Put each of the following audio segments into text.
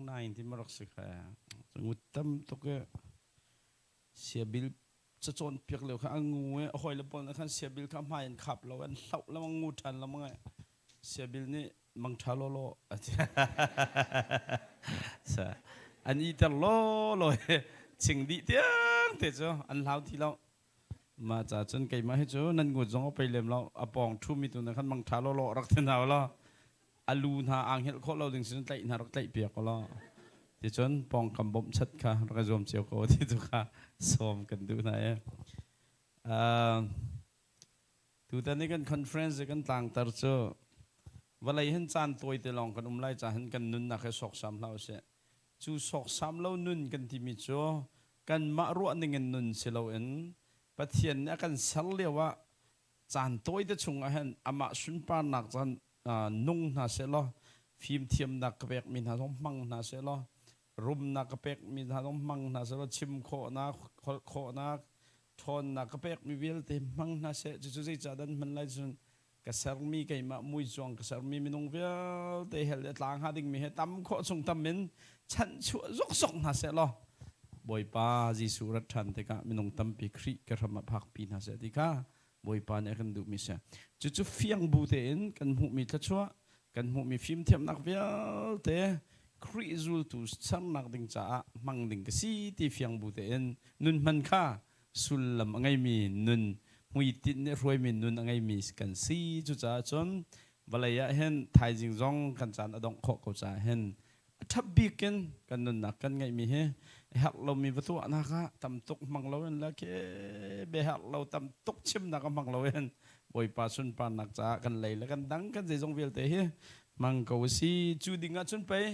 90 ti ma rak si kha. Ngut tam tuk e. Siabil cacawn piak lio kha a ngu e a hawile pawl nih khan siabil kha hmai an khap lo an hloh lo an ngu ṭhan lo mang e. Siabil nih mang ṭha law law a ti. An i ter law law ching dih tiang te cu an hlau ti lo. Mah ca cun keimah hi cu nan ngut zong a pei lem lo a pawng ṭhumi tu nih khan mang ṭha law law rak ti hna law a lu hna aa hngilh khawh lo ding sin tlaih hna rak tlaih piak law ticun pawngkam bawmhchat kha rak i zuam cio ko ti tu kha sawm kan duh hna i tutan i kan conference i kan tlangtar cu vawlei hin caan tawi te lawng kan um lai ca hin kan nunnak hi sawksam hlah usih cu sawksam lo nun kan timi cu kanmah ruah ning in nun si loin Pathian nih a kan ser lio ah caan tawite chung ah hin amah sunparnak caan nung hna sehlaw fimthiamnak ka pekmi hna zong hmang hna sehlaw rumnak ka pekmi hna zong hmang hna sehlaw chim khawhnak holh khawhnak ṭhawnnak ka pekmi vialte hmang hna seh cucu zeicah dan hman lai cun ka sermi keimah muicuang ka sermi minung vialte hell le tlang hnga dingmi he tam khawh chung tam in chanhchuah zokzok hna seh law Bawipa Jesuh rat ṭhan tikah minung tampi Khrih ka hram ah phakpi hna seh ti kha Bawipa nih a kan duhmi si. Cucu fiang bu tein kan hmuhmi thluachuah, kan hmuhmi fimthiamnak vialte Khrih zultu sernak ding caah hmang ding ka si ti fiang bu tein nun hman kha sullam a ngeimi nun hmuitinh nih hruaimi nun a ngeimi kan si. Cucaah cun vawlei ah hin thaizing zong kan caan a dongh khawh ko caah hin a ṭha bik in kan nunnak kan ngeihmi hi herh lomi va tuahnak ah tam tuk hmang loin le khi biaherh lo tam tuk chimnak ah hmang loin Bawipa sunparnak caah kan lei le kan dang kan zeizong vialte hi hmang ko si cu ding ah cun pei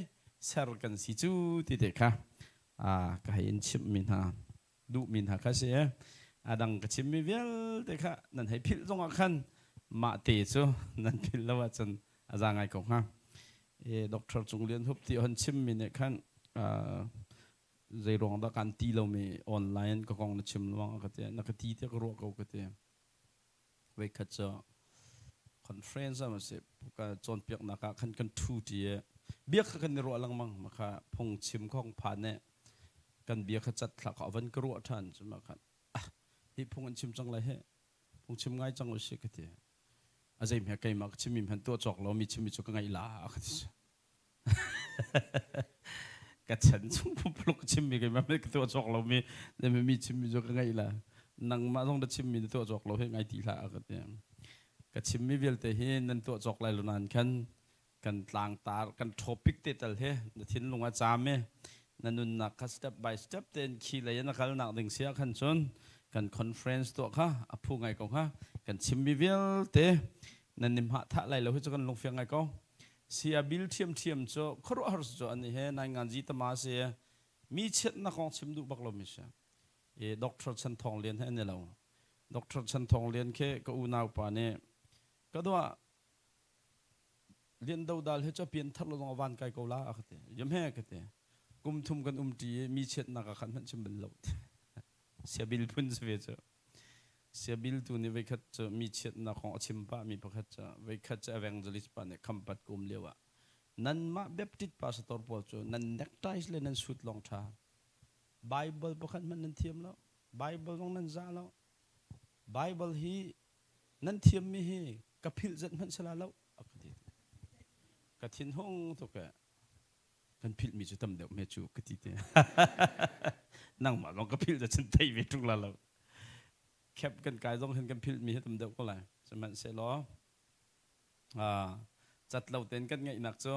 ser kan si cu ti te kha ka hei in chimhmi hna duhmi hna kha si a dang ka chimmi vialte kha nan hei philh zongah khan mah te cu nan philh lo ahcun a za ngai ko hnga. E, Dr. Cung Lian Hup ti hon chimmi nih khan zei ruang dah kan ti lomi online ka kong na chim luang ka ti na ka ti te ka ruah ko ka ti voi khat cu conference ah si ka cawnpiaknak ah khan kan thu ti i bia kha kan i ruah lengmang ma kha phung chim khong phan ne kan bia kha cat thla kha van ka ruah than cu ma khan ah hi phung an chim cang lai he phung chim ngai cang usih ka ti a zei hme keimah ka chimmi hmanh tuah cawk lo mi chimmi cu ka ngaih la ka ti ka chan chung pumpluk ka chimmi keimah ka tuah cawk lo mi mi chimmi cu ka ngaih la nangmah zong na chimmi na tuah cawk lo he ngai ti hlah ka ti ka chimmi vialte hi nan tuah cawk lai lo nain khan kan tlangtar kan topic te tal he na thinlung a caam i na nunnak kha step by step tein khi lei na kalnak ding sia khan cun kan conference tuah kha a phu ngai ko kha kan chimmi vialte nan nim hah thah lai lo hi cu kan lungfiang ngai ko sia bil thiam thiam cu khuaruahhar cu ani he nai ngan ji tama si mi chiatnak kong chim duh bak lo mi si e doctor Chan Thong Lian he ani lo Doctor Chan Thong Lian khe ka unau pa nih ka dua Lian Dodal he cu pianthar lo zong a van kai ko la a ka ti. Yam he ka ti. Kum thum kan um ṭi i mi chiatnak ah khan hmanh chim bal lo. Siabil phun si ve cu. Siabil tu nih voikhat cu mi chiatnak kong a chim pah mi pakhat cu voikhat cu evangelist pa nih khampat kum lio ah nanmah Baptist pastor pawl cu nan neckties le nan suit lawng ṭha. Bible pakhat hmanh nan thiam lo. Bible zong nan zah lo. Bible hi nan thiammi hi ka philh zat hmanh sala lo a ka ti ka thin hung tuk e kan philhmi cu tam deuh me cu ka ti te nangmah lawng ka philh da cun thei ve ṭung la lo khep kan kai zong hin kan philhmi hi tam deuh ko lai sihmanhsehlaw cat lo tein kan ngeihnak cu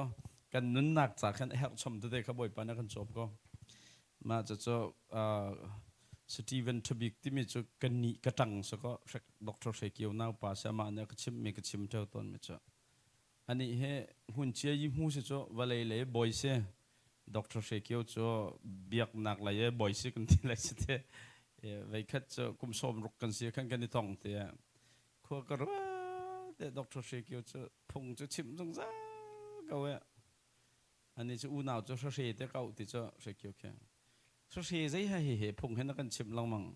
kan nunnak ca khan a herh chom tete kha Bawipa nih a kan cawp ko. Mah cucu Stephen Thabik timi cu ka ni ka ṭang si kaw Dr. Hre Kio naupa si amah nih a ka chimhmi ka chim ṭheo tawnmi cu anih hi hmun cia yi hmu si cu vawlei lei bawi si Dr. Hre Kio cu biaknak lei i bawi si kan ti lai si te veikhat cu kum 60 kan si khan kan i tong te khua ka ruat te Dr. Hre Kio cu phung cu chim zungzal ko e ani cu unau cu hre te kau ti cu Hre Kio khi hre zei ha hi he phung he na kan chim lengmang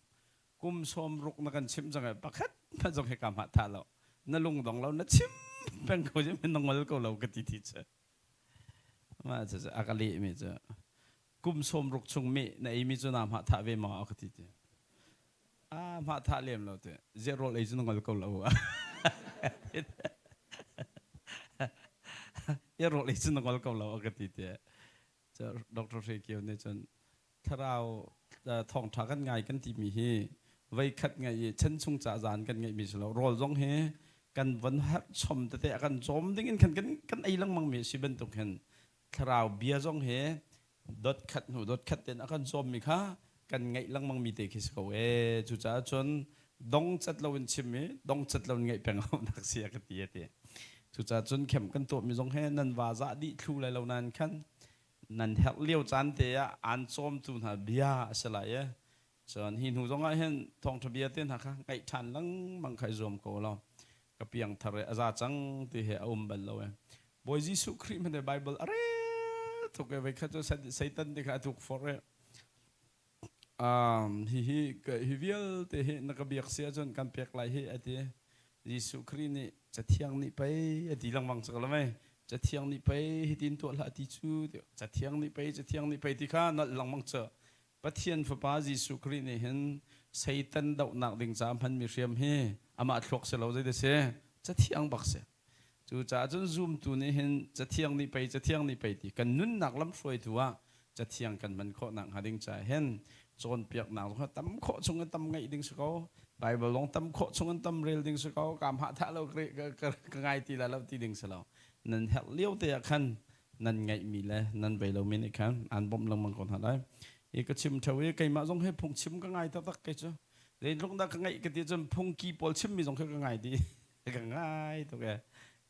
kum 60 na kan chim cang e pakhat hmanh zong he ka ma tha lo na lung dong lo na chim peng ko je na ngol ko lo ka ti ti che. Mah cu a ka lehmi cu kum 60 chung meh na eimi cu naa hmah thah ve maw a ka ti ti. Ah hmah thah lem lo te. Ziah rawl ei cu na ngol ko lo. Ya rawl ei cu na ngol ko lo a ka ti te. Dr. Hre Kio nih cun thlarau thawngṭha kan ngai kan timi hi voikhat ngaih i chan chung ca zan kan ngeihmi si lo. Rawl zong hi kan von herh chom tete a kan cawm ding in khan kan kan ei lengmang mi si bantuk hin thlarau bia zong hi dot khat hnu dot khat ten a kan cawmmi kha kan ngaih lengmang mi te khi si ko e. Cucaah cun dong cat lo in chim i dong cat lo in ngaih peng lo nak si a ka ti a ti. Cucaah cun khem kan tuah mi zong he nan va zah dih thlu lai lo nan khan nan herh lio caan te ah aan cawmtu hna bia a si lai e. Cun hi hnu zong ah hin thawngṭha bia te hna kha ngaih ṭhan lengmang kha i zuam ko law ka piang thar i a za cang ti he a um bal lo e. Bawi Jesuh Khrih hmanh Bible a rel tuk e. Voikhat cu Satan te kha a tuk forh i hihi hi vialte hi na ka biak si ahcun kan pek lai hi a ti. Jesuh Khrih nih Cathiang nih pei a ti lengmang cu lo mei. Cathiang nih pei hitin tuah hlah ti cu, Cathiang nih pei, Cathiang nih pei ti kha nolh lengmang cu. Pathian Fapa Jesuh Khrih nih hin Satan dohnak ding caah hmanmi hriam hi amah thluak si lo, zei si Cathiang bak si. Cucaah cun zumtu nih hin Cathiang nih pei, Cathiang nih pei ti kan nunnak lamhruaitu ah Cathiang kan hman khawh nakhnga ding caah hin cawnpiaknak zong kha tam khawh chung in tam ngeih ding si ko. Bible zong tam khawh chung in tam rel ding si ko. Kaa hmah thah lo, ka ngai ti lai lo ti ding si lo. Nan herh lio te ah khan nan ngeihmi le nan vei lomi nih khan aan bawmh lengmang ko hna lai. I ka chim theo i keimah zong hi phungchim ka ngai taktak kei cu. Zeitluk dah ka ngaih ka ti cun phungki pawl chimmi zong khi ka ngai dih. Ka ngai tuk e.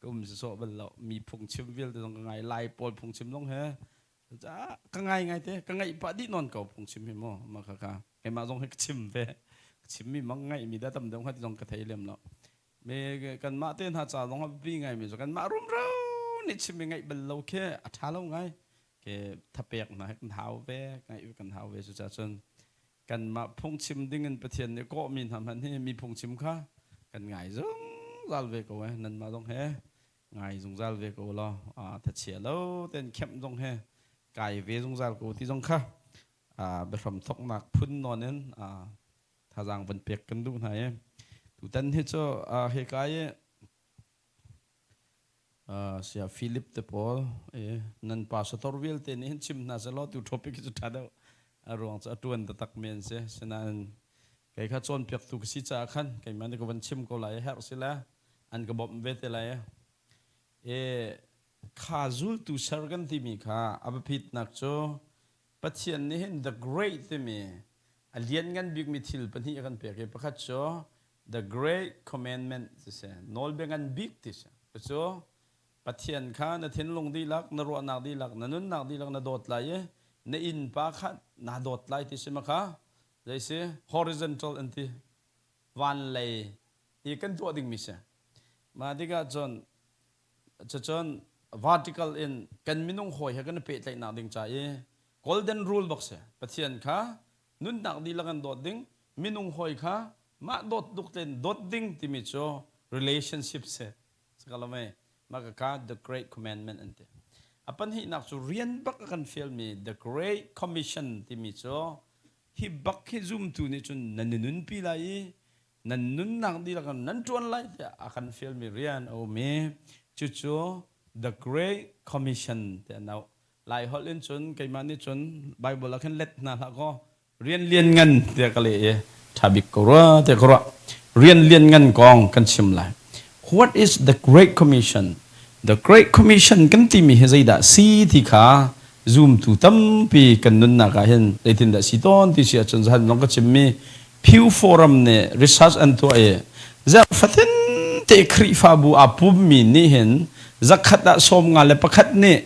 Ka um sawh bal lo. Mi phungchim vialte zong ka ngai. Lai pawl phungchim zong he ka ngai ngai te. Ka ngaih pah dih nawn ko phungchim hi mu. Mah kha kha keimah zong hi ka chim ve. Ka chimmi mang ngaihmi dah tam deuh hnga ti zong ka thei lem lo. Me kanmah te hna ca zong ah biapi ngaimi cu kanmah rumro nih chim i ngaih bal lo khi a ṭha lo ngai. Ke thapek hna he kan hau ve, ngaih kan hau ve. Cucaah cun kanmah phungchim ding in Pathian nih kawhmi hna hmanh hi mi phungchim kha kan ngai zungzal ve ko eh. Nanmah zong he ngai zungzal ve ko law thachia lo ten kemh zong he kai ve zungzal ko ti zong kha biahram thoknak phun nawn in thazaang van pek kan duh hna i tutan hi cu hika i sia Philip te pawl nan pastor vialte nih hin chim hna selaw tu topic hi cu ṭha deuh a ruang cu a ṭuan taktak mi an si. Sinain kei kha cawnpiaktu ka si caah khan keimah nih ka van chim ko lai i herh si le an ka bawmh ve te lai i kha zultu ser kan timi kha a biapitnak cu Pathian nih hin the great timi a lianngan bikmi thil pahnih a kan pek i pakhat cu the great commandment ti si, nawlbia ngan bik ti si. Cucu Pathian kha na thinlung dihlak, na ruahnak dihlak, na nunnak dihlak na dawt lai i na innpa kha naa dawt lai ti si ma kha zei si horizontal an ti, van lei i kan tuah dingmi si. Mah tikah cun cucun vertical in kan minung hawi he kan i pehtlaihnak ding ca i golden rule bak si. Pathian kha nunnak dihlak in dawt ding, minung hawi kha mah dawt tuk tein dawt ding timi cu relationship si. Sakalame mah ka the great commandment an ti. A pahnihnak cu rian bak a kan fialmi the great commission timi cu hi bak hi zumtu nih cun nan i nunpi lai i nan nunnak dihlak in nan ṭuan lai tiah a kan fialmi rian a um i cucu the Great Commission tiah an auh. Lai holh in cun keimah nih cun Bible ah khin let hna hlah kaw rian lian ngan tiah ka leh i ṭha bik ko rua tiah ka ruah. Rian lian ngan kong kan chim lai. What is the Great Commission? The Great Commission kan timi hi zeidah si ti kha zumtu tampi kan nunnak ah hin zeitindah si tawn ti si ahcun zahan zong ka chimmi Pew Forum nih research an tuah i zarh fatin te Khrihfabu aa pummi nih hin zakhat ah 51 nih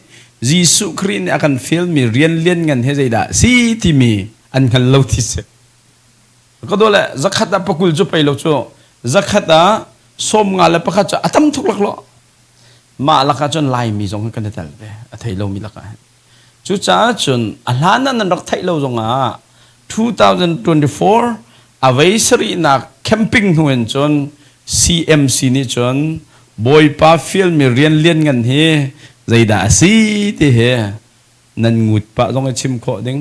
Jesuh Khrih nih a kan fialmi rian lianngan hi zeidah si timi an hngal lo ti si. Ka dawh le zakhat ah pakul cu pei lo cu zakhat ah 51 cu a tam tuk laklawh. Mah lakah cun Laimi zong hi kan i tel ve a thei lomi lakah hin. Cucaah cun a hlan ah nan rak theih lo zongah 2024 a vei sarihnak camping hnu in cun CMC nih cun Bawipa fialmi rian lianngan hi Zeidah a si ti hi nan ngut pah zong i chim khawh ding,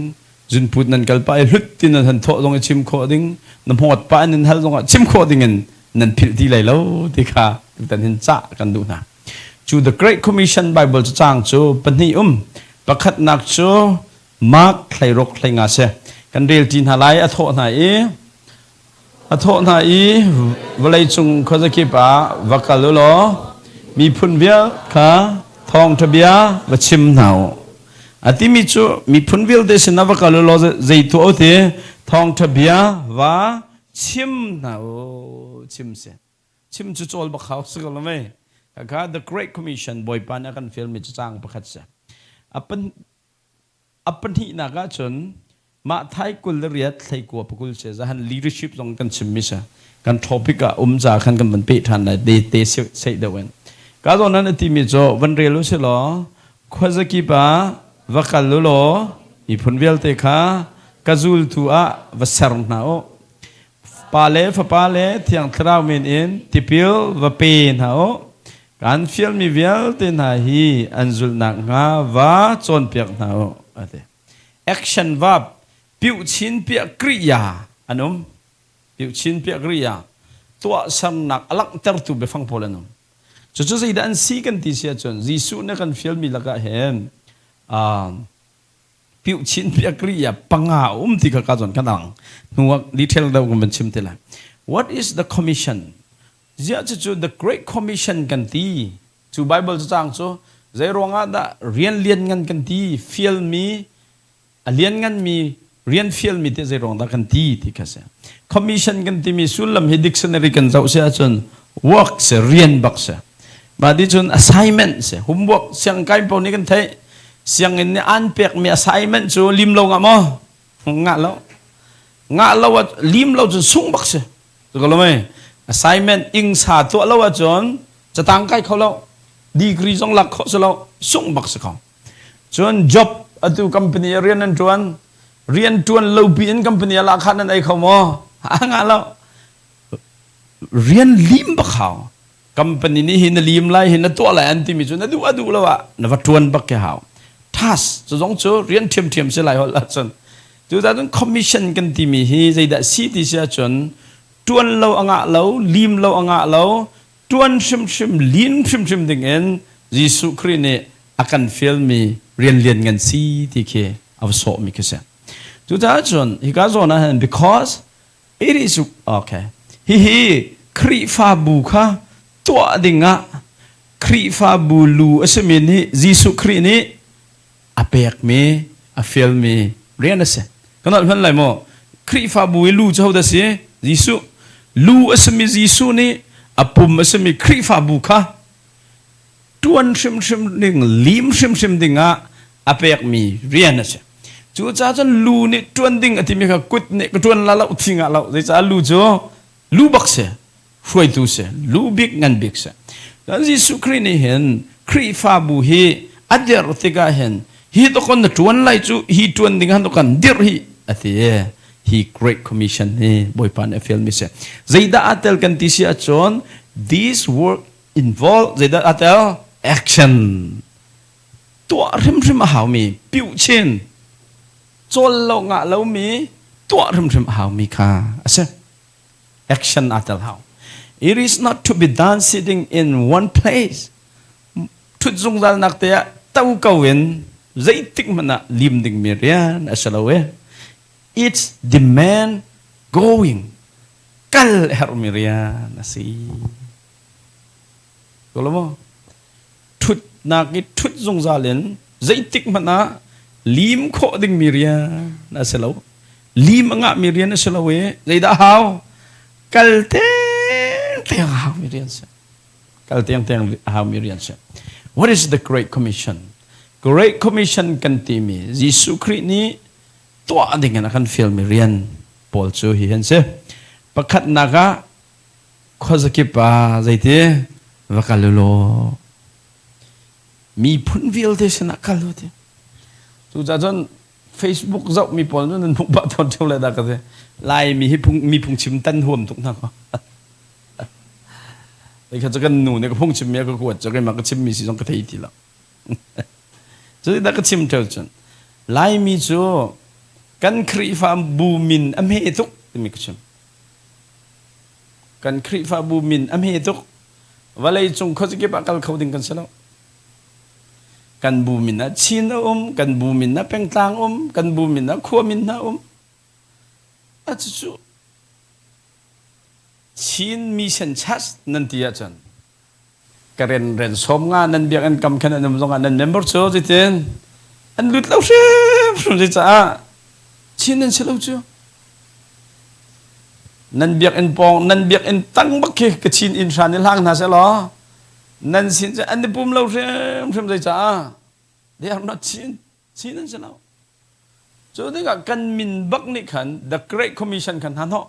zunput nan kal pah i hlut ti nan han thawh zong i chim khawh ding, na hmawt pah in nan hal zong ah chim khawh ding in nan philh ti lai lo ti kha tutan hin cah kan duh hna. Cu The Great Commission Bible cacang cu pahnih um. Pakhatnak cu Mark 16 hleinga si. Kan rel ṭi hna lai. A thawh hna i a thawh hna i vawleicung khuazakip ah va kal u law miphun vial kha thawngṭha bia va chim hna u. A timi cu miphun vialte sinah va kal u law zei tuah u ti thawngṭha bia va chim hna u chim si. Chim cu cawl bak hau si ko lo mei. Kha The Great Commission Bawipa nih a kan fialmi cu caang pakhat si. A A pahnihnak ahcun mah thai 28 thleikua pakul si zahan leadership zong kan chimmi si. Kan topic ah um ca khan kan van peh ṭhan lai te te seih deuh in. Ka zawn nan a timi cu van rel u si law khuazakip ah va kal u law miphun vialte kha ka zultu ah va ser hna u. Pa le Fapa le Thiang Thlarau min in tipil va pe hna u. Kan fialmi vialte hna hi an zulh nakhnga va cawnpiak hna u, a ti. Action verb piuhchin piah kriya an um. Piuhchin piah kriya tuahsernak a langhtertu biafang pawl an um. Cucu zeidah an si kan ti si ahcun Jesuh nih a kan fialmi lakah hin piuhchin piah kriya panga a um ti kha ka zawn kan ang. Hnu ah detail deuh kan van chim te lai. What is the commission? Ziah cucu the Great Commission kan ti. Cu Bible cacang cu zei ruangah dah rian lianngan kan ti, fialmi, a liannganmi rian fialmi te zei ruang dah kan ti ti kha si. Commission kan timi sullam hi dictionary kan zoh si ahcun work si, rian bak si. Mah ti cun assignment si, homework siangkai paoh nih kan theih. Sianginn nih an pekmi assignment cu lim lo ngah maw? Ngah lo. Ngah lo lim lo cun sung bak si. Cukalomei assignment ingsa tuah lo ahcun catang kai kho lo, degree zong lak khawh si lo, sungh bak si kho. Cun job atu company ah rian an ṭuan, rian ṭuan lo pi in company ah lahkhah nan ei kho maw? A ngah lo. Rian lim bak hau. Company nih hi na lim lai, hi na tuah lai an timi cu na duh a duh lo ah na va ṭuan bak ke hau. Task cu zong cu rian ṭhiamṭhiam si lai holh ahcun. Cucaah cun commission kan timi hi zeidah si ti si ahcun ṭuan lo a ngah lo, lim lo a ngah lo, ṭuan hrimhrim, lin hrimhrim ding in Jesuh Khrih nih a kan fialmi rian lian ngan si ti khi a va sawhmi khi si. Cucaah cun hika zawn ah hin because it is okay hihi Khrihfabu kha tuah ding ah Khrihfabu lu a simi nih Jesuh Khrih nih a pekmi a fialmi rian a si. Kan holh hman lai maw? Khrihfabu i lu cu hodah si? Jesuh. Lu a simi Jesuh nih a pum a simi Khrihfabu kha ṭuan hrimhrim ding, lim hrimhrim ding ah a pekmi rian a si. Cucaah cun lu nih ṭuan ding a timi kha kut nih ka ṭuan la lo, thi ngah lo. Zeicah lu cu lu bak si. Hruaitu si, lu bik ngan bik si. Cun Jesuh Khrih nih hin Khrihfabu hi a dirh tikah hin hi tokon na ṭuan lai cu hi ṭuan ding han tokan dirh hi a ti i hi Great Commission hi Bawipa nih a fialmi si. Zeidah aa tel kan ti si ahcun this work involve zeidah aa tel action tuah hrimhrim a haumi piuhchin cawl lo ngah lomi tuah hrimhrim a haumi kha a si. Action aa tel hau. It is not to be done sitting in one place. Ṭhut zungzalnak te ah to ko in zeitik hmanh ah lim dingmi rian a si lo i it's demand going kal a herhmi rian a si. Ko lo maw? Ṭhutnak i ṭhut zungzal in zeitik hmanh ah lim khawh dingmi rian a si lo. Lim a ngahmi rian a si lo i zeidah hau? Kal tengteng a haumi rian si. Kal tengteng a haumi rian si. What is the Great Commission? Great Commission kan timi Jesuh Khrih nih tuah ding in a kan fialmi rian pawl cu hi an si. Pakhatnak ah khuazakip ah zeiti va kal u law miphun vialte sinah kal u ti. Cucaah cun Facebook zoh mi pawl cu nan hmuh pah tawn ṭheo le dah ka ti. Laimi hi phung, mi phungchim tan huam tuk hna ko. Kha cu kan nu nih ka phungchim mi a ka kuat cu keimah ka chimmi si zong ka thei ti lo. Cu dah ka chim ṭheo cun Laimi cu kan Khrihfabu min a hme tuk timi ka chim. Kan Khrihfabu min a hme tuk. Vawlei cung khuazakip ah kal kho ding kan si lo. Kan bu min ah Chin a um, kan bu min ah pengtlang um, kan bu min ah khua min hna um. A cucu Chin Mission Church nan ti ahcun ka ren ren som nga nan biakinn kam khan an um zongah nan member cu zeitin an lut lo hrimhrim zei caah Chin nan si lo cu nan biakinn pawng nan biakinn tang bak khi ka Chin inn hran i hlang hna seh law nan sin cu an i pum lo hrimhrim zei caah they are not Chin. Chin an si lo. Cu tikah kan min bak nih khan The Great Commission khan hna hnawh.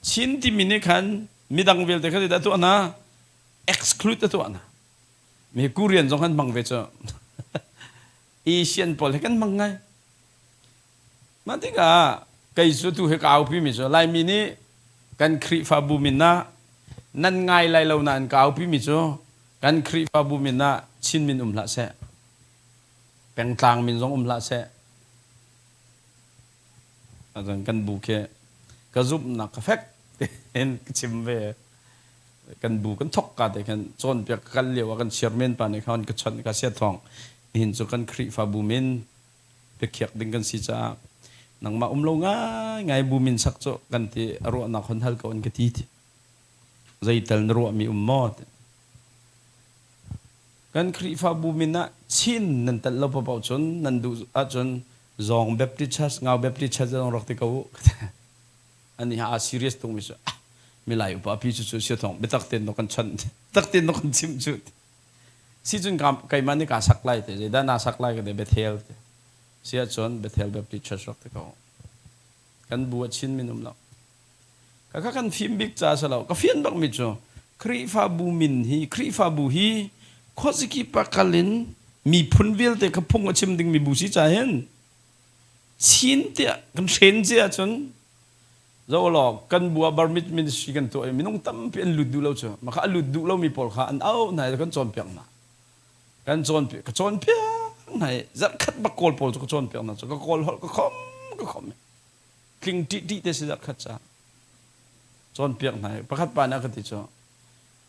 Chin timi nih khan midang vialte kha zeidah tuah hna? Exclude a tuah hna. Mi Korean zong kan hmang ve cu. Asian pawl he kan hmang ngai. Mah tikah kei cu tu hi ka aupi mi cu Laimi nih kan Khrihfabu min ah nan ngai lai lo nain ka aupi mi cu kan Khrihfabu min ah Chin min um hlah seh. Pengtlang min zong um hlah seh. Azan kan bu khi ka zumhnak ka fek tein ka chim ve. Kan bu kan thok ka te khan cawnpiak ka kal lio ah kan chairman pa nih khan ka chawnh ka sia thawng nihin cu kan Khrihfabu min biakhiak ding kan si caah nangmah um lo ngaingai bu min sak cu kan ti a ruahnak hon hal ko an ka ti ti zeital na ruahmi um maw ti kan Khrihfabu min ah Chin nan telh lo paoh cun nan duh ahcun Zawng Baptist Church Ngau Baptist Church zong rak ti ko u ani ha a serious tung mi cu milai upa pi cu cu sia thong biatak ten no kan chon tak ten no kan chim cu Sicun keimah nih kaa sak lai te, zeidah naa sak lai ka ti, Bethel te. Si ahcun Bethel Baptist Church rak ti ko. Kan bu ah Chin min um lo. Kaka kan fim bik ca si lo. Ka fian bak mi cu Khrihfabu min hi Khrihfabu hi khuaziki pakal in miphun vialte kha phung a chim ding mi bu si ca hin Chin tiah kan hren cia ahcun Zoh law kan bu ah Burmese ministry kan tuah i minung tampi an lut duh lo cu. Mah kha a lut duh lomi pawl kha an auh hna i kan cawnpiak hna. Kan cawnpiak ka cawnpiak hna i zarhkhat bak kawl pawl cu ka cawnpiak hna cu ka kawl holh ka khom ka khom i tling ṭih ṭih te si zarhkhat ca cawnpiak hna i pakhat pa nih a ka ti cu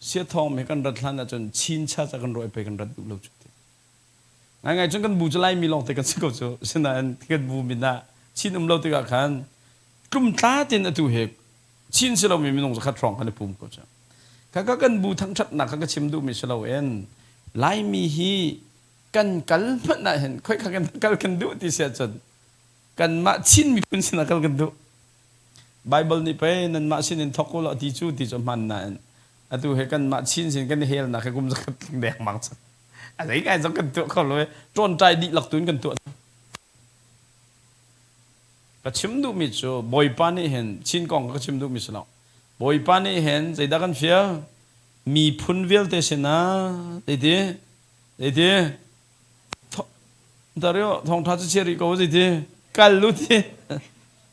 siathawng mi kan rat hlan ahcun Chin cha ca kan ruah i pei kan rat duh lo cu ti. Ngaingai cun kan bu cu Laimi lawngte kan si ko cu. Asinain kan bu min ah Chin um lo tikah khan tlumtla tein atu he Chin si lomi minung zakhat hrawng kan i pum ko cu. Khaka kan bu thangṭhatnak kha ka chim duhmi si loin Laimi hi kan kal hmanh ah hin khoikha kan kal kan duh ti si ahcun kanmah Chin miphun sinah kal kan duh. Bible nih pei nanmah sin in thawk u law ti cu ti cu hman nain atu he kanmah Chin sin kan i helnak he kum zakhat tling dengmang cang. A zei ngai zong kan tuah kho lo i ṭawnṭai dihlak tu in kan tuah. Ka chim duhmi cu Bawipa nih hin Chin kong ka chim duhmi si lo. Bawipa nih hin zeidah kan fial? Miphun vialte sinah zeiti zeiti Dario thawngṭha cu chia rih ko zeiti kal u ti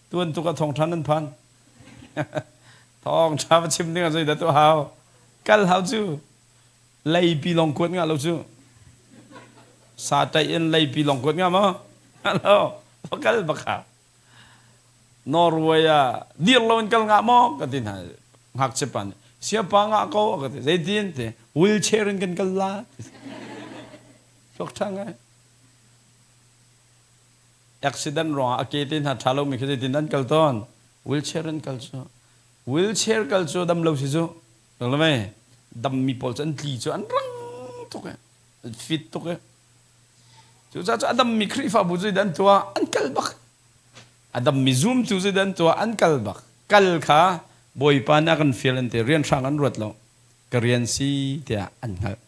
tuan tuk ah thawngṭha nan phan thawngṭha va chim ding ah zeidah tuah hau kal hau cu Leipi lawng kuat ngah lo cu. Sa ṭaih in leipi lawng kuat ngah maw? Lo, va kal bak ha. Norway ah dir lo in kal ngah maw? Ka ti hna. Ngakchia pa nih, siapa ngah ko ka ti. Zeitin ti? Wheelchair in kan kal la. Thluak ṭha ngai. Accident ruangah a ke te hna ṭha lomi khi zeitin an kal tawn? Wheelchair in kal cu. Wheelchair kal cu dam lo si cu. Lamei dammi pawl cu an tli cu an rang tuk i an fit tuk i cucaah cu a dammi Khrihfabu cu an tuah an kal bak a dammi zumtu cu an tuah an kal bak kal kha Bawipa nih a kan fial an ti rian hrang an ruat lo ka rian si tiah an hngalh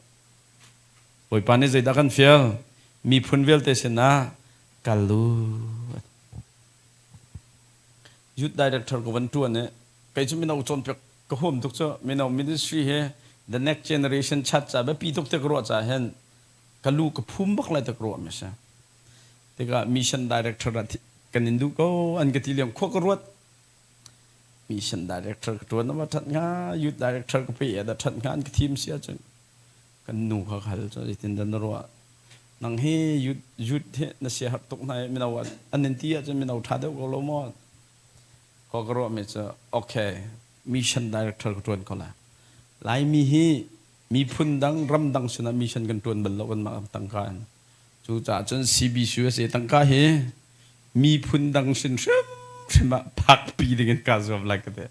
Bawipa nih zeidah kan fial miphun vialte sinah kal u youth director ka van ṭuan i kei cu mino cawnpiak ka huam tuk cu mino ministry hi the next generation chat ca biapi tuk te ka ruah ca hin ka lu ka phum bak lai te ka ruah mi si tikah mission director ah kan in duh ko an ka ti liam khua ka ruat mission director ka ṭuan ama ṭhat hnga youth director ka pe da ṭhat hnga an ka thim si ahcun. Kan nu kha ka hal cu zeitin dah na ruah? Nang hi youth youth hi na sia har tuk hna i mino an in ti ahcun mino ṭha deuh ko lo maw? Ko ka ruahmi cu okay mission director ka ṭuan ko lai. Laimi hi miphun dang ramdang sinah mission kan ṭuan bal lo kanmah tangka in. Cucaah cun CBCUSA tangka hi miphun dang sin hrimhrim ah phakpi ding in kaa zuam lai ka ti.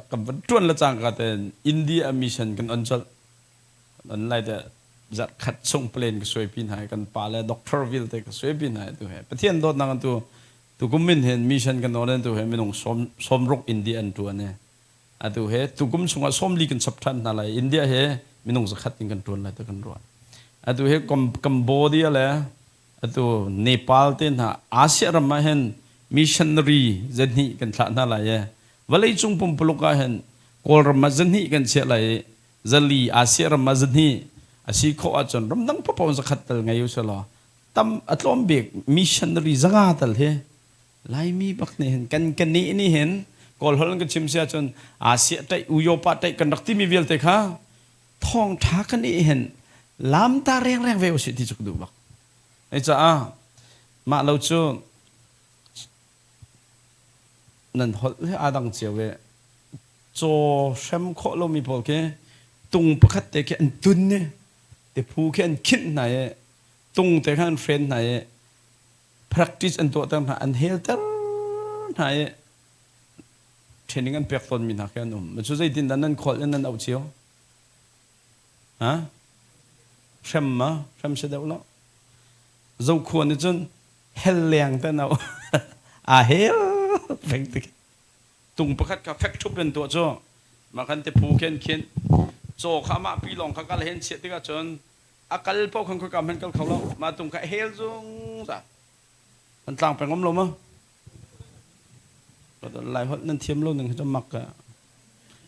Kan van ṭuan le cangka tein India mission kan on colh. Kan on lai te zarh khat chung plane ka suaipi hna i kan pa le doctor vialte ka suaipi hna i tu he Pathian dawtnak an tu tukum in hin mission kan on in tu he minung 60 India an ṭuan i atu he tukum chungah 40 kan chap ṭhan hna lai. India he minung zakhat in kan ṭuan lai ti kan ruah. Atu he Cambodia le atu Nepal te hna Asia ram ah hin missionary zahnih kan thlah hna lai i vawleicung pumpuluk ah hin Kawlram ah zahnih kan chiah lai i zali Asia ram ah zahnih a si khawh ahcun ramdang paohpaoh zakhat tal ngei usih law tam a tlawm bik missionary 500 tal hi Laimi bak nih hin kan kan nih nih hin Kawl holh in kan chim si ahcun Asia ṭaih Uyopa ṭaih kan rak timi vialte kha thawngṭha kan i hin lamta rengreng ve usih ti cu ka duh bak. Hei caah mah lo cu nan holh he aa dang cio i caw hrem khawh lomi pawl khi tung pakhat te khi an tun i tiphu khi an khinh hna i tung te kha an hren hna i practice an tuahter hna an helter hna i training an pek tawnmi hna khi an um. Cu zeitindah nan kholh in nan auh cio? Ha? Hrem ma? Hrem si deuh lo. Zokhua nih cun hell leng te an auh. Aa hel peng tik. Tung pakhat kha fek ṭhup in tuah cu. Mah khan te phu khen khin caw kha amah pi lawng kha kal hen chiah tikah cun a kal paoh khan khoika hmanh kal kho lo. Mah tung kha hel zungzal. An tlang peng um lo ma? Lai holh nan thiam lo ning hi cu mak ka.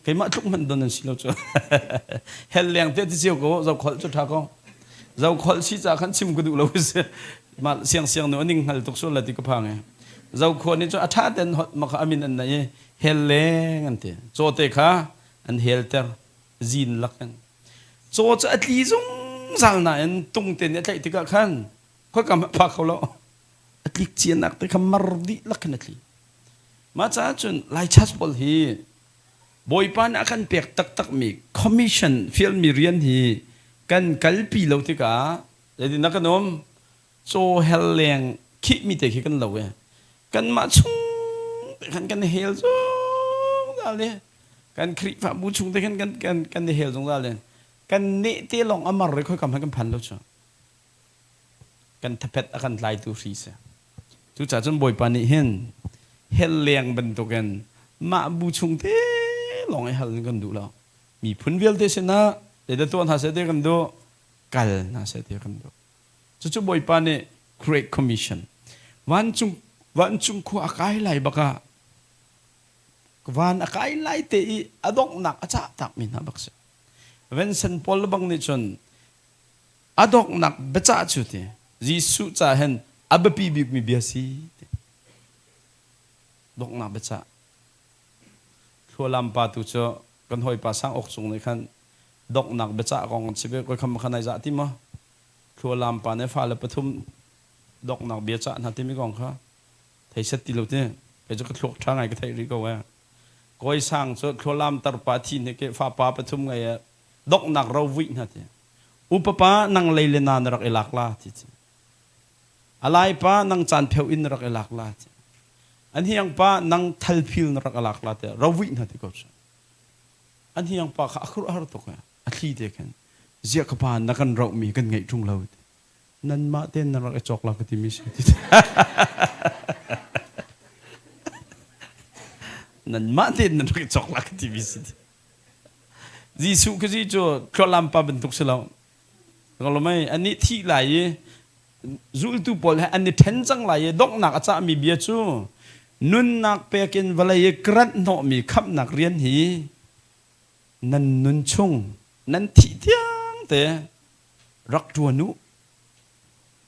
Keimah tluk hmanh don nan si lo cu. Hel leng te ti cio ko zokhol cu tha ko. Zokhol si ca khan chim ka duh lo si. Ma siang siang nu aning hngal tuk sual la ti ka phang e. Zokhol ni cu a tha ten hot ma kha amin an nei i hel leng an ti. Caw te kha an hel ter zin lak in. Caw cu a tli zungzal nain tung te nih a tlaih tikah khan khoi kam pha kho lo. A tlik cianak te kha mar dih lak khin a tli. Mah caah cun Lai church pawl hi Bawipa nih a kan pek taktakmi commission fialmi rian hi kan kalpi lo tikah zeitin dah kan um? Caw hel leng khihmi te khi kan lo i kanmah chung te khan kan hel zungzal i kan Khrihfabu chung te khan kan kan kan i hel zungzal i kan neh te lawng a mar i khoikam hmanh kan phan lo cu. Kan thapet a kan tlaitu hri si. Cucaah cun Bawipa nih hin hell leng bantukin mah bu chung te lawng i hal in kan duh lo. Miphun vialte sinah zeidah tuah hna seh ti kan duh, kal hna seh ti kan duh. Cucu Bawipa nih Great Commission vancung vancung khua a kai lai bak ah van a kai lai te i a donghnak a cah takmi hna bak si. Vincent Paul bang nih cun A donghnak biacah cu ti Jesuh ca hin a biapi bikmi bia si ti. Donghnak biacah. Thlualam pa tu cu kan hawipa Sang Awk Cung nih khan donghnak biacah kong an si ve koi kham khan ai zah ti maw? Thlualam pa nih fale pathum donghnak biacah hna timi kong kha thei set ti lo ti. Kei cu ka thluak ṭha ngai ka theih rih ko ee. Kawi Sang cu thlualam tarpa thi hnik i fapa pathum ngei e donghnak ro vuih hna ti. Upa pa nang lei le na na rak i lak la ti ci. A lai pa nang caan pheu in na rak i lak la ti. An hiang pa nang thalphil na rak i lak la ti rovuih hna ti ko cu. An hiang pa kha a khur a har tuk a thli te khan ziah ka pa na kan roh mi kan ngeih ṭung lo ti. Nanmah tein na rak i cawk la ka timi si ti. Nanmah tein na rak i cawk la ka timi si ti. Jesuh khi cu thlualam pa bantuk si lo. Mei anih thih lai i zultu pawl he an i ṭhen cang lai i donghnak a cahmi bia cu nunnak pek in vawlei i grant hnawhmi khamhnak rian hi nan nun chung nan thih tiang te rak ṭuan u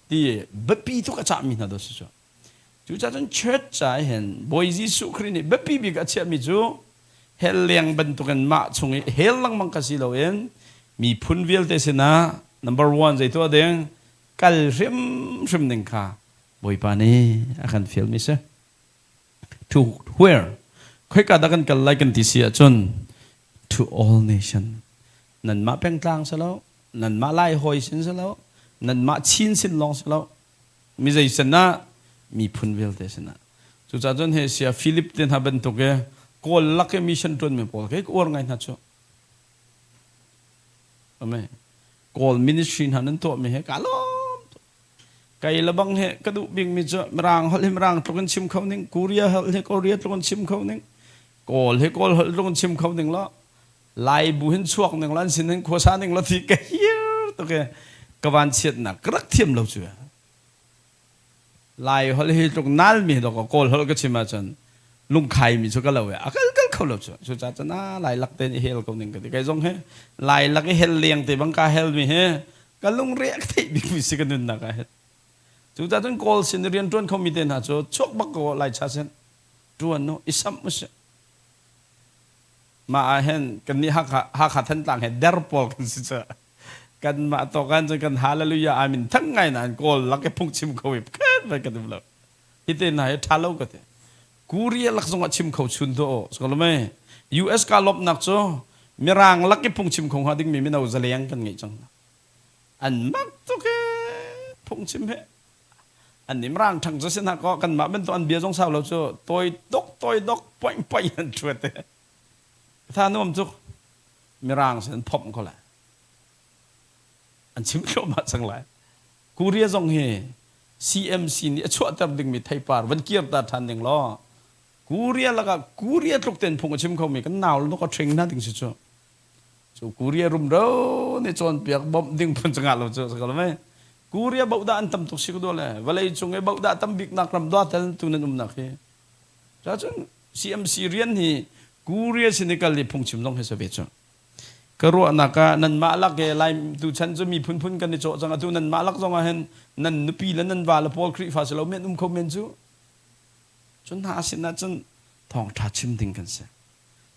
ti biapi tuk a cahmi hna dah si cu. Cucaah cun church ca hin Bawi Jesuh Khrih nih biapi bik a chiahmi cu hell leng bantukin mah chung i hell lengmang ka si loin Miphun vialte sinah number one zei tuah ding kal hrimhrim ding kha Bawipa nih a kan fialmi si. To where? Khoika dah kan kal lai kan ti si ahcun to all nation. Nanmah pengtlang si lo, nanmah Lai hawi sin si lo, nanmah Chin sin lawng si lo, mi zei sin ah miphun vialte sinah. Cucaah cun he sia Philip te hna bantuk i Kawl lak i mission ṭuanmi pawl khi ka uar ngai hna cu. Amen. Kawl ministry hna nan tuahmi he ka lawm tuk. Kei le bang he ka duh bikmi cu Mirang holh hi Mirang tluk in chim kho ning, Korea holh hi Korea tluk in chim kho ning, Kawl hi Kawl holh tluk in chim kho ning law Lai bu hin chuak ning la an sin hin khuasa ning la ti ka hir tuk i ka van chiatnak ka rak thiam lo cu. Lai holh hi tluk nal mi dok Kawl holh ka chim ahcun lungkhai mi cu ka lo i a kal kal kho lo cu. Cucaah cun a Lai lak tein i hel ko ning ka ti. Kei zong hi Lai lak i hel leng te bang ka hel mi hi ka lungre a ka theih bik mi si ka nunnak ah hin. Cucaah cun Kawl sin i rian ṭuan kho mi te hna cu chuak bak ko Lai cha sin ṭuan u i samh usih. Mah ah hin kannih Hakha Hakha Thantlang he der pawl kan si cu. Kanmah tawk cun kan hallelujah amen thang ngai nain Kawl lak i phungchim kho i khat vai kan um lo. Hi te hna hi ṭha lo ka ti. Korea lak zongah chim kho chun to skolome US ka lawmhnak cu Mirang lak i phungchim kho hnga dingmi mino zaleng kan ngeih cang. An mak tuk e phungchim he an nih Mirang ṭhang cu si hna kaw kanmah bantuk an bia zong sau lo cu tawi dok tawi dok poih poih an ṭhuat e. Tha nuam tuk. Mirang sin an phomh ko lai. An chim thluahmah cang lai. Korea zong hi CMC nih a chuahter dingmi theipar van kirter ṭhan ding law Korea lakah Korea tluk ten phung a chim khomi kan nau le ka ṭhing hna ding si cu. Cu Korea rumro nih cawnpiak bawmh ding phun cu ngah lo cu si ko lo mei. Korea bohdah an tam tuk si ko dua le vawlei cung i bohdah tam biknak ram dua tel tu nan umnak hi. Cun CMC rian hi Korea sin i kal i phungchim zong hi si ve cu. Ka ruahnak ah nanmah lak i Lai tuchan cu mi phunphun kan i cawh cang atu nanmah lak zong ah hin nan nupi le nan va le pawl Khrihfa si lo men um kho men cu. Cun hna sin ah cun thawngṭha chim ding kan si.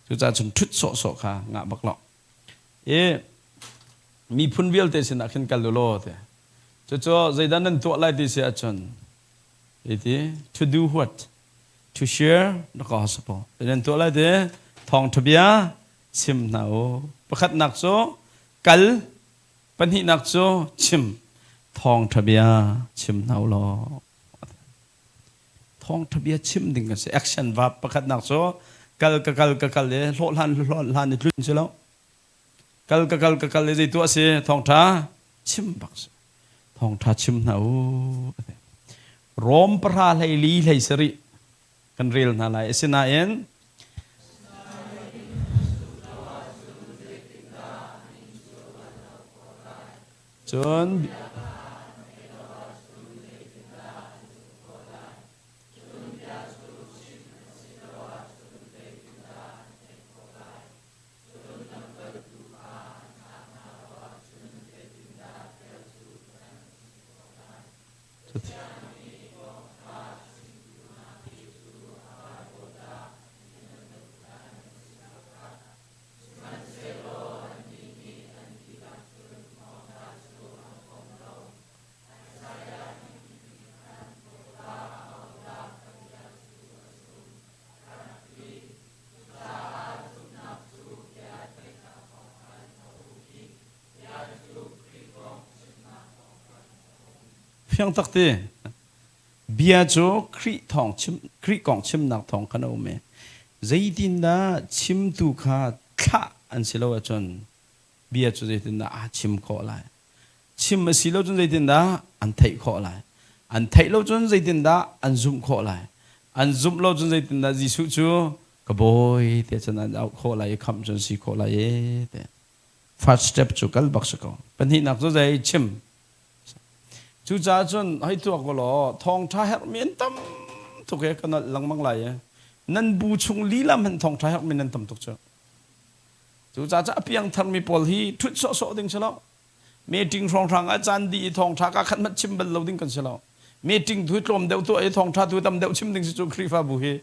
Cucaah cun ṭhut sawhsawh kha ngah bak lo. I miphun vialte sinah khin kal u law ti. Cucu zeidah nan tuah lai ti si ahcun iti to do what? To share the gospel. Nan tuah lai ti thawngṭha bia chim hna u. Pakhatnak cu kal, pahnihnak cu chim. Thawngṭha bia chim hna u law. Thawngṭha bia chim ding kan si. Action verb pakhatnak cu kal ka kal ka kal i hlawhhlan hlawhhlan i tlun si lo. Kal ka kal ka kal i zei tuah si thawngṭha chim bak si. Thawngṭha chim hna u. Rom pahra hlei li hlei sarih kan rel hna lai. Asinain cun Fiang tak ti. Bia cu Khrih thawng chim Khrih kong chimnak thawng khan a um i zeitindah chimtu kha thlah an si lo ahcun bia cu zeitindah aa chim khawh lai? Chim a si lo cun zeitindah an theih khawh lai? An theih lo cun zeitindah an zumh khawh lai? An zumh lo cun zeitindah Jesuh cu ka bawi tiah cun an auh khawh lai i khamh cun si khawh lai e tiah. First step cu kal bak si ko. Pahnihnak cu zei chim. Cucaah cun hei tuak u law thawngṭha herhmi an tam tuk i ka nolh lengmang lai i nan bu chung lila hmanh thawngṭha herhmi nan tam tuk cu. Cucaah cun a piangtharmi pawl hi ṭhut sawhsawh ding si lo. Meeting hrawnghrang ah caan dih i thawngṭha ka khat hmanh chim bal lo ding kan si lo. Meeting tu tlawm deuh tuah i thawngṭha tu tam deuh chim ding si cu Khrihfabu hi.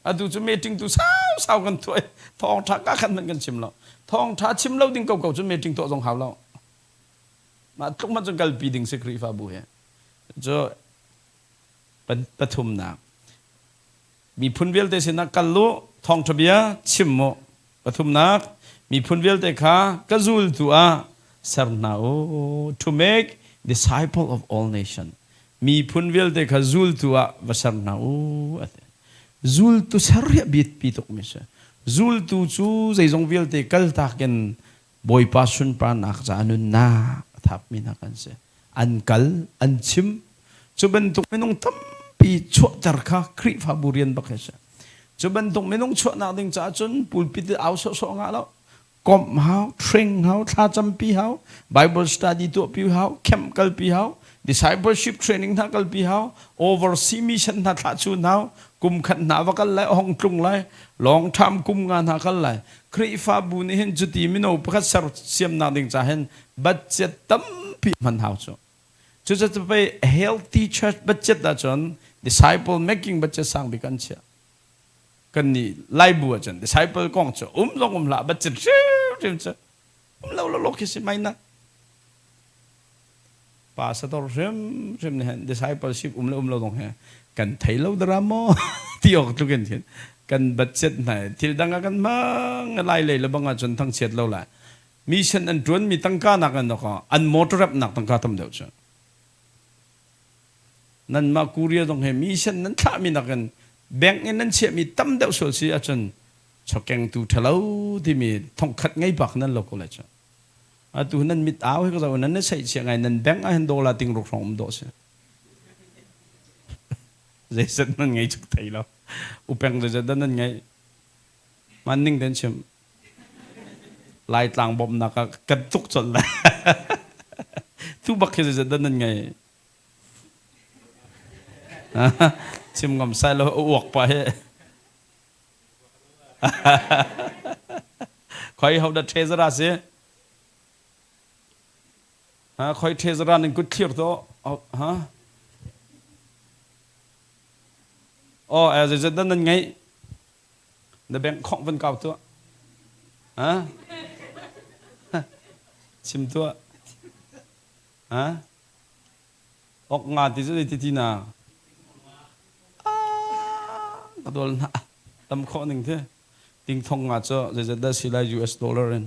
Atu cu meeting tu sau. Sau kan tuah thawngtha ka khat hmanh kan chim lo. Thawngtha chim lo ding ko ko cu meeting tuah zong hau lo. Mah tluk man cun kalpi ding si Khrihfabu hi. Cu pathumnak. Miphun vialte sinah kal u, thawngtha bia chim mu. Pathumnak, miphun vialte kha ka zultu ah ser hna u. To make disciple of all nation. Miphun vialte kha zultu ah va ser hna u. Zultu ser hi a biapi tukmi si. Zultu cu zeizong vialte kaltak in Bawipa sunparnak caah nunnak a thapmi hna kan si. An kal, an chim. Cu bantuk minung tampi chuahter kha Khrihfabu rian bak hi a si. Cu bantuk minung chuahnak ding caah cun pulpit au sawhsawh ngah lo. Komh hau, train hau, thlacampi hau, Bible study tuahpi hau, camp kalpi hau, discipleship training hna kalpi hau, oversea mission hna thlah chun hau, kum khat hna va kal lai, hong tlung lai, long term kum nga hna kal lai. Khrihfabu nih hin cuti mino pakhat sersiamnak ding ca hin budget tampi hman hau cu. Cucu pei healthy church budget ahcun disciple making budget sang bik an chiah. Kan nih Laibu ahcun disciple kong cu um zong um hlah budget hrimhrim cu um lo lo lo khi si mai na. Pastor hrimhrim nih hin discipleship um le um lo zong hi kan thei lo dara maw ti awk tluk in hin kan budget hna thil dang ah kan hmang lai lei le bang ahcun thangchiat lo lai. Mission an ṭuanmi tangka nak in an motor repnak tangka tam deuh cu. Nanmah Korea zong hi mission nan thlahmi nakin bank in nan chiahmi tam deuh sual si ahcun chawkengtu ṭhalo timi thongkhat ngei bak nan lo ko lai cu. Atu nan mit au hi ka zoh nan na seihchiah ngai nan bank ah hin dollar ting ruk hrawng um dawh si. Zeizat nan ngei cuk thei lo. Upeng zeizat dah nan ngei. Man ning den chim. Laitlang bawmhnak ah kan tuk colh lai. Tu bak khi zeizat dah nan ngei? Chim ngam sai lo uak pa he. Khoi ho dah treasurer si? Ha khoi treasurer nan kut thlir to ha? Oh, zeizat dah nan ngeih? Na bank khongh van kau tuah. Ha? Chim tuah. Ha? Ok nga ti cu ti ti na. Ka dol na. Tam khawh ning thi. Ting thong nga cu zeizat dah si lai US dollar in.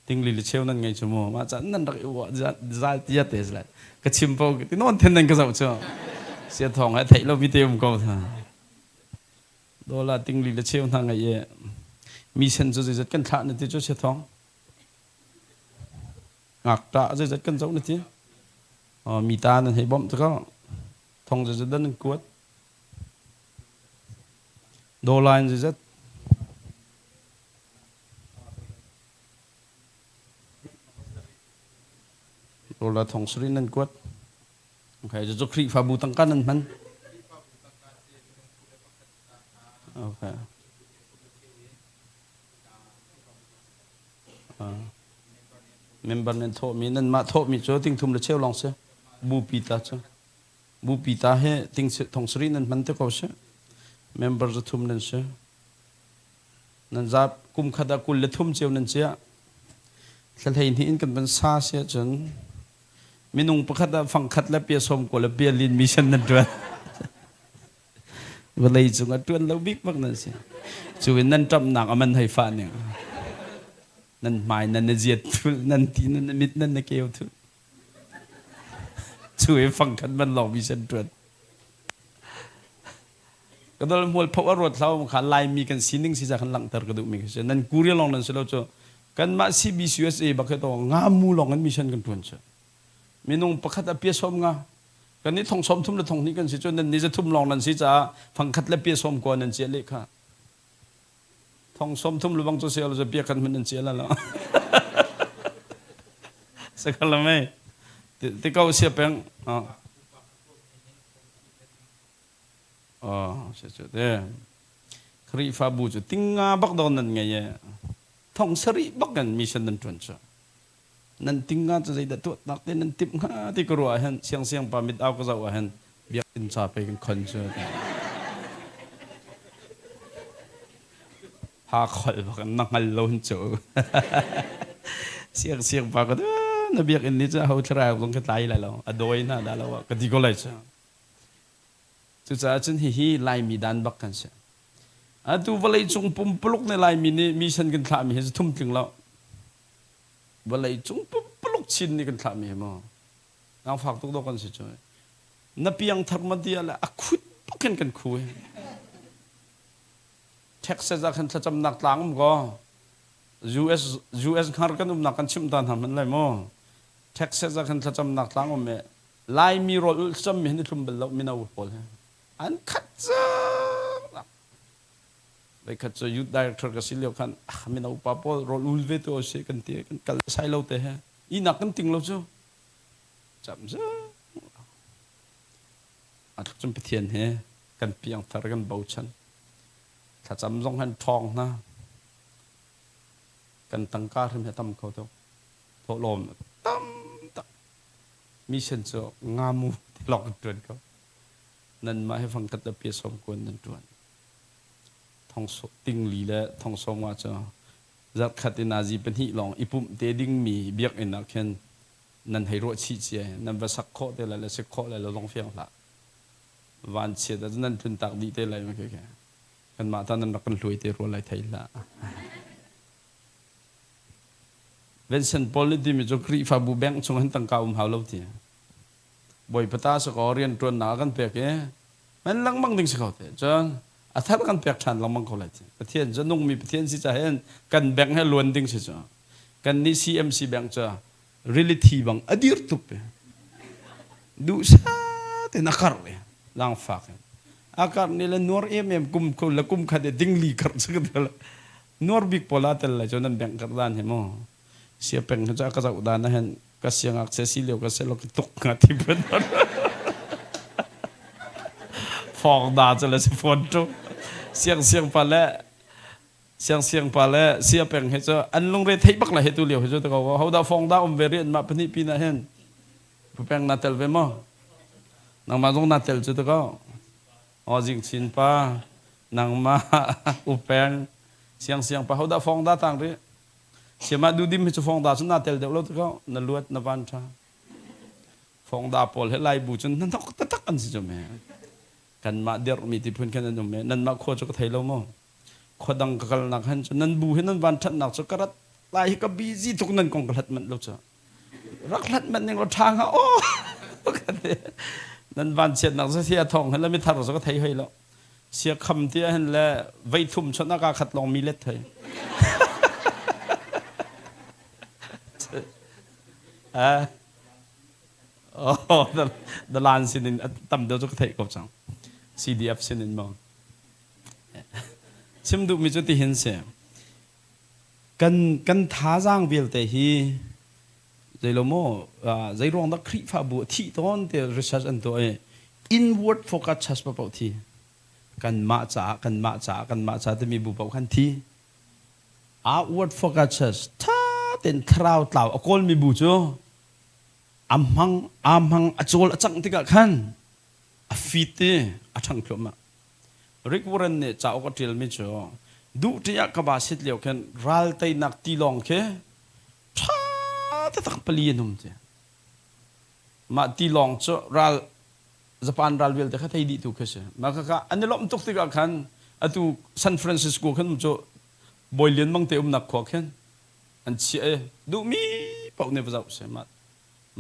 Tingli le cheu nan ngei cu mu. Mah caan nan rak i uah zal tia te lai. Ka chim po ti non then nan ka zoh cu. Sia thong he theih lo mi te um ko tha. Dola tingli le cheu hna ngai e. Mi sen cu zeizat kan thlah na ti cu sia thong. Ngak ta zeizat kan zoh na ti. Mi ta nan hei bawmh te ko. Thong zeizat dan nan kuat. Dola in zeizat. Dollar thong sarih nan kuat. Okay, cucu Khrihfabu tangka nan hman. Okay. Member nan thawhmi nan mah thawhmi cu ting thum le cheu lawng si. Bupi ta cu. Bupi ta he ting thong sarih nan hman te ko si. Member za thum nan si. Nan zap kum khat ah 23 cio nan ciah. Thla 12 in kan van sa si ahcun minung pakhat ah fang khat le pia sawm ko le pia lin mission nan ṭuan. Vawlei cung ah ṭuan lo bik bak nan si. Cu in nan ṭamhnak a man hei fah ning. Nan hmai nan na ziat thul, nan ti nan na mit nan na keu thul. Cu i fang khat man lawng mission ṭuan. Ka dol mual pho a ruat hlau kha Laimi kan sining si ca kan langhter ka duhmi khi si. Nan Korea lawng nan si lo cu kanmah CBCUSA bak hi to ngamu lawng in mission kan ṭuan cu. Minung pakhat a pia sawm nga. Kan nih thong sawm thum le thong hnih kan si cu nan ni za thum lawng nan si caah fang khat le pia sawm kua nan ciah leh kha. Thong sawm thum lubang cu sial cu pia khat hmanh nan ciah la lo. Sakalamei. Ti ko sia peng. Khrihfabu cu tinga bak dawn nan ngei i thong sarih bak in mission nan ṭuan cu. Nan tinga cu zeidah tuahnak te nan timh hnga ti ka ruah ahhin siangsiang pa mit au ka zoh ahhin Biakinn ca pei kan khon cu. Ha kholh bak na hngal lo hin cu. Siang siang pa ka na biakinn ni cu ho thlarau zong ka tlai lai lo. A dawi hna dah lo ka ti ko lai cu. Cucaah cun hihi Laimi dan bak kan si. Atu vawlei cung pumpuluk nih Laimi nih mission kan thlahmi hi thum tling lo. Vawlei cung pumpuluk Chin nih kan thlahmi hi mu. Nang fak tuk dawh kan si cu. Na piangthar ma ti ah le a khut bak in kan khu hi. Texas ah khan thlacamnak tlang um ko. US US hngar kan umnak kan chimh ta hna hmanh lai mu. Texas ah khan thlacamnak tlang um i Laimi rawl ulh thlacammi hin i thlum bal lo mino pawl hi. An khat cang. Voikhat cu youth director ka si lio khan ah mino pa pawl rawl ul ve tu si kan ti kan kal sai lo te he. Ihnak kan ting lo cu. Cam cu. A tluk cun Pathian he kan piangthar kan bochan. Thlacam zong han ṭhawng hna. Kan tangka hrim he tam kho tuk. Thawhlawm tam tak. Mission cu ngamu ti lawng kan ṭuan ko. Nanmah he fangkhat le pia sawm kuan nan ṭuan. Thong tingli le thong sawm nga cu zarhkhat in nazi pahnih lawng i pumh te dingmi biakinn ah khin nan hei ruah chih cia nan va sak khawh te lai le sik khawh lai lo zong fiang hlah. Vanchiat ah nan tlun tak dih te lai ma khi kanmah ta nan rak kan hluai te rua lai thei hlah. Vincent Paul nih timi cu Khrihfabu bank chung hin tangka um hau lo ti. Bawipa ta si kaw rian ṭuannak a kan pek i man lengmang ding si ko te. Cun a thar kan pek ṭhan lengmang ko lai ti. Pathian cu nungmi Pathian si caah hin kan bank he luan ding si cu. Kan nih CMC bank cu rili thi bang a dir tup i duhsah tein a karh i langfak in a karh ni le nuar emem kum ko le kum khat i dingli karh cu ka nuar bik pawl ah tel lai cu nan bank karh dan hi mu sia peng cu ka zoh dan ah hin ka siangngakchia si lio ka si lo ka tuk nga ti pun fawng da cu le si phone tu siang siang pa le siang siang pa le sia peng he cu an lungre theih bak la he tu lio he cu te ko ho dah fong dah um ve rian mah pahnih pin ah hin pu peng na tel ve maw nangmah zong na tel cu te ko o jing chin pa nangmah u peng siang siang pa ho dah fong dah tang ri siama dudim hi cu fong da cu na tel deuh lo te ko na luat na van tha fong da pawl he lai bu cun na nok taktak an si cu me kanmah dirhmi ti phun khan an um e nanmah khua cu ka thei lo maw khua dang ka kalnak han cu nan bu hi nan van ṭhatnak cu ka rat lai hi ka busy tuk nan kong ka hlat manh lo cu rak hlat manh ning lo ṭha hnga aw nan van chiatnak cu sia thawng hin le mithar cu ka thei hoi lo sia kham ti hin le vei thum chon aka khat long mi let thei Oh, dalan sinin tam deuh cu ka theih ko cang. CDF sinin maw. Chim duhmi cu tihin si. Kan kan thazaang vialte hi zeilo maw zeiruang dah Khrihfabu a thih tawn ti research an tuah i inward focus church paoh thi. Kanmah caah kanmah caah kanmah caah timi bu paoh khan thi. Outward focus church tha tein thlarau tlau a kawlmi bu cu a hmang aa hmang a cawl a cangh tikah khan a fit i a ṭhang thluahmah. Rick Warren nih cauk a ṭialmi cu duh ṭih ah ka ba sit lio khin ral teinak tilawng khi ṭha taktak pali an um ti. Mah tilawng cu ral Japan ral vialte kha thei dihtu khi si. Mah khakha an i lawmh tuk tikah khan atu San Francisco khan um cu Bawi Lian Mang te umnak khua khin an chiah i duhmi paoh nih va zoh seh mah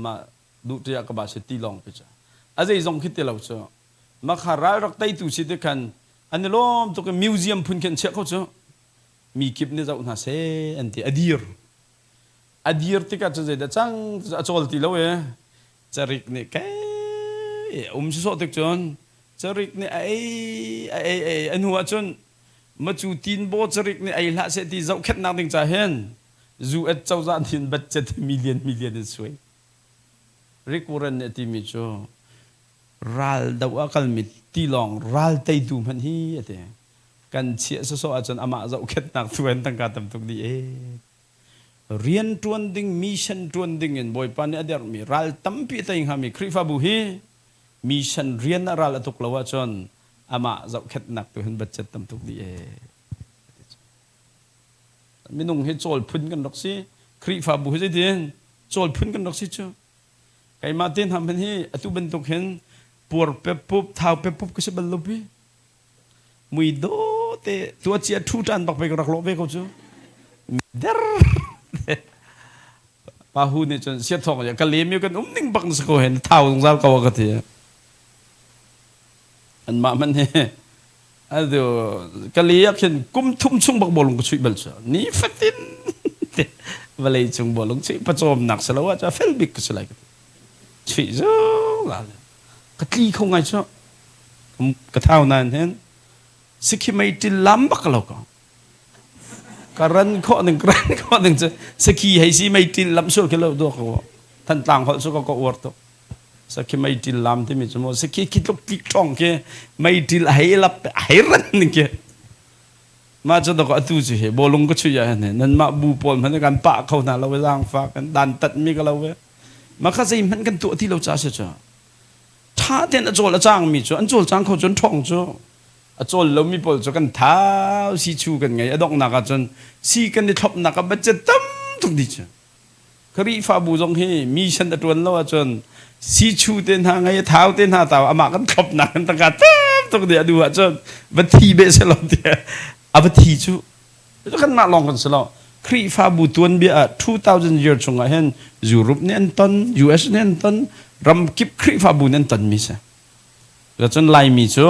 mah duh tiah ka ba si ti lawng pi cu a zeizong khi ti lo cu mah kha ral rak teitu si ti khan an i lawm tuk i museum phun khin chiah kho cu mi kip nih zoh hna seh an ti a dir a dir tikah cun zeidah cang a cawl ti lo e carik nih kei um sawsawh tik cun carik nih a ei a ei ei a hnu ah cun Macu tinbaw carik nih ei hlah seh ti zohkhenhnak ding ca hin US cozah nih budget hi million million in suai. Rick Warren nih a timi cu ral do ah kalmi tilawng ral teitu hmanh hi a ti. Kan chiah sawsawh ahcun amah zohkhenhnak tu in tangka tam tuk dih ee. Rian ṭuan ding, mission ṭuan ding in Bawipa nih a derhmi ral tampi a tei hngami Khrihfabu hi Mission rian a ral a tuk lo ahcun amah zohkhenhnak tu hin budget tam tuk dih ee. Minung hi cawl phun kan rak si. Khrihfabu hi zeitin cawl phun kan rak si cu. Keimah te hna hmanh hi atu bantuk hin puar peppup, thau peppup ka si bal lo pi. Mui do te tua cia thu tan bak ve ka rak lawh ve ko cu. Der. Pa hu nih cun sia thawng ya ka lem kan um ning bak na si ko hen thau zungzal ko ka ti. An mah man hi adu ka le ah khin kum thum chung bak bolung ka chuih bal cu ni fatin vawlei cung bolung chuih pacawm nak si lo ah fel bik ka si lai ka ti. Chuih zungzal ka tli kho ngai cu ka thau nain hin sikhi mei til lam bak lo ko ka ran khawh ning ka ran khawh ning cu sakhi hei si mei til lam sul khi lo do ko Thantlang holh cu ka ka uar tuk. Sakhi meiṭil lam timi cu maw sakhi khi tluk tlik ṭhawng khi meiṭil a hei lap a hei ran ning khi. Mah cu dawk atu cu hi bawlung ka chuih ah hin nanmah bu pawl hmanh kan pah kho hna lo zaangfa kan dan tat mi ka lo ve. Mah kha zeihmanh kan tuah ti lo ca si cu. Ṭha tein a cawl a cang mi cu an cawlcang kho cun ṭhawng cu a cawl lomi pawl cu kan thau si chu kan ngei a donghnak ah cun si kan i thlopnak ah budget tam tuk dih cu. Khrihfabu zong hi mission a ṭuan lo ahcun sichu te hna ngei thau te hna tau amah kan thlopnak kan tangka tam tuk dih a duh ahcun va thi beh selaw tiah a va thi cu kanmah lawng kan si lo. Khrihfabu tuanbia ah 2000 year chungah hin Europe nih an ton, US nih an ton, ramkip Khrihfabu nih an tonmi si. Cun Laimi cu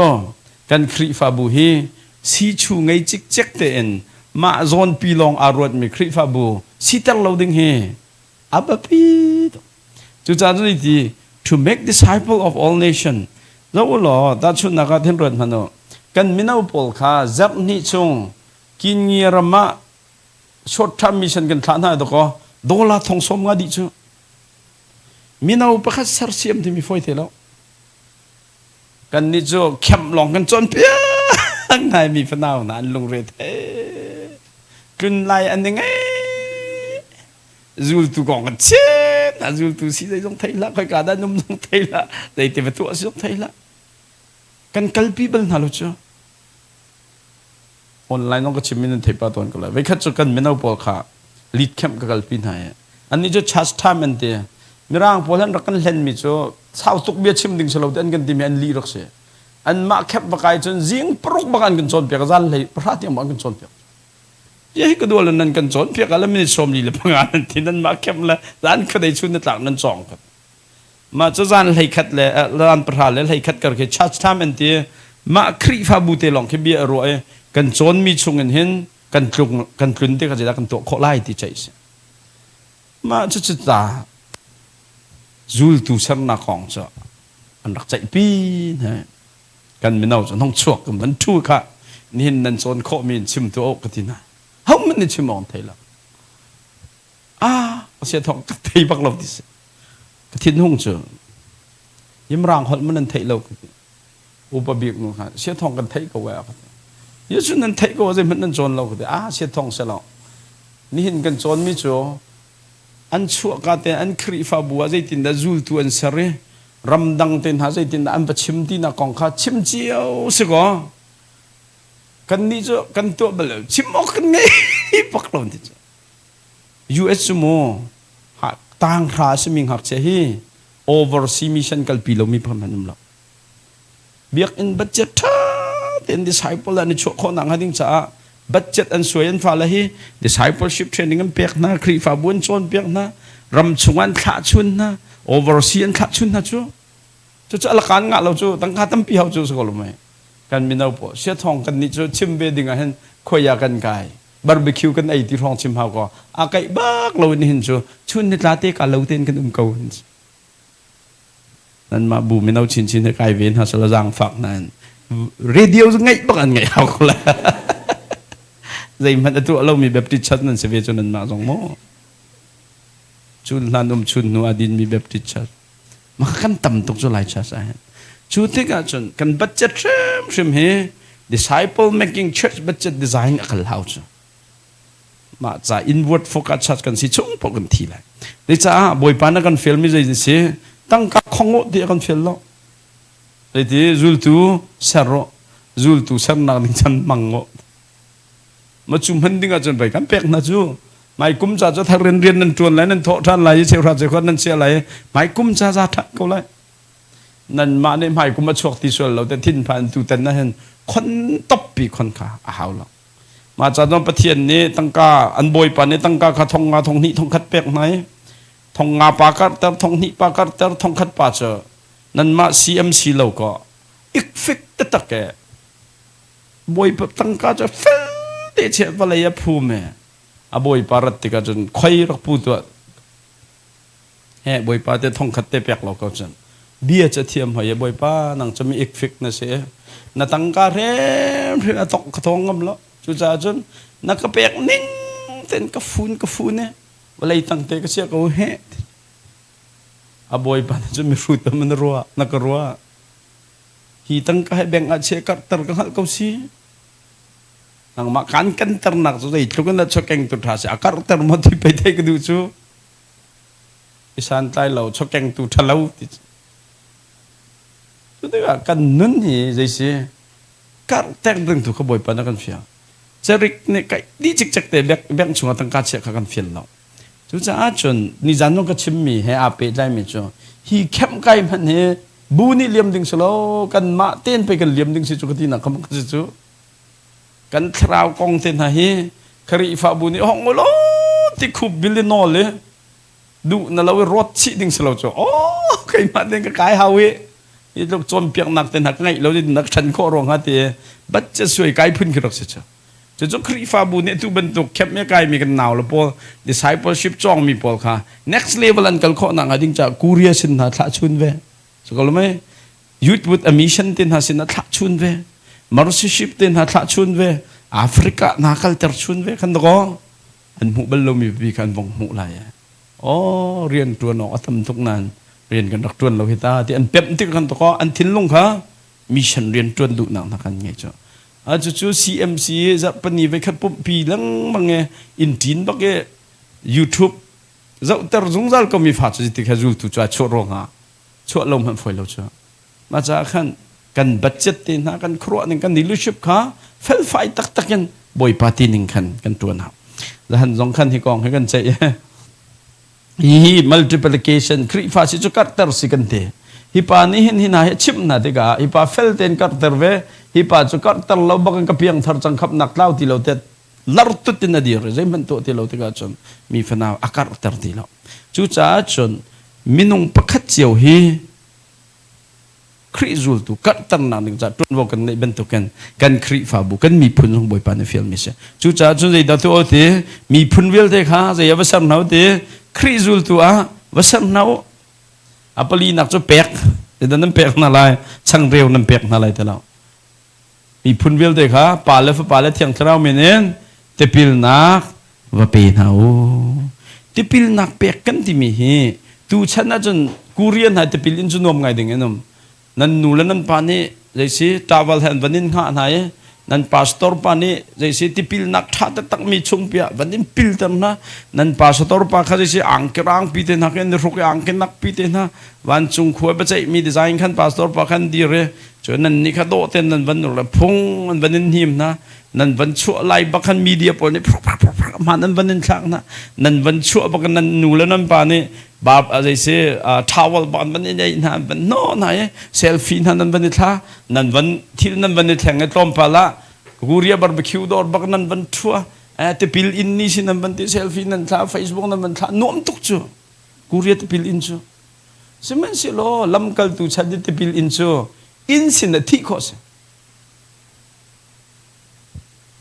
kan Khrihfabu hi sichu ngei cikcek tein mah zawnpi lawng aa ruatmi Khrihfabu siter lo ding hi a biapi tuk. Cucaah cun ti to make disciple of all nation zoh u law tahchunhnak ah thin ruat hmanh u kan mino pawl kha zarh hnih chung Kingi ram ah short term mission kan thlah hna dakaw dollar thong sawm nga dih cu mino pakhat sersiam timi fawi te lo. Kannih cu kemh lawng kan cawnpiak ngai mi fanau hna an lungre thei. Tlun lai an i ngei. Zultu kong kan chim. A zultu si zei zong thei hlah, khoika dah num zong thei hlah, zei ti va tuah si zong thei hlah. Kan kalpi bal hna lo cu. Online zong ka chim in nan theih pah tawn ko lai. Voikhat cu kan mino pawl kha lead camp ka kalpi hna i annih cu church time an ti. Mirang pawl an rak kan hlenmi cu sau tuk bia chim ding si lo ti an kan timi an lih rak si. Anmah camp va kai cun zing paruk bak an kan cawnpiak zan hlei pahra tiang bak an kan cawnpiak. Bia hi ka dual nan kan cawnpiak ah le minute 45 nan ti nanmah camp le zan khuadei chun na tlak nan cawng ka. Mah cu zan 11 le zan 10 le 11 kar khi church time an ti. Mah Khrihfabu te lawng khi bia a ruah i kan cawnmi chung in hin kan tlung kan tlun te kha zeidah kan tuah khawh lai ti ceih si. Mah cucu ta zultu sernak kong cu an rak ceihpi hna. Kan mino cu nong chuak kan van ṭhu kha nihin nan cawn khawhmi in chim tuah ka ti hna. Hohmanh nih chim awk an thei lo. Ah, sia thawng ka thei bak lo ti si. Ka thinhung cu Yimrang holh man nan theih lo ka ti. Upa bik nu kha sia thawng kan theih ko eh ka ti. Yesu nan theih ko zeihmanh nan cawn lo ka ti. Ah sia thawng se lo. Nihin kan cawnmi cu an chuahka te an Khrihfabu ah zeitindah zultu an ser i ramdang te hna zeitindah an va chim tinak kong kha chim cio si kaw kannih cu kan tuah bal lo chim awk kan ngei bak lo ti cu US cu mu tanghra a simi ngakchia hi oversea mission kalpi lomi phun an um lo. Biakinn budget ṭha tein disciple an i chuah khawh nakhnga ding caah budget an suai an fale hi discipleship training an pek hna, Khrihfabu an cawnpiak hna, ram chung an thlah chun hna, oversea an thlah chun hna cu. Cucu alakan ngah lo cu tangka tampi hau cu si ko lo mei. Kan mino pawl siathawng kan nih cu chim ve ding ah hin khuai kan kai. Barbecue kan ei ti hrawng chim hau ko. A kaih bak lo in hin cu chun ni tla te ka lo tein kan um ko. Nanmah bu mino chinchin he kai ve hna sala zaangfak nain radio cu ngaih bak an ngaih hau ko la. Zeihmanh a tuah lomi Baptist Church nan si ve cu nanmah zong maw? Chun hlan um chun hnu a dinmi Baptist Church. Mah kan tam tuk cu Lai Church ah hin. Cu tikah cun kan budget hrimhrim hi disciple making church budget design a kal hau cu. Mah ca inward focus church kan si chung paoh kan thi lai. Te caah Bawipa na kan fialmi zei si tangka khong ti a kan fial lo. Zeiti zultu ser rawh. Zultu sernak ding chan hmang u. Ma cu hman ding ahcun pei kan pek hna cu. Mai kum ca cu thar rian rian nan ṭuan lai, nan thawh ṭhan lai i cheuhra cheukhat nan chia lai i mai kum ca za ṭhan ko lai. Nanmah nih hmai kum a chuak ti sual lo te thinphan tutan ah hin khon toppi khon kha a hau lo. Mah ca cun Pathian nih tangka an bawipa nih tangka kha thong nga thong hnih thong khat pek hna i thong nga pa karhter thong hnih pa karhter thong khat pa cu nanmah CMC lo kaw ikfik taktak e bawipa tangka cu fel te chiah vawlei a phum e a bawipa rat tikah cun khoi rak pu tuah he bawipa te thong khat te pek lo ko cun bia ca thiam hoi e bawipa nang cu mi ikfik na si na tangka hrim hrim a tok ka thong ngam lo cucaah cun na ka pek ning ten ka fun ka fun e vawlei tang te ka chia ko he a bawipa nih cun mihrut ah na ruah na ka ruah hi tangka he bank ah chia karhter ka hngalh ko si nangmah kan kanternak cu zeitluk in dah chawkeng tu ṭha si a karhter maw ti pei theih ka duh cu i santlai lo chawkeng tu ṭha lo ti cu tikah kan nun hi zei si karhter ding tu kha bawipa na kan fial cerik nih kaih dih cikcek te bank chungah tangka chiah kha kan fial lo Cucaah cun nizan zong ka chimmi he aa pehtlaimi cu hi kemh kai hmanh hi bu nih liam ding si lo kanmah tein pei kan liam ding si cu ka tinak kha ka si cu kan thlarau kong te hna hi Khrihfabu nih hong ulaw ti khup bil i nawl i duh na lo i rawt chih ding si lo cu oh keimah tein ka kai hau i hi tluk cawnpiaknak te hna ka ngeih lo na ka ṭhan khawh ruang ha ti bat ce suai kai phun khi rak si cu Cucu Khrihfabu nih atu bantuk camp i kaimi kan nau le pawl discipleship cawngmi pawl kha next level an kal khawh nakhnga ding caah Korea sin hna thlah chun ve. So ko mei youth with a mission te hna sin ah thlah chun ve. Mercyship te hna thlah chun ve. Africa hna kalter chun ve kan dakaw an hmuh bal lomi pipi kha an vong hmuh lai. Oh rian ṭuan awk a tam tuk nain rian kan rak ṭuan lo hi ta ti an pemh tik kan takaw an thinlung kha mission rian ṭuan duhnak hna kan ngei cu. A cucu CMC zarhpini voikhat pumhpi lengmang i inn ṭin bak i YouTube zohter zungzal ko mi fa cu ti kha zultu cu a chuah ruangah chuah lo hmanh fawi lo cu. Mah caah khan kan budget te hna kan khuaruah ning kan leadership kha felfai taktak in Bawipa ti ning khan kan ṭuan hau. Zahan zong khan hi kong hi kan ceih. Hihi multiplication Khrihfa si cu karhter si kan ti. Hi pa nih hin hi hna hi a chimh hna tikah hi pa fel tein karhter ve, hi pa cu karhter lo bak in ka piangthar cang khamhnak tlau ti lo te lar tut in a dir i zeihmanh tuah ti lo tikah cun mi fanau a karhter ti lo. Cucaah cun minung pakhat cio hi Khrih zultu karhternak ding caah ṭuanvo kan ngeih bantukin kan Khrihfabu kan miphun zong Bawipa nih fialmi si. Cucaah cun zeidah tuah u ti miphun vialte kha zei ah va ser hna u ti Khrih zultu ah va ser hna u. A palinak cu pek zeidah nan pek hna lai changreu nan pek hna lai ti lo. Miphun vialte kha Pa le Fapa le Thiang Thlarau min in tipilnak va pe hna u. Tipilnak pek kan timi hi tuchan ahcun Korea hna tipil in cu nuam ngai ding in um. Nan nu le nan pa nih zeisi towel he an van in hngah hna i nan pastor pa nih zeisi tipilnak ṭha taktak mi chung piah van in pilter hna nan pastor pa kha zeisi angki rang pi te hna khin hruk i angki nak pi te hna vancung khua biaceih mi design khan pastor pa khan dir i Cun nannih kha dawh tein nan van ur le phung an van in hnim hna. Nan van chuah lai bak khan media pawl nih hmaan an van in thlak hna. Nan van chuah bak nan nu le nan pa nih bab zei si towel bak an van in ei hna an van hnawh hna i selfie hna nan van i thla nan van thil nan van i thleng i tlawmpal ah Korea barbecue dawr bak nan van thua tipil in ni sin nan van ti selfie nan thla Facebook nan van thla nuam tuk cu Korea tipil in cu Sihmanhsehlaw lamkaltu chan i tipil in cu inn sin ah thih khawh a si.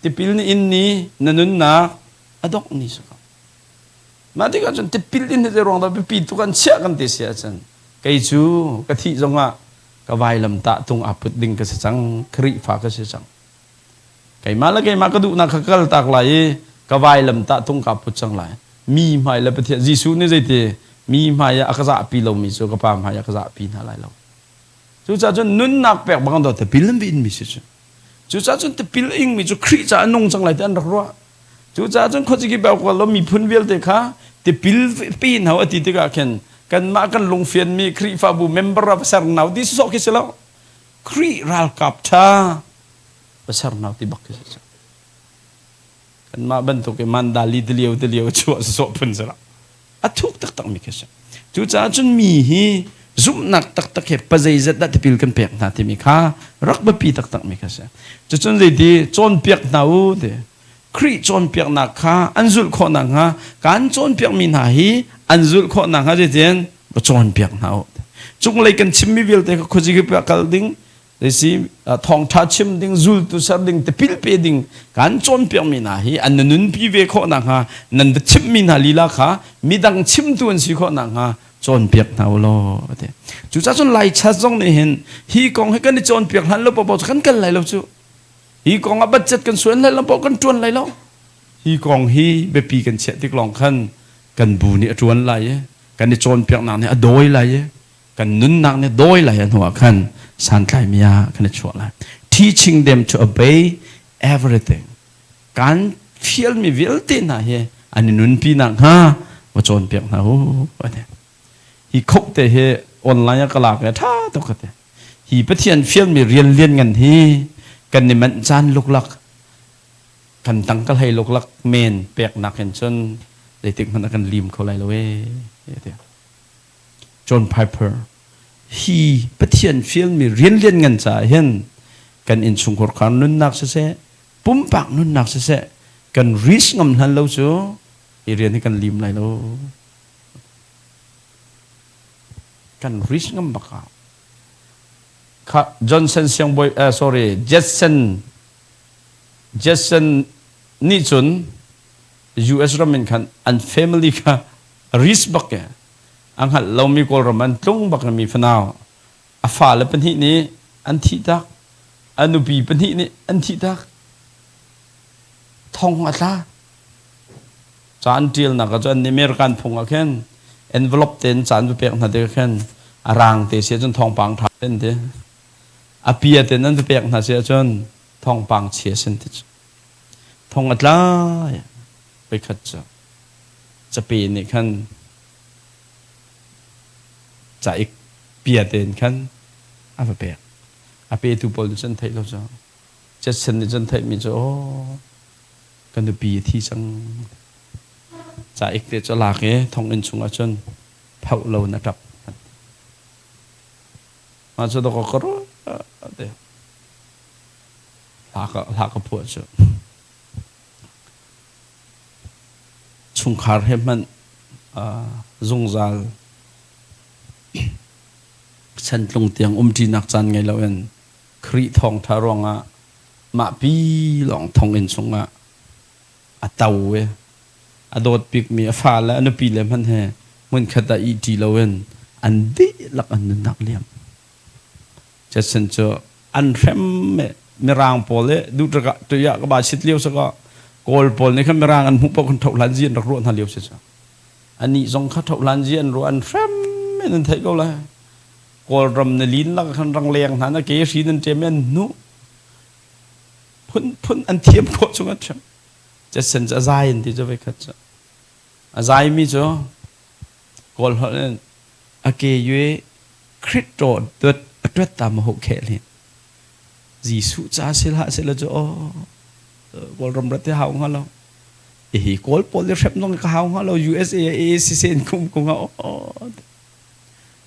Tipil na in ni na nunnak a dongh ni si ko. Mah tikah cun tipil in hi zei ruang dah biapi tuk an chiah kan ti si ahcun kei cu ka thih zongah ka vailamtah tung aa put ding ka si cang, Khrihfa ka si cang. Keimah le keimah ka duhnak kha ka kaltak lai i ka vailamtah tung kaa put cang lai. Mi hmai le Pathian Jesuh nih zeiti mi hmai ah a ka zahpi lomi cu ka Pa hmai ah ka zahpi hna lai lo. Cucaah cun nunnak pek bang dawt tipil an va inmi si cu. Cucaah cun tipil a ingmi cu Khrih caah a nung cang lai ti an rak ruah. Cucaah cun khuaziki bel lo miphun vialte kha tipil pe hna a ti tikah khin kanmah kan lungfianmi Khrihfabu member ah va ser hna ti sawsawh khi si lo. Khrih ralkap ṭha va ser hna ti bak khi si. Kanmah bantuk i mandali tilio tilio chuah sawh phun si lo. A thuk taktak mi khi si. Cucaah cun mi hi zumhnak taktak he pazeizat dah tipil kan pek hna timi kha rak biapi taktak mi kha si. Cucun zeiti cawnpiak hna u ti Khrih cawnpiaknak kha an zulh khawh nakhnga kan cawnpiakmi hna hi an zulh khawh nakhnga zeitin va cawnpiak hna u. Cunglei kan chimmi vialte kha khuazing kal ding zeisi thawngṭha chim ding zultu ser ding tipil pe ding kan cawnpiakmi hna hi an nunpi ve khawh nakhnga nan va chimhmi hna lila kha midang chimtu an si khawh nakhnga cawnpiak hna u law ati. Cucaah cun Laicha zong nih hin hi kong hi kan i cawnpiak hlan lo paoh cu kan kal lai lo cu. Hi kong ah budget kan suan lai lo paoh kan ṭuan lai lo. Hi kong hi biapi kan chiah tik lawng khan kan bu nih a ṭuan lai i kan i cawnpiaknak nih a dawi lai i kan nunnak nih dawi lai a hnuah khan santlaimi ah kan i chuah lai. Teaching them to obey everything. Kan fialmi vialte hna hi an i nunpi nakhnga va cawnpiak hna u. Hi khop te hi online ah ka lak i ṭha tuk ka ti. Hi Pathian fialmi rian lian ngan hi kan i manh caan luklak kan tangka hlei luklak men peknak in cun zeitik hmanh ah kan lim kho lai lo ee. John Piper hi Pathian fialmi rian lian ngan caah hin kan innchungkhar khar nunnak siseh pumpak nunnak siseh kan risk ngam hlan lo cu hi rian hi kan lim lai lo kan risk ngam bak ah kha Johnson siangbawi sorry Jetson Jetson nih cun US ram in khan an family kha risk bak ke a hngalh lomi Kawlram an tlung bak mi fanau a fale pahnih nih an thih tak a nupi pahnih nih an thih tak thong a tla ca an ṭialnak ah cun American phung ah khin envelope tein ca an va pek hna tikah khin a rang te si ahcun thawngpang ṭha ten ti a pia ten an va pek hna si ahcun thawngpang chia sin ti cu thong a tla voikhat cu cape nih khan caik pia tein khan a va pek. A petu pawl nih cun theih lo cu. Jetson nih cun theihmi cu aw ka nupi a thi cang. Caik te cu a lak i thonginn chungah cun phoh lo in a ṭap. Mah cu dawk ka ruah te. Hla ka phuah cu. Chungkhar he hmanh zungzal chantlung tiang umṭinak caan ngei loin Khrih thawngṭha ruangah mahpi lawng thonginn chungah a to i a dawt bikmi a fale a nupi le hmanh he hmunkhat ah ihṭi loin an dihlak an nunnak liam. Jason cu an hrem i Mirang pawl i duh tuah ka ba sit lio si kaw Kawl pawl nih khan Mirang an hmuh paoh khan thohlan zi an rak ruah hna lio si cu. Anih zong kha thohlan zi an ruah an hrem in an theih ko lai. Kawlram na lin lak khan rangleng hna na ke hri nan ṭem i an hnuh. Phun phun an thiam khawh chung an hrem. Jason cu a zai an ti cu voikhat cu. A zaimi cu Kawl holh in a ke yue Khrihṭaw a ṭuat ta maw khel hi Jesuh ca si hlah seh law cu aw Kawlram rat hi hau hnga lo. Hihi Kawl pawl i hrem zong ka hau hnga lo USA AACC in kum ko hnga aw.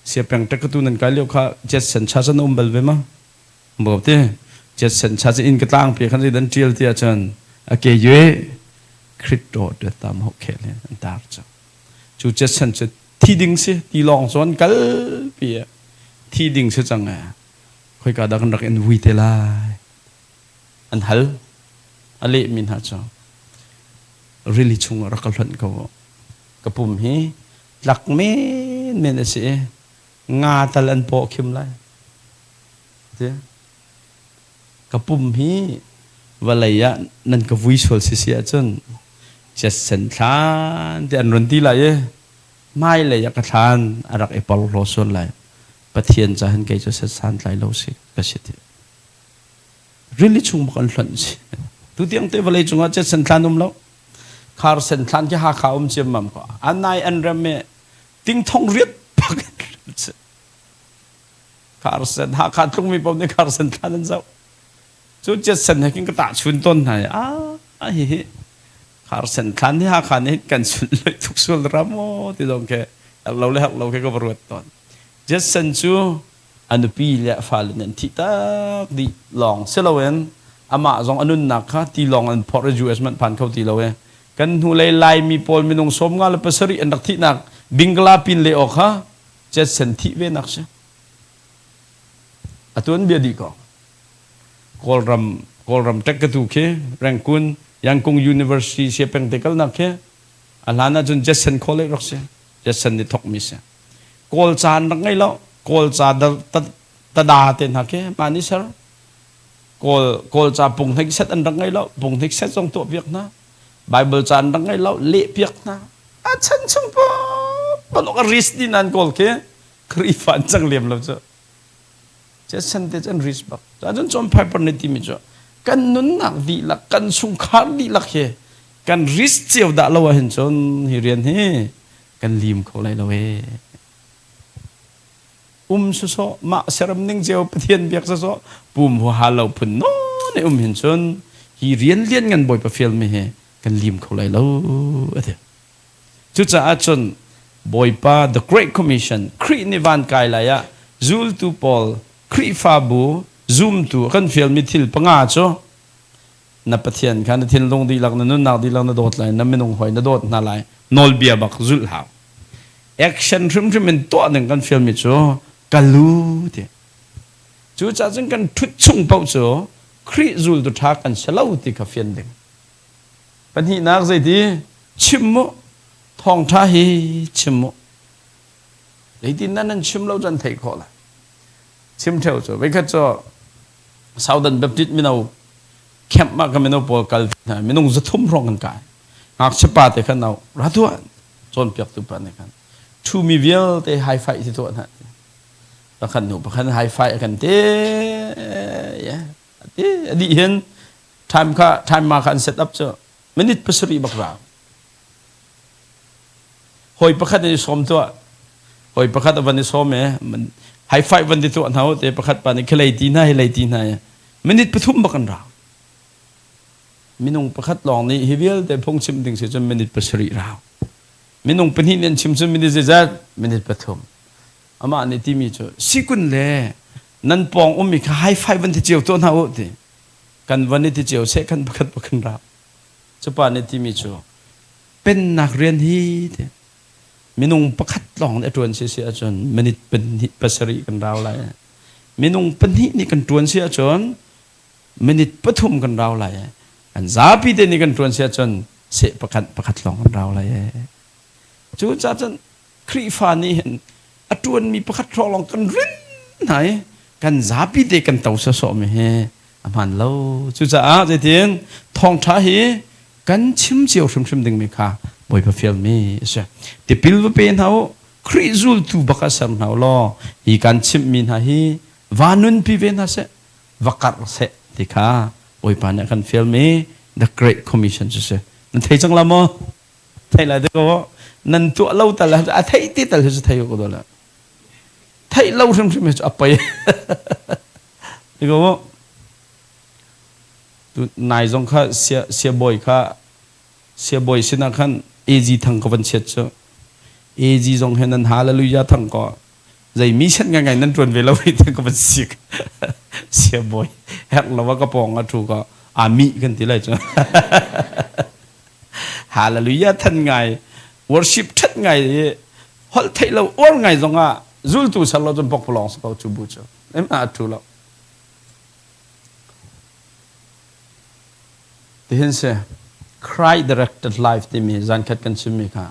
Sia peng tek tu nan kai lio kha jet sen cha chan um bal ve ma? Bo te jet sen cha in ka tlang pi khan dan tial ti ahcun a ke yue Khrihṭaw ṭuat ta maw khel hi an tar cu. Cu jet sen cu thi ding si ti lawng cun kalpi thi ding si cang e khoika dah kan rak in vui te lai an hal a leh mi hna cu rili chung ah rak ka hlonh ko ka pum hi tlak men men a si i nga tal an paw khim lai ti ka pum hi vawlei ah nan ka vui sual si si ahcun chiatsen thlan ti an run ti lai i hmailei ah ka thlan a rak i porhlaw sual lai Pathian ca hin kei cu set santlai lo si ka si ti rili chung bak an hlonh si tu tiang te vawlei cungah chiatsen thlan um lo khar sen thlan khi Hakha um ciammam ko anai an rem i ting thong riat pak Kharsen Hakha tlungmi paoh nih Kharsen thlan an zoh. Cu Jetsen he khin ka tahchun tawn hna i ah hihi Kharsen thlan hi Hakha nih kan sunlawih tuk sual ram aw ti zong khi herh lo le herh lo khi ka va ruat tawn. Jetsen cu a nupi le a fale nih an thih tak dih lawng si loin amah zong a nunnak kha tilawng an phorh i US manh phan kho ti lo i kan hnulei Laimi pawl minung 57 an rak thihnak Bingla pin le awk kha Jetsen thih ve nak si. A tuanbia dih ko. Kawlram Kawlram ṭekkatu khi Rangoon Yangon University sia peng te kalnak khi a hlan ahcun Jetsen College rak si. Jetsen nih thokmi si. Kawl ca an rak ngei lo. Kawl ca tada te hna khi mah nih ser. Kawl Kawl ca punghnik set an rak ngei lo. Punghnik set zong tuah piak hna. Bible ca an rak ngei lo. Leh piak hna. A chan chung pa a risk din an kawl khi Khrihfa an cang lem lo cu. Chan te an risk bak. Cun John Piper nih timi cu kan nunnak dihlak, kan chungkhar dihlak hi kan risk cio dah lo ahhin cun hi rian hi kan lim kho lai lo ee. Um sawsawh mah serem ning cio Pathian biak sawsawh pum huaha lo phun nawn i um hin cun hi rian lian ngan Bawipa fialmi hi kan lim kho lai lo a ti. Cucaah cun Bawipa The Great Commission Khrih nih van kai lai ah zultu pawl Khrihfabu zumtu a kan fialmi thil panga cu na Pathian kha na thinlung dihlak na nunnak dihlak na dawt lai na minung hawi na dawt hna lai nawlbia bak zulh hau action hrimhrim in tuah ding kan fialmi cu kalu ti cucaah cun kan ṭhut chung paoh cu Khrih zultu ṭha kan si lo ti kha fian ding Pahnihnak zeiti chim mu thawngṭha hi chim mu zeitin nan nan chim lo cu an theih khawh lai chim ṭheo cu voikhat cu Southern Baptist mino camp ah ka mino pawl kal hna minung 300 hrawng kan kai ngakchia pa te khan nau ra tuah cawnpiaktu pa nih khan ṭhumi vialte high five ti tuah hna pakhat hnu pakhat high five a kan te a dih hin Time kha time ma kha an set up cu minute 7 bak rau. Hawi pakhat in i sawm tuah. Hawi pakhat a van i sawm e high five van ti tuah hna te pakhat pa nih khilei ti hna hi lei ti hna minute 3 bak an rau. Minung pakhat lawng nih hi vialte phungchim ding si cun minute 7 rau. Minung pahnih nih an chim cun minute zeizat? Minute 3. Amah nih timi cu sikun le nan pawng ummi kha high five van ti cio tuah hna u ti. Kan van i ti cio seh khan pakhat pakhat ra. Cupa nih timi cu pennak rian hi ti minung pakhat lawng nih a ṭuan si si ahcun minute pahnih pasarih kan rau lai. Minung pahnih nih kan ṭuan si ahcun minute 3 kan rau lai. Kan zapi te nih kan ṭuan si ahcun seh pakhat pakhat lawng kan rau lai. Cu caah cun Khrihfa nih hin a ṭuanmi pakhat hrawng lawng kan rin hna i kan zapi te kan to sawsawhmi hi a hmaan lo. Cucaah zeitin thawngṭha hi kan chim cio hrimhrim dingmi kha Bawipa fialmi a si. Tipil va pe hna u, Khrih zultu bak ah ser hna u law hi kan chimhmi hna hi va nunpi ve hna seh, va karh seh ti kha Bawipa nih a kan fialmi The Great Commission cu si. Nan thei cang la maw? Theih lai ko nan tuah lo tal a theih ti tal hi cu thei ko la theih lo hrimhrim hi cu a poi ko tu nai zong kha sia sia bawi kha sia bawi sinah khan AG thang ka van chiat cu AG zong he nan hallelujah thang ko zei mi set ngai ngai nan tuan ve lo i te ka van sik sia bawi herh lo ka pawng a thu ko ami kan ti lai cu Hallelujah than ngai worship that ngai i holh theih lo uar ngai zongah zultu ser lo cun pokpalawng si ko cu bu cu ema a thu lo tihin si Christ directed life timi zankhat kan chimmi kha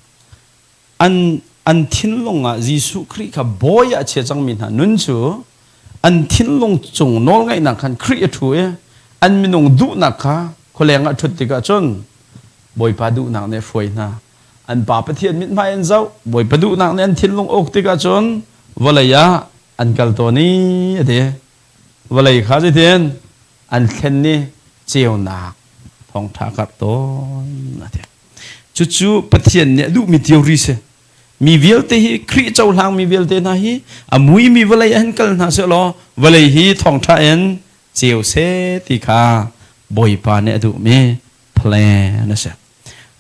an an thinlung ah Jesuh Khrih kha bawi ah a chia cangmi hna nun cu an thinlung cung nawlngaihnak khan Khrih a ṭhu i an minung duhnak kha khualeng ah ṭhut tikah cun Bawipa duhnak nih a hruai hna. An Pa Pathian mithmai an zoh. Bawipa duhnak nih an thinlung uk tikah cun vawlei ah an kal tawn i a ti. Vawlei kha zeitin an thlen i ceunak thawngṭha karh tawn a ti. Cucu Pathian nih a duhmi theory si. Mi vialte hi Khrih cohlang mi vialte hna hi a muimi vawlei ah hin kal hna sehlaw vawlei hi thawngṭha in ceu seh ti kha Bawipa nih a duhmi plan a si.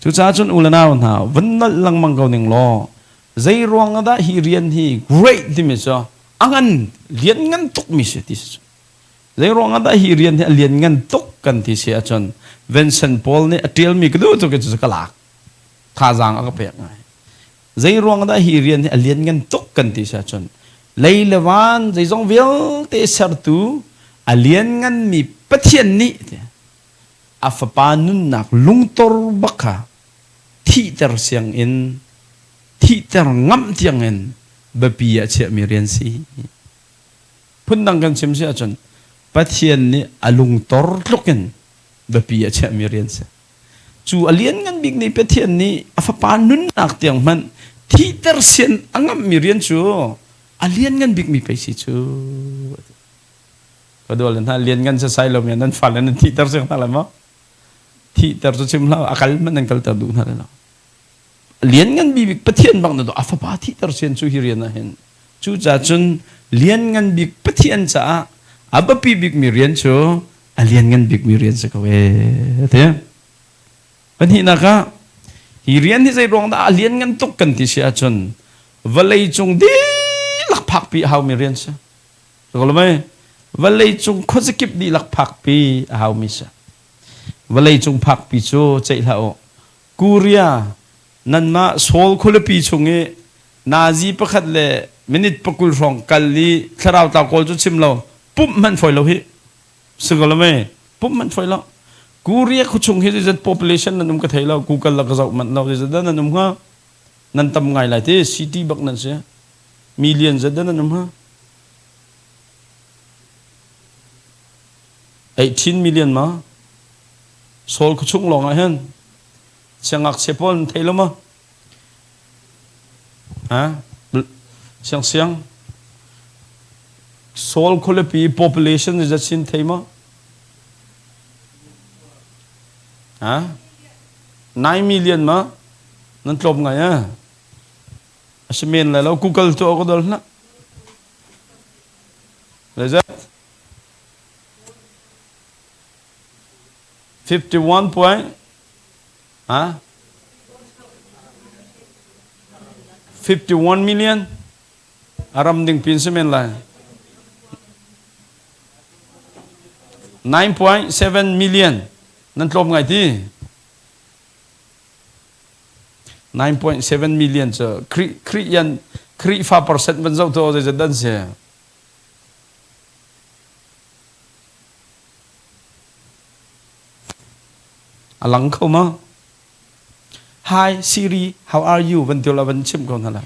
Cucaah cun u le nau hna vun nolh lengmang ko ning law zei ruang ah dah hi rian hi great timi cu a ngan lian ngan tukmi si ti si cu. Zei ruang ah dah hi rian hi a lian ngan tuk kan ti si ahcun Vincent Paul nih a ṭialmi ka duh tuk i cucu ka lak. Thazaang a ka pek ngai. Zei ruang dah hi rian hi a lian ngan tuk kan ti si ahcun lei le van zeizong vialte sertu a liannganmi Pathian nih a fapa nunnak lungtor bak kha thihter siang in thihter ngamh tiang in biapi ah chiahmi rian si. Phundang kan chim si ahcun Pathian nih a lungtor tluk in biapi ah chiahmi rian si. Cu a lianngan bik nih Pathian nih a fapa nunnak tiang hmanh thihter sian a ngamhmi rian cu a lianngan bikmi pei si cu. Ka dual hna lianngan sasai lomi nan fale nan thihter siang hna lai maw? Thihter cu chim hlah, a kal hmanh nan kalter duh hna lai lo. Lianngan bik Pathian bang na a fapa thihter sian cu hi rian ah hin. Cucaah cun lianngan bik Pathian caah a biapi bikmi rian cu a lianngan bikmi rian si ko ee ti. Pahnihnak ah hi rian hi zei ruang dah a lianngan tuk kan ti si ahcun vawlei cung dihlak phakpi a haumi rian si. Mei vawlei cung khuazakip dihlak phakpi a haumi si. Vawlei cung phakpi cu ceih hlah u. Korea nanmah Seoul khualipi chung i nazi pakhat le minute pakul hrawng kal i thlarau tlau kawl cu chim lo pumh hmanh fawi lo hi si ko lo mei pumh hmanh fawi lo. Korea khuachung hi zeizat population nan um ka thei lo, Google la ka zoh manh lo. Zeizat dah nan um hnga? Nan tam ngai lai ti, city bak nan si. Million zat dah nan um hnga? 18 million ma? Seoul khuachung lawng ah hin siangngakchia pawl nan thei lo maw? Ha? Siang siang. Seoul khualipi population zeizat sin thei maw? Ha? 9 million ma? Nan tlawm ngai eh? A si men lai lo. Google tu ka dol hlah. Zeizat? 51 point ha 51 million a ram ding pin si men lai. 9.7 million nan tlawm ngai ti. 9.7 million cu Khrih yan Khrihfa percent van zoh to zeizat dan si? A lang kho ma? Hi Siri, how are you? Van ti la van chim ko hna la.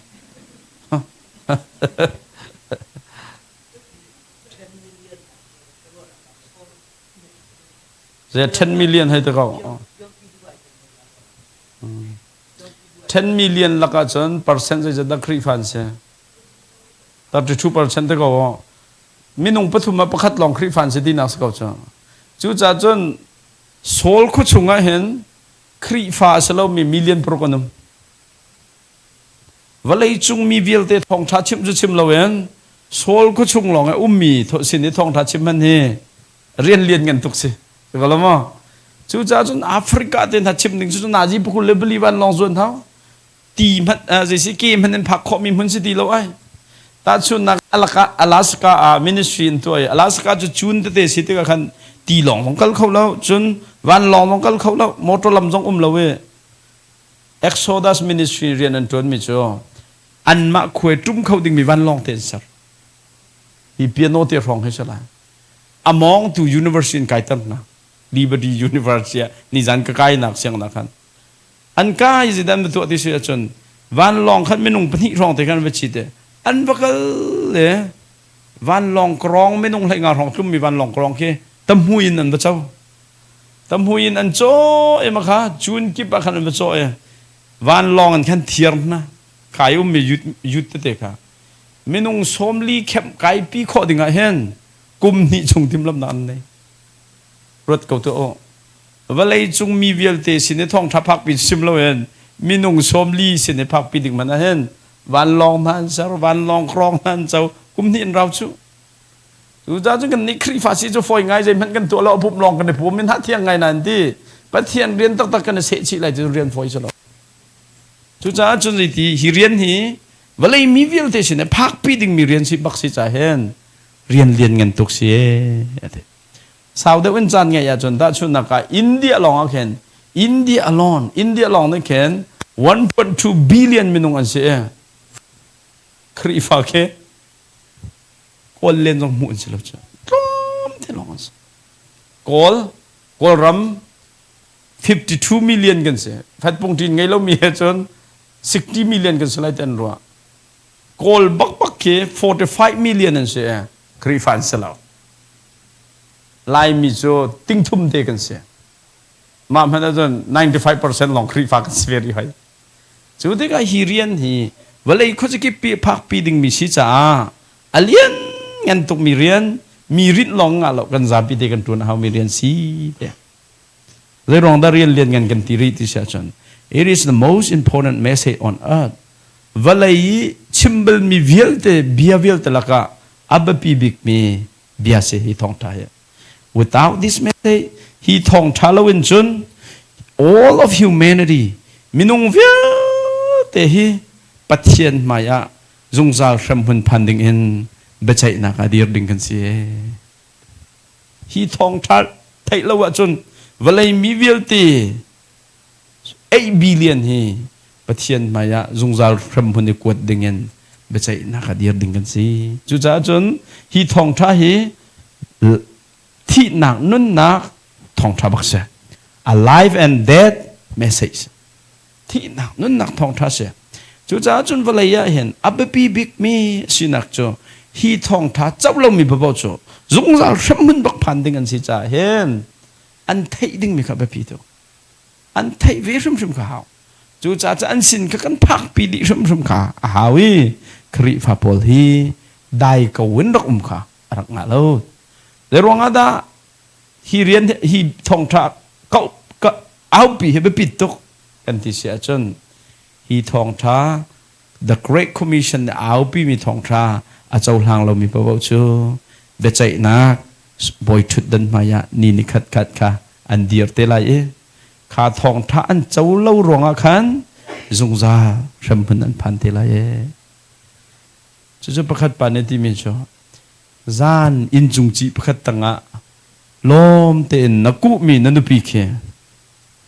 Ze 10 million hei te ko. 10 million lakah cun percent zeizat dah Khrihfa an si? 32% te ko. Minung pathum ah pakhat lawng Khrihfa an si tinak si ko cu. Cucaah cun Saul khuachung ah hin Khrihfa a si lomi million paruk an um. Vawlei cung mi vialte thawngṭha chimh cu chim loin Saul khuachung lawng i ummi sin i thawngṭha chim hman hi rian lian ngan tuk si. Ko lo maw? Cucaah cun Africa te hna chim ding cu nazi pakul le pali van lawng zuan hau. Ti hmanh zeisi ke hmanh in phak khawhmi hmun si ti lo ai. Tahchunhnak alaka Alaska ah ministry in tuah i Alaska cu cun tete si tikah khan ti lawng zong kal kho lo, cun vanlawng zong kal kho lo, motor lam zong um lo i Exodus ministry rian an ṭuanmi cu anmah khuai ṭum kho dingmi vanlawng te an ser. Hi piano te hrawng hi si lai. A mawngtu university in kaiter hna. Liberty University ah nizan ka kainak siangnak khan. An kai zeidah an va tuah ti si ahcun vanlawng khan minung pahnih hrawng te khan an va chit i an va kal le vanlawng krawng minung hlei nga hrawng tlummi vanlawng krawng khi tamhui in an va co. Tamhui in an caw i kha cun kip ah khan an va caw i vanlawng in khan thiar hna. Kai ummi youth, youth tete kha minung 40 khemh kaipi khawh ding ah hin kum hnih chung timhlamhnak an nei. Ruat ko tuah u. Vawlei cung mi vialte sin i thawngṭha phakpi sim loin minung 40 sin i phakpi ding man ah hin. Vanlawng hna an ser, vanlawng krong hna an co, kum hnih in rau cu. Cucaah cun kan nih Khrihfa si cu fawi ngai zeihmanh kan tuah lo, a pum lawng kan i pum in ha thiang ngai na an ti. Pathian rian taktak kan i seh chih lai cu rian fawi si lo. Cucaah cun zeiti hi rian hi vawlei mi vialte sin i phakpi dingmi rian si bak si ca hin rian lian ngan tuk si ee ati. Sau deuh in caan ngeih ahcun tahchunhnak ah India lawng ah khin India alone India lawng nih khin 1.2 billion minung an si i Khrihfa khi Kawl len zong hmuh an si lo cu. Tlawm te lawng an si. Kawl Kawlram 52 million kan si. Fatpungṭin ngei lomi he cun 60 million kan si lai ti an ruah. Kawl bakbak khi 45 million an si. Khrihfa an si lo. Laimi cu tingthum te kan si. Mah hmanh ahcun 95% lawng Khrihfa kan si ve rih hoi. Cu tikah hi rian hi vawlei khuazakip pi phakpi dingmi si caah a lian ngan tukmi rian mi rinh lawng ngah lo kan zapi te kan ṭuan a haumi rian si te. Zeiruang dah rian lian ngan kan ti rih ti si ahcun it is the most important message on earth. Vawlei i chim balmi vialte bia vialte lakah a biapi bikmi bia si hi thawngṭha hi. Without this message, hi thawngṭha loin cun all of humanity, minung vialte hi Pathian hmai ah zungzal hremhmun phan ding in biaceihnak ah dir ding kan si. Hi thawngṭha theih lo ahcun vawlei mi vialte 8 billion hi Pathian hmai ah zungzal hremhmun i kuat ding in biaceihnak ah dir ding kan si. Cucaah cun hi thawngṭha hi thihnak nunnak thawngṭha bak si. Alive and dead message. Thihnak nunnak thawngṭha si. Cucaah cun vawlei ah hin a biapi bikmi sinak cu hi thawngṭha co lomi paoh cu zungzal hremhmun bak phan ding an si caah hin an theih dingmi kha biapi tuk. An theih ve hrimhrim kha hau. Cucaah cu an sin kha kan phakpi dih hrimhrim kha a hau i Khrihfa pawl hi dai ko in rak um kha a rak ngah lo. Zei ruangah dah hi rian hi thawngṭha kau ka aupi hi biapit tuk kan ti si ahcun hi thawngṭha The Great Commission nih aupi mi thawngṭha a cohlang lomi paoh cu biaceihnak bawi ṭhutdan hmai ah ni ni khat khat kha an dir te lai i kha thawngṭha an co lo ruangah khan zungzal hremhmun an phan te lai ee. Cucu pakhat pa nih timi cu zan inncung cih pakhat tangah lawm tein na kuhmi na nupi khi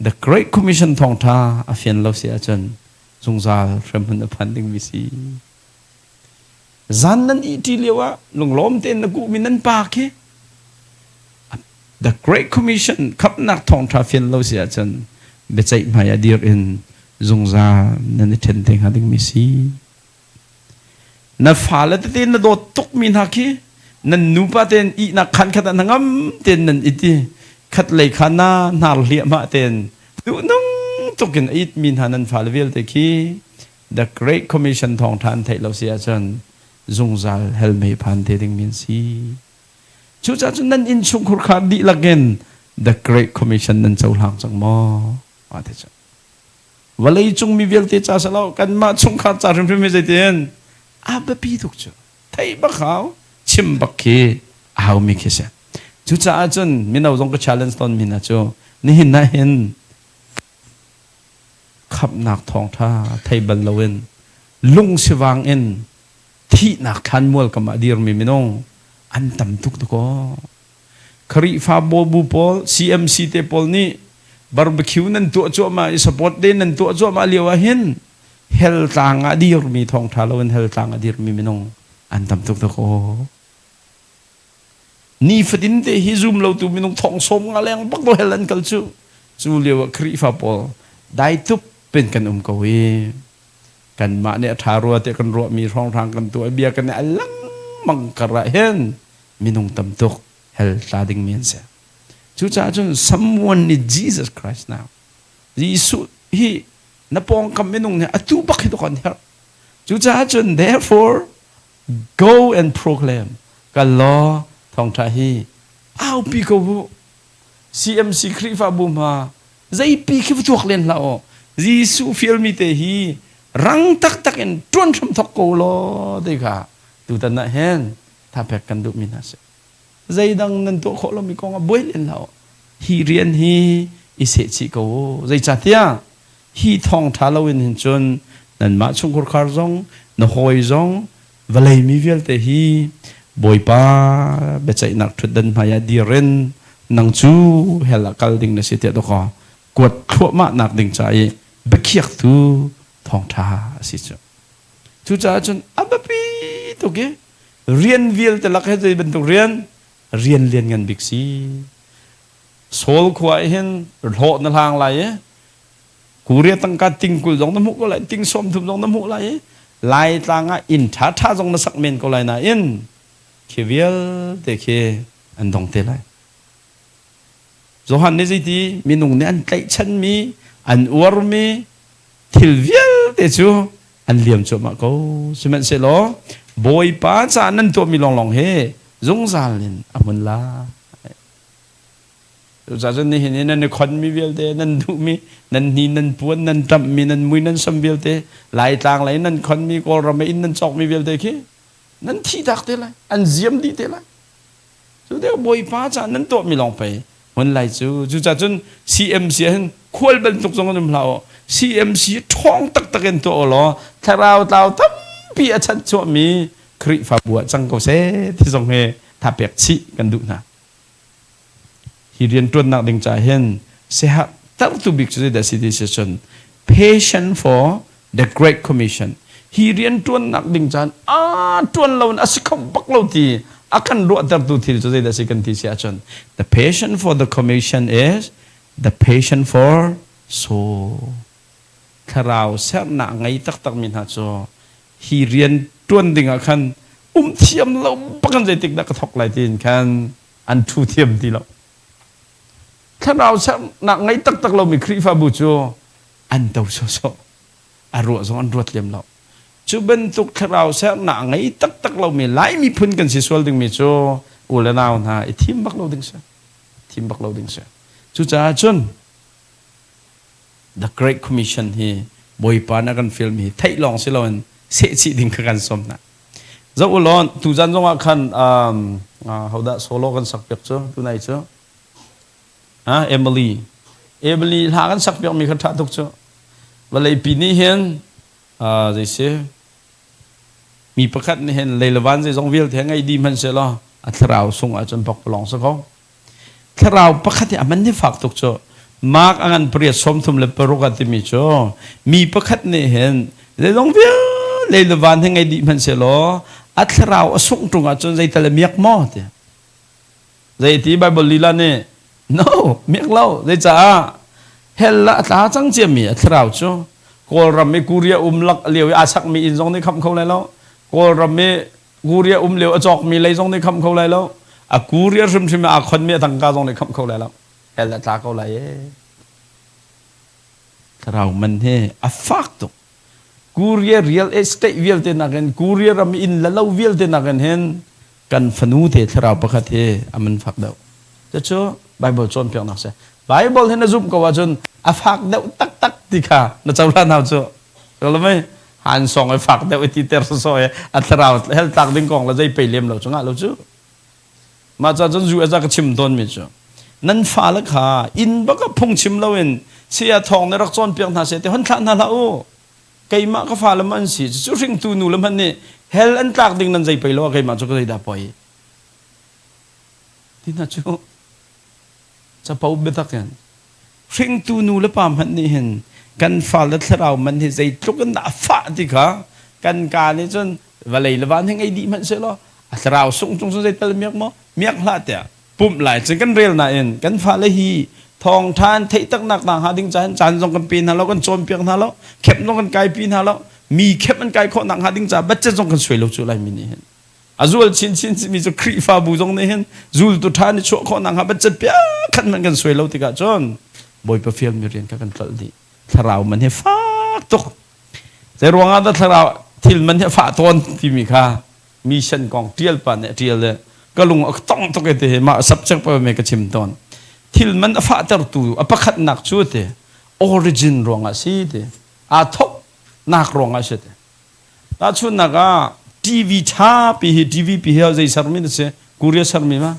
The Great Commission thawngṭha a fian lo si ahcun zungzal hremhmun a phan dingmi si. Zan nan ihṭi lio ah lunglawm tein na kuhmi nan pa khi The Great Commission khamhnak thawngṭha fian lo si ahcun biaceih hmai ah dir in zungzal nan i ṭhen te hnga dingmi si. Na fale tete na dawt tukmi hna khi nan nupa tein ihnak khan khat ah hnangam tein nan it i khat lei kha na hnar hliahmah tein duhnung tuk in a itmi hna nan fale vialte khi The Great Commission thawngṭha an theih lo si ahcun zungzal hell mei phan te dingmi an si. Cucaah cun nan innchungkhur kha dihlak in The Great Commission nan cohlang cang maw? Mah te cu. Vawlei cung mi vialte ca si lo kanmah chungkhar ca hrimhrim hi zeitin a biapi tuk cu theih bak hau chim bak khi a haumi khi si. Cucaah cun mino zong ka challenge tawn mi hna cu nihin ah hin khamhnak thawngṭha thei bal loin lungsivang in thihnak thlanmual kam ah dirmi minung an tam tuk dakaw. Khrihfa bu pawl CMC te pawl nih barbecue nan tuah cuahmah i support day nan tuah cuahmah lio ah hin hell tlang ah dirmi thawngṭha loin hell tlang ah dirmi minung an tam tuk dakaw. Nifatin te hi zum lotu minung thong sawm nga leng bak do hell an kal cu. Cu lio ah Khrihfa pawl dai tup pen kan um ko i kanmah nih a ṭha rua tiah kan ruahmi hrawnghrang kan tuah bia kan i al lengmang kar ah hin minung tam tuk hell tla dingmi an si. Cucaah cun someone need Jesus Christ now. Jesuh hi na pawngkam minung nih atu bak hi tuk an herh. Cucaah cun therefore go and proclaim kal law thawngṭha hi aupi ko bu. CMC Khrihfabu hma zeipi khi va tuak len hlah aw. Jesuh fialmi te hi Rang taktak in ṭuan hram thok ko law ti kha tutan ah hin thapek kan duhmi hna si. Zeidang nan tuah khawh lomi kong ah buai len hlah u. Hi rian hi i sehchih ko u. Zeicahtiah hi thawngṭha loin hin cun nanmah chungkhurkhar zong na hawi zong vawlei mi vialte hi Bawipa biaceihnak ṭhutdan hmai ah dir in nang cu hell ah kal ding na si tiah dawkaw kuat thluahmah nak ding ca i biakhiaktu thawngṭha a si cu. Cucaah cun a biapi tuk i rian vialte lak he zei bantuk rian rian lianngan bik si. Saul khua ah hin hlawh na hlang lai i Korea tangka ting 20 zong na hmuh ko lai, ting 30 zong na hmuh lai i Laitlang ah inn ṭhaṭha zong na sak men ko lai nain khi vialte khi an dong te lai. Johan nih zeiti minung nih an tlaihchanmi, an uarmi thil vialte cu an liam cuahmah ko. Sihmanhsehlaw Bawipa caah nan tuahmi lawnglawng hi zungzal in a hmun lai. Cucaah cun nihin i nan i khonmi vialte, nan duhmi, nan hni, nan puan, nan ṭamhmi, nan mui, nan sam vialte, Laitlang lei nan khonmi, Kawlram i inn nan cawkmi vialte khi nan thihtak te lai, an ziam dih te lai. Cu deuh Bawipa caah nan tuahmi lawng pei hmun lai cu. Cucaah cun CMC ah hin khual bantuk zong an um hlah u. CMC ṭhawng taktak in tuah u law thlarau tlau tampi a chanchuahmi Khrihfabu ah cang ko seh ti zong hi tha pek chih kan duh hna. Hi rianṭuannak ding caah hin siaherh tertu bik cu zeidah a si ti si cun passion for the Great Commission. Hi rianṭuannak ding caan aa ṭuan lo in a si kho bak lo ti a kan ruahtertu thil cu zeidah a si kan ti si ahcun the passion for the commission is the passion for soul. Thlarau sernak ngei taktakmi hna cu hi rian ṭuan ding ah khan um thiam lo bak in zeitik dah ka thawk lai tiin khan an ṭhu thiam ti lo. Thlarau sernak ngei taktak lomi Khrihfabu cu an to sawsawh. A ruah zong an ruat lem lo. Cu bantuk thlarau sernak ngei taktak lomi Lai miphun kan si sual dingmi cu u le nau hna i thim bak lo ding si. Thim bak lo ding si. Cucaah cun The Great Commission hi Bawipa nih a kan fialmi hi theih lawng si loin sehchih ding kha kan sawm hna. Zoh u law tuzan zongah khan hodah solo kan sak piak cu tunai cu Emily Emily hla kan sak piakmi kha ṭha tuk cu vawleipi nih hin zei si mi pakhat nih hin leilevan zeizong vialte ngei dih hmanh sehlaw a thlarau sung ahcun pakpalawng si ko. Thlarau pakhat hi a man hi fak tuk cu. Mark a ngan pariat 36 a timi cu mi pakhat nih hin zeizong vialte le van hi ngei dih hmanh sehlaw a thlarau a sungh ṭung ahcun zeital a miak maw ti. Zei ti Bible lila nih no miak lo zeicaah hell ah a tla cang ciami a thlarau cu Kawlram i Korea um lak lio i aa sakmi inn zong nih khamh kho lai lo Kawlram i Korea um lio a cawkmi lei zong nih khamh kho lai lo. A Korea hrimhrim aa khonmi a tangka zong nih khamh kho lai lo. Hell a tla ko lai ee. Thlarau man hi a fak tuk. Korea real estate vialte nakin Korea ram inn le lo vialte nakin hin kan fanu te thlarau pakhat hi a man fak deuh. Cucu Bible cawnpiaknak si. Bible hi na zumh ko ahcun a fak deuh taktak ti kha na cohlan hau cu. Mei han song ai fak deuh i ti ter so i a thlarau hel tlak ding kong le zei pei lem lo cu ngah lo cu. Mah ca cun zu a ka chim tawn mi cu nan fale kha inn bak ah phung chim loin saya thawng nih rak cawnpiak hna seh ti hon thlah hna hlah u. Keimah ka fale ma an si cu hringtu nu le hmanh nih hell an tlak ding nan zei pei lo ah keimah cu ka zei dah poi. Ti hna cu capo biatak in Hringtu nu le pa hmanh nih hin kan fale thlarau man hi zeitluk in dah a fah ti kha kan ka nih cun vawlei le van hi ngei dih hmanh sehlaw a thlarau sung cung cun zeital miak maw miak hlah tiah pumh lai cun kan rel nain kan fale hi thawngṭha an theih taknak hna hnga ding caan caan zong kan pe hna lo kan cawnpiak hna lo khep zong kan kaipi hna lo mi khep an kai khawh nak hnga ding caah budget zong kan suai lo cu Laimi nih hin A zual chinchin mi cu Khrihfabu zong nih hin zultu ṭha nih chuah khawh nakhnga budget piak khat hmanh kan suai lo tikah cun Bawipa fialmi rian kha kan tlolh dih. Thlarau man hi fak tuk. Zei ruangah dah thlarau thil man hi a fah tawn timi kha mission kong ṭial pa nih a ṭial i ka lung a tong tuk i ti hi mah subject pa me ka chim tawn. Thil man a fahtertu a pakhatnak cu ti origin ruangah si ti. Aa thok. Nak ruang ah si te. Tahchunhnak ah TV ṭha pi hi TV pi hi zei sermi na si? Korea sermi ma?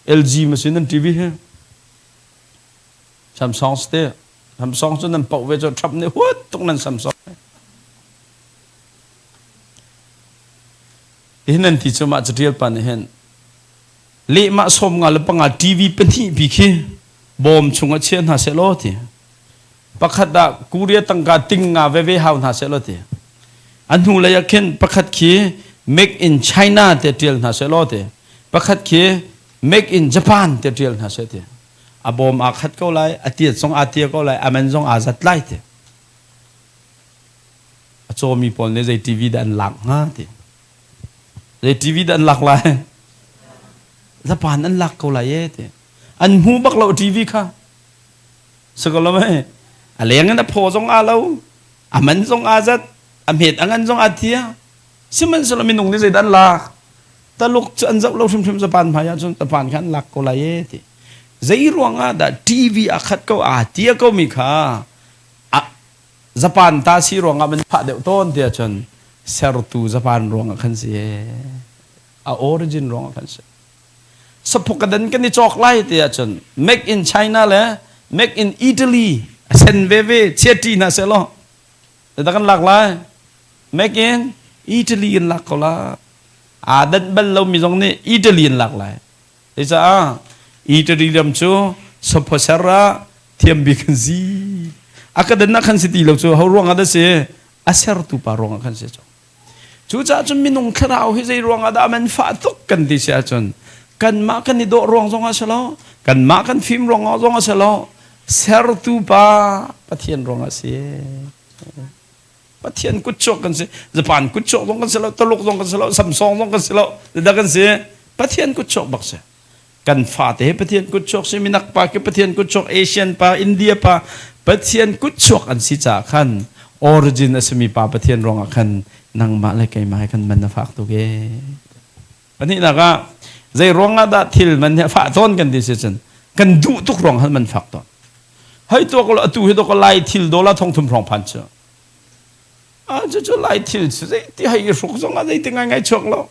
LG ma si nan TV hi? Samsung te. Samsung cu nan poh ve cu Trump nih huat tuk nan Samsung. Hi nan ti cu mah catial pa nih hin lehmah 55 TV pahnih pi khi bawm chungah chia hna seh law ti. Pakhat ah Korea tangka ting nga veve hau hna seh law ti. A hnu lei ah khin pakhat khi make in China te tial hna seh law ti. Pakhat khi make in Japan te tial hna seh ti. A bawm aa khat ko lai, a tiat zong aa tia ko lai, a man zong aa zat lai ti. A cawmi pawl nih zei TV dah an lak hnga ti. Zei TV dah an lak lai? Japan an lak ko lai e ti. An hmu bak lo TV kha. Siko lo mei? A leng in a phaw zong aa lo, a man zong aa zat, a hmet a ngan zong aa tia. Sihmanhsehlaw minung nih zeidah an lak? Taluk cu an zoh lo hrimhrim Japan hmai ah cun Japan kha an lak ko lai e ti. Zei ruang ah dah TV a khat ko aa tia ko mi kha Japan ta si ruangah man phah deuh tawn tiah cun sertu Japan ruangah khan si a origin ruangah khan si. Saphuk dan kan i cawk lai tiah cun make in China le make in Italy a sen veve chiati hna seh law da kan lak lai make in Italy in lak ko la aa dan bal lo mi zong nih Italy in lak lai. Cucaah Italy ram cu saphaw ah thiam bik an si. A ka dan ah khan si ti lo cu ho ruang ah dah si? A sertu pa ruang ah khan si cu. Cucaah cun minung thlarau hi zei ruang ah dah man fah tuk kan ti si ahcun kanmah kan i dawh ruang zong ah si lo, kanmah kan fim ruang ah zong ah si lo, sertu pa Pathian ruang ah si. Pathian kutchuak kan si. Japan kutchuak zong kan si lo, Taluk zong kan si lo, Samsung zong kan si lo. Dah kan si. Pathian kutchuak bak si. Kan fate he Pathian kutchuak si, minak pa ke Pathian kutchuak, Asian pa, India pa, Pathian kutchuak an si caah khan origin a simi pa Pathian ruangah khan nangmah le keimah he kan man a fak tuk ee. Pahnihnak ah zei ruangah dah thil man hi a fah tawn kan ti si cun kan duh tuk ruang han man fak tawn. Hei tuak lo atu hi to ka lai thil dola thong thum hrawng phan cu. A cu cu lai thil cu zei ti hei i hruk zong ah zei ti ngai ngai chuak lo.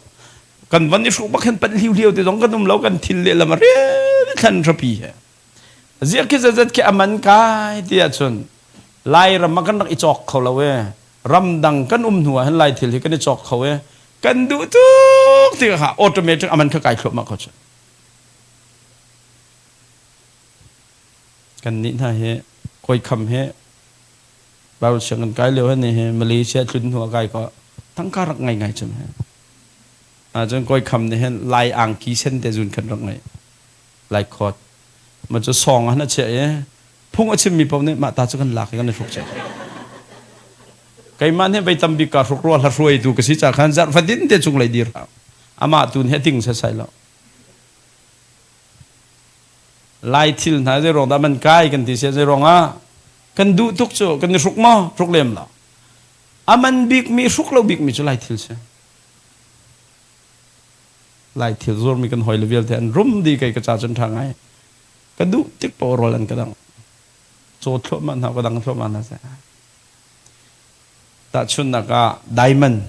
Kan van i hruk bak hin pan hliu hliu ti zong kan um lo kan thil le lam rian thlan hrapi he. Ziak khi zat khi aman kai ti ahcun Lairam ah kan rak i cawk kho lo e. Ramdang kan um hnu ah hin lai thil hi kan i cawk kho e. Kan duh tuk ti kha automatic aman kha kai thluahmah kho cu. Kan nih hna hi kawi kham he Bible sianginn kai lio he ni hi Malaysia tlun hnu ah kai ko tangka rak ngai ngai cun he. Cun kawi kham nih hin lai angki sen te zun khan rak ngai. Lai khawt. Ma cu song ah na chiah i phung a chimmi paoh nih mah ta cu kan lak i kan i hruk cio. Keimah nih vei tam bik ka hruk rua hla hruaitu ka si ca khan zarh fatin te cung lei dir hau. Amah tu nih a ting setsai lo. Lai thil hna zei ruang dah man kai kan ti sia zei ruang ah kan duh tuk cu kan i hruk maw hruk lem lo. A man bik mi hruk lo bik mi cu lai thil si. Lai thil zuarmi kan hoi le vialte an rum di kei ka ca cun ṭha ngai. Ka duh tik paoh rawl an ka dang. Caw thluahmah hna ka dang thluahmah hna seh. Tahchunhnak ah diamond.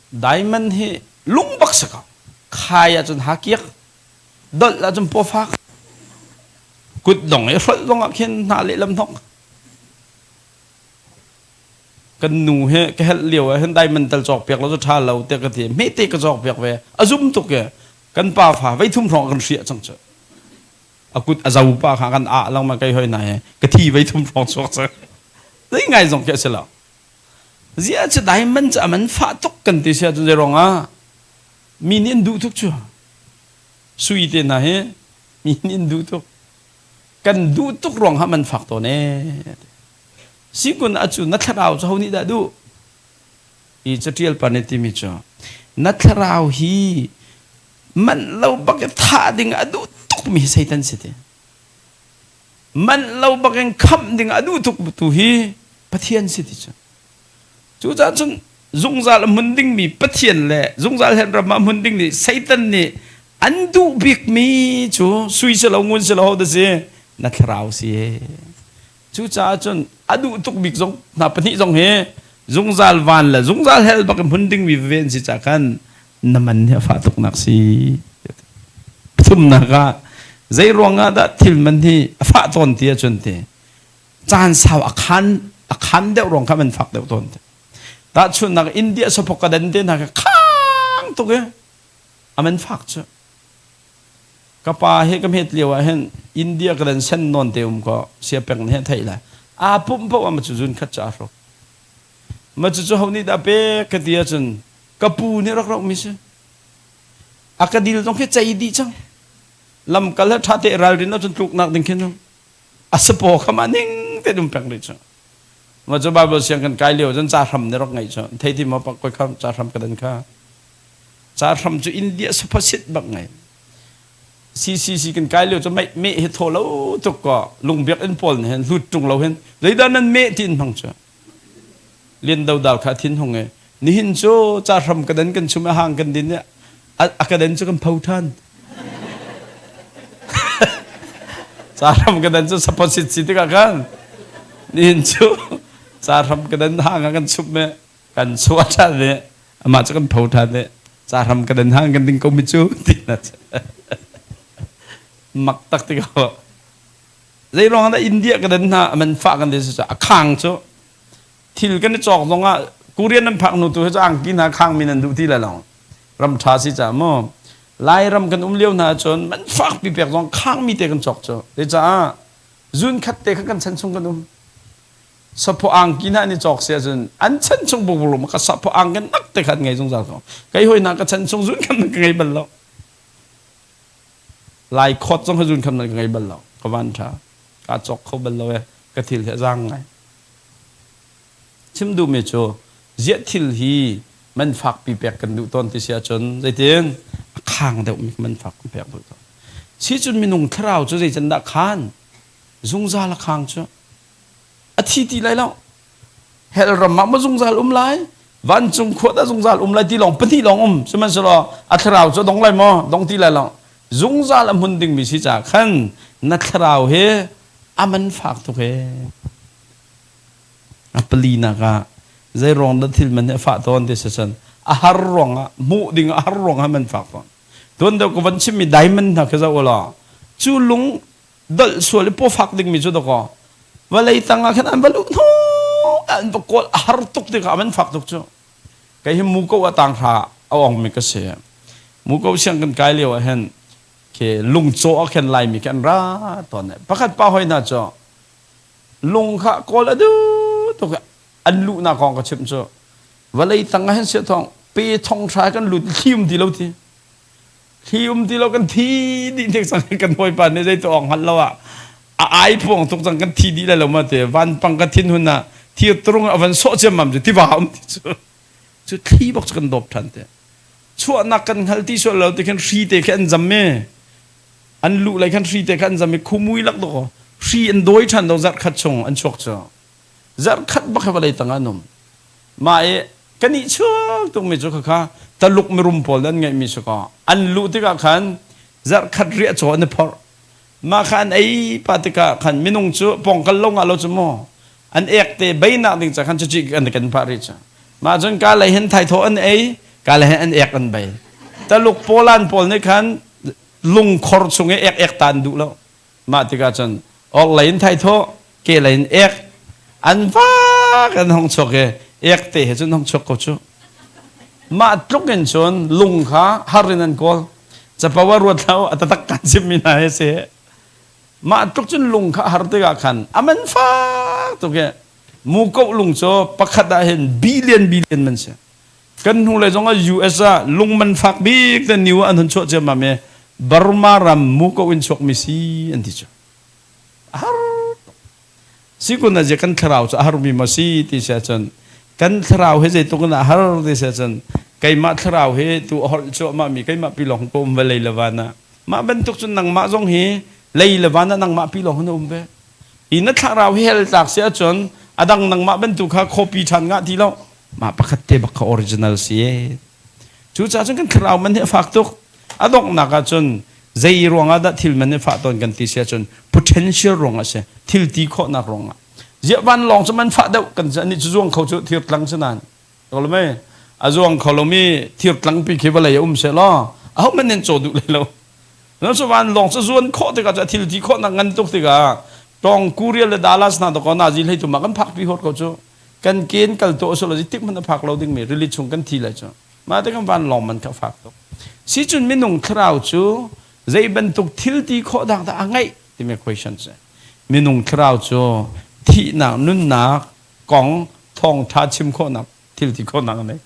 Diamond hi lung bak si ko. Khai ahcun hakiak, dolh ahcun pawfak. Kut dong i hrolh zong ah khin hna lehlam hnok. Kan nu he ka helh lio ah hin diamond tal cawk piak lo cu ṭha lo tiah ka ti. Hmete ka cawk piak ve. A zum tuk e. Kan pa fa vei thum hrawng kan hriah cang cu. A kut a zo pa kha kan ah lengmang kai hoi na he ka thi vei thum hrawng chuak cang. Zei ngai zong khi a si lo. Zia cu diamond cu a man fah tuk kan ti sia cu zei ruang ah mi nih an duh tuk cu. Sui te hna hi mi nih an duh tuk. Kan duh tuk ruang ah man fak tawn ee. Sikun a cu na thlarau cu ho nih dah duh? I catial pa nih timi cu na thlarau hi manh lo bak in thah ding a duh tukmi hi Satan si ti. Manh lo bak in khamh ding a duh tuk tu hi Pathian si ti cu. Cucaah cun zungzal a hmun dingmi Pathian le zungzal hen ram ah hmun ding nih Satan nih an duh bikmi cu sui si lo ngun si lo ho dah si na thlarau si. Cucaah cun a duh tuk bik zong hna pahnih zong hi zungzal van le zungzal hell bak in hmun dingmi veve an si ca khan na man hi a fah tuknak si. Pathumnak ah zei ruangah dah thil man hi a fah tawn ti ahcun ti caan sau a khan a khan deuh ruang kha man fak deuh tawn ti. Tahchunhnak India sapok ka den te hna kha khang tuk i a man fak cu. Ka pa hi ka hmet lio ah hin India ka den sen nawn te um ko sia peng nih theih lai. Aa pumh paoh ah ma cu zun khat cu aa hruk. Ma cu cu ho nih dah pek ka ti ahcun ka pu nih rak roh mi si. A ka dil zong khi cei dih cang. Lamkal he ṭha te ralrin ahcun tluknak ding khin a sapaw kha mah ning te dum peng rih cu. Ma cu Bible siang kan kai lio cun ca hram nih rak ngeih cu. Thei ti maw pak koi kha ca hram ka den kha. Ca hram cu India suphasit bak ngai. CCC kan kai lio cu meh meh hi thaw lo tuk ko lungbiak in pawl nih hin hlut ṭung lo hin zeidah nan meh ti in hmang cu lian dodal kha thin hung i nihin cu ca hram ka den kan chum i hang kan din i a ka den cu kan pho ṭhan ca hram ka den cu supposit si tikah khan nihin cu ca hram ka den hang ah kan chum i kan chuah ṭhan i amah cu kan pho ṭhan i ca hram ka den hang kan ding ko mi cu ti na mak tak ti ko zei ruang dah India ka den hna man fah kan ti cu a khang cu thil kan i cawk zong ah Korean nan phak nu tu hi cu angki hna khang mi nan duh ti lai lo ram ṭha si ca mu Lairam kan um lio hna cun man fak pi pek zong khang mi te kan cawk cu caah zun khat te kha kan chan chung kan um Saphaw angki hna an i cawk si ahcun an chan chung bukbuk ka saphaw angki nak te khan ngei zungzal ko. Kei hoi na ka chan chung zun kham ka ngei bal lo. Lai khawt zong zun kham ka ngei bal lo. Ka van tha. Ka cawk kho bal lo e. Ka thil hi a zaang ngai. Chim duhmi cu ziah thil hi man fak pi pek kan duh tawn ti si ahcun zeitin a khang deuh mi man fak kan pek duh tawn. Si cun minung thlarau cu zeican dah khan zungzal a khang cu a thi ti lai lo hell ram ah maw zungzal um lai vancung khua dah zungzal um lai ti lawng pahnih lawng um sihmanhsehlaw a thlarau cu dong lai maw dong ti lai lo zungzal a hmun dingmi si caah khan na thlarau hi a man fak tuk he a palinak ah zei ruang dah thil man hi a fah tawn ti si cun a har ruangah hmuh ding a har ruangah man fak tawn tuan deuh ka van chimmi diamond hna khi zoh ulaw cu lung dolh sual i pawfak dingmi cu dakaw vawlei tangah khan an va luh hnu an va kawl a har tuk tikah an fak tuk cu kei hi muko a tang hra a ong mi ka si muko siang kan kai lio ah hin ke lungcaw ah khin laimi khi an ra tawn pakhat pa hoi hna cu lung kha kawl a du tuk an luhnak kong ka chim cu vawlei tang ah hin sia thong pe thong hra kan lut thli um ti lo ti Thli um ti lo kan thi dih nek cang kan hawipa nih zei tuah hngal lo ah a ai phuang tuk cang kan thi dih lai lo ma te vanpang ka thin hun ah thir turung a van sawh ciammam cu tiva um ti cu cu thli bak cu kan dawp than te chuahnak kan hngal ti sual lo ti khan hri te khi an zam me an luh lai khan hri te kha an zam i khumui lak do hri an dawi than do zarh khat chung an chuak cu zarh khat bak he vawlei tang ah an um mah i kan i chuak tukmi cu khakha Taluk mirum pawl an ngeihmi si kaw an luh tikah khan zarh khat riah caw an i phorh mah kha an ei pa tikah khan minung cu pawngkal lo ngah lo cu mu an ek te beinak ding ca khan cuci an kan pah rih cu mah cun ka lei hin thaithawh an ei ka lei hin an ek an bei Taluk Poland pawl nih khan lungkhor chung i ek ek ta an duh lo Mah tikah cun orhlei in thaithawh, kehlei in ek an vak an hong chuak i ek te he cun hong chuak ko cu. Mah tluk in cun lung kha har in an kawl. Capo ah ruat hlah a tatak kan chimmi hna hi si. Mah tluk cun lung kha har tikah khan a man fak tuk i muko lung cu pakhat ah hin billion billion man si. Kan hnulei zong ah US ah lung man fak bik te new an hun chuah ciammam i Burma ram muko in chuakmi si an ti cu. A har tuk. Sikun ah kan thlarau cu a harmi maw si ti si ahcun kan thlarau hi zeitluk in a har ti si ahcun keimah thlarau hi tu a holh cuahmah mi keimah pi lawng ka um ve lei le van ah mah bantuk cun nangmah zong hi lei le van ah nangmah pi lawng hin um ve i na thlarau hi hell tlak si ahcun a dang nangmah bantuk kha copy ṭhan ngah ti lo mah pakhat te bak kha original si e cucaah cun kan thlarau man hi a fak tuk a donghnak ah cun zei ruangah dah thil man hi fah tawn kan ti si ahcun potential ruangah si thil ti khawhnak ruangah. Ziah vanlawng cu man fah deuh kan ani cu zuang kho cu thir tlang si nain. Ko mei a zuang kho lomi thir tlang pi khi vawlei a um se law aho man nan caw duh lai lo. Nan cu vanlawng cu zuan khawh tikah cu a thil ti khawh nak ngan tuk tikah tong Korea le Dallas hna to ko na zi hlei tu ma kan phak pi hot ko cu kan ken kal to so lo tik man a phak lo ding mi rili chung kan thi lai cu mah te kan vanlawng man kha fak tuk. Si cun minung thlarau cu zei bantuk thil ti khawh dak dah a ngeih timi question si. Minung thlarau cu thihnak nunnak kong thawngṭha chim khawhnak thil ti khawhnak a nei.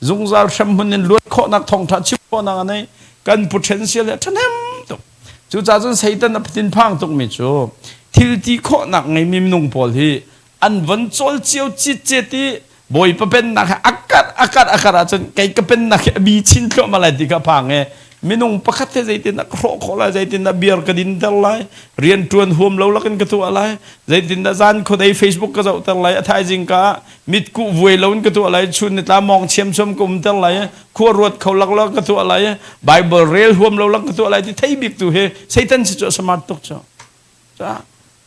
Zungzal hremhmun in luat khawhnak thawngṭha chim khawhnak a nei. Kan potential hi a ṭhahnem tuk. Cucaah cun Satan a thinphang tukmi cu thil ti khawhnak ngeimi minung pawl hi an von cawl cio citcet i Bawipa pennak hi a karh a karh a karh ahcun kei ka pennak hi a bi chin thluahmah lai ti kha phang i minung pakhat he zeitin dah ka hrawh khawh lai, zeitin dah beer ka dinter lai, rian ṭuan huam lo lakin ka tuah lai, zeitin dah zan khuadei Facebook ka zohter lai, a thaizing ka mitkuh vuai loin ka tuah lai, chun nitla mawng chiamchuam ka umter lai, khua ruat kho lak lo ka tuah lai, Bible rel huam lo lak ka tuah lai ti thei bik tu hi Satan si cu a smart tuk cu.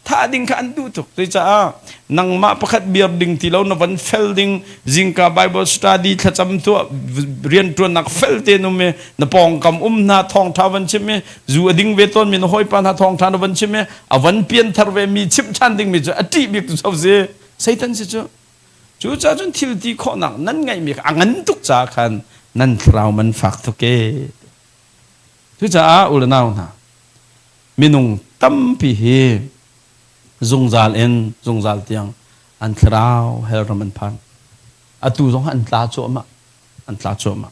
Thah ding kha an duh tuk. Cucaah nangmah pakhat biar ding ti lo na van fel ding zingka Bible study thlacam tuah rianṭuannak fel te um i na pawngkam um hna thawngṭha van chim i zu a ding ve tawn mi na hawipa hna thawngṭha na van chim i a van pianthar ve mi chimh ṭhan ding mi cu a ṭih bik tu si Satan si cu. Cucaah cun thil ti khawhnak nan ngeihmi kha a ngan tuk caah khan nan thlarau man fak tuk e. Cucaah u le nau hna minung tampi hi zungzal in zungzal tiang an thlarau hell ram an phan. Atu zong an tla cuahmah. An tla cuahmah.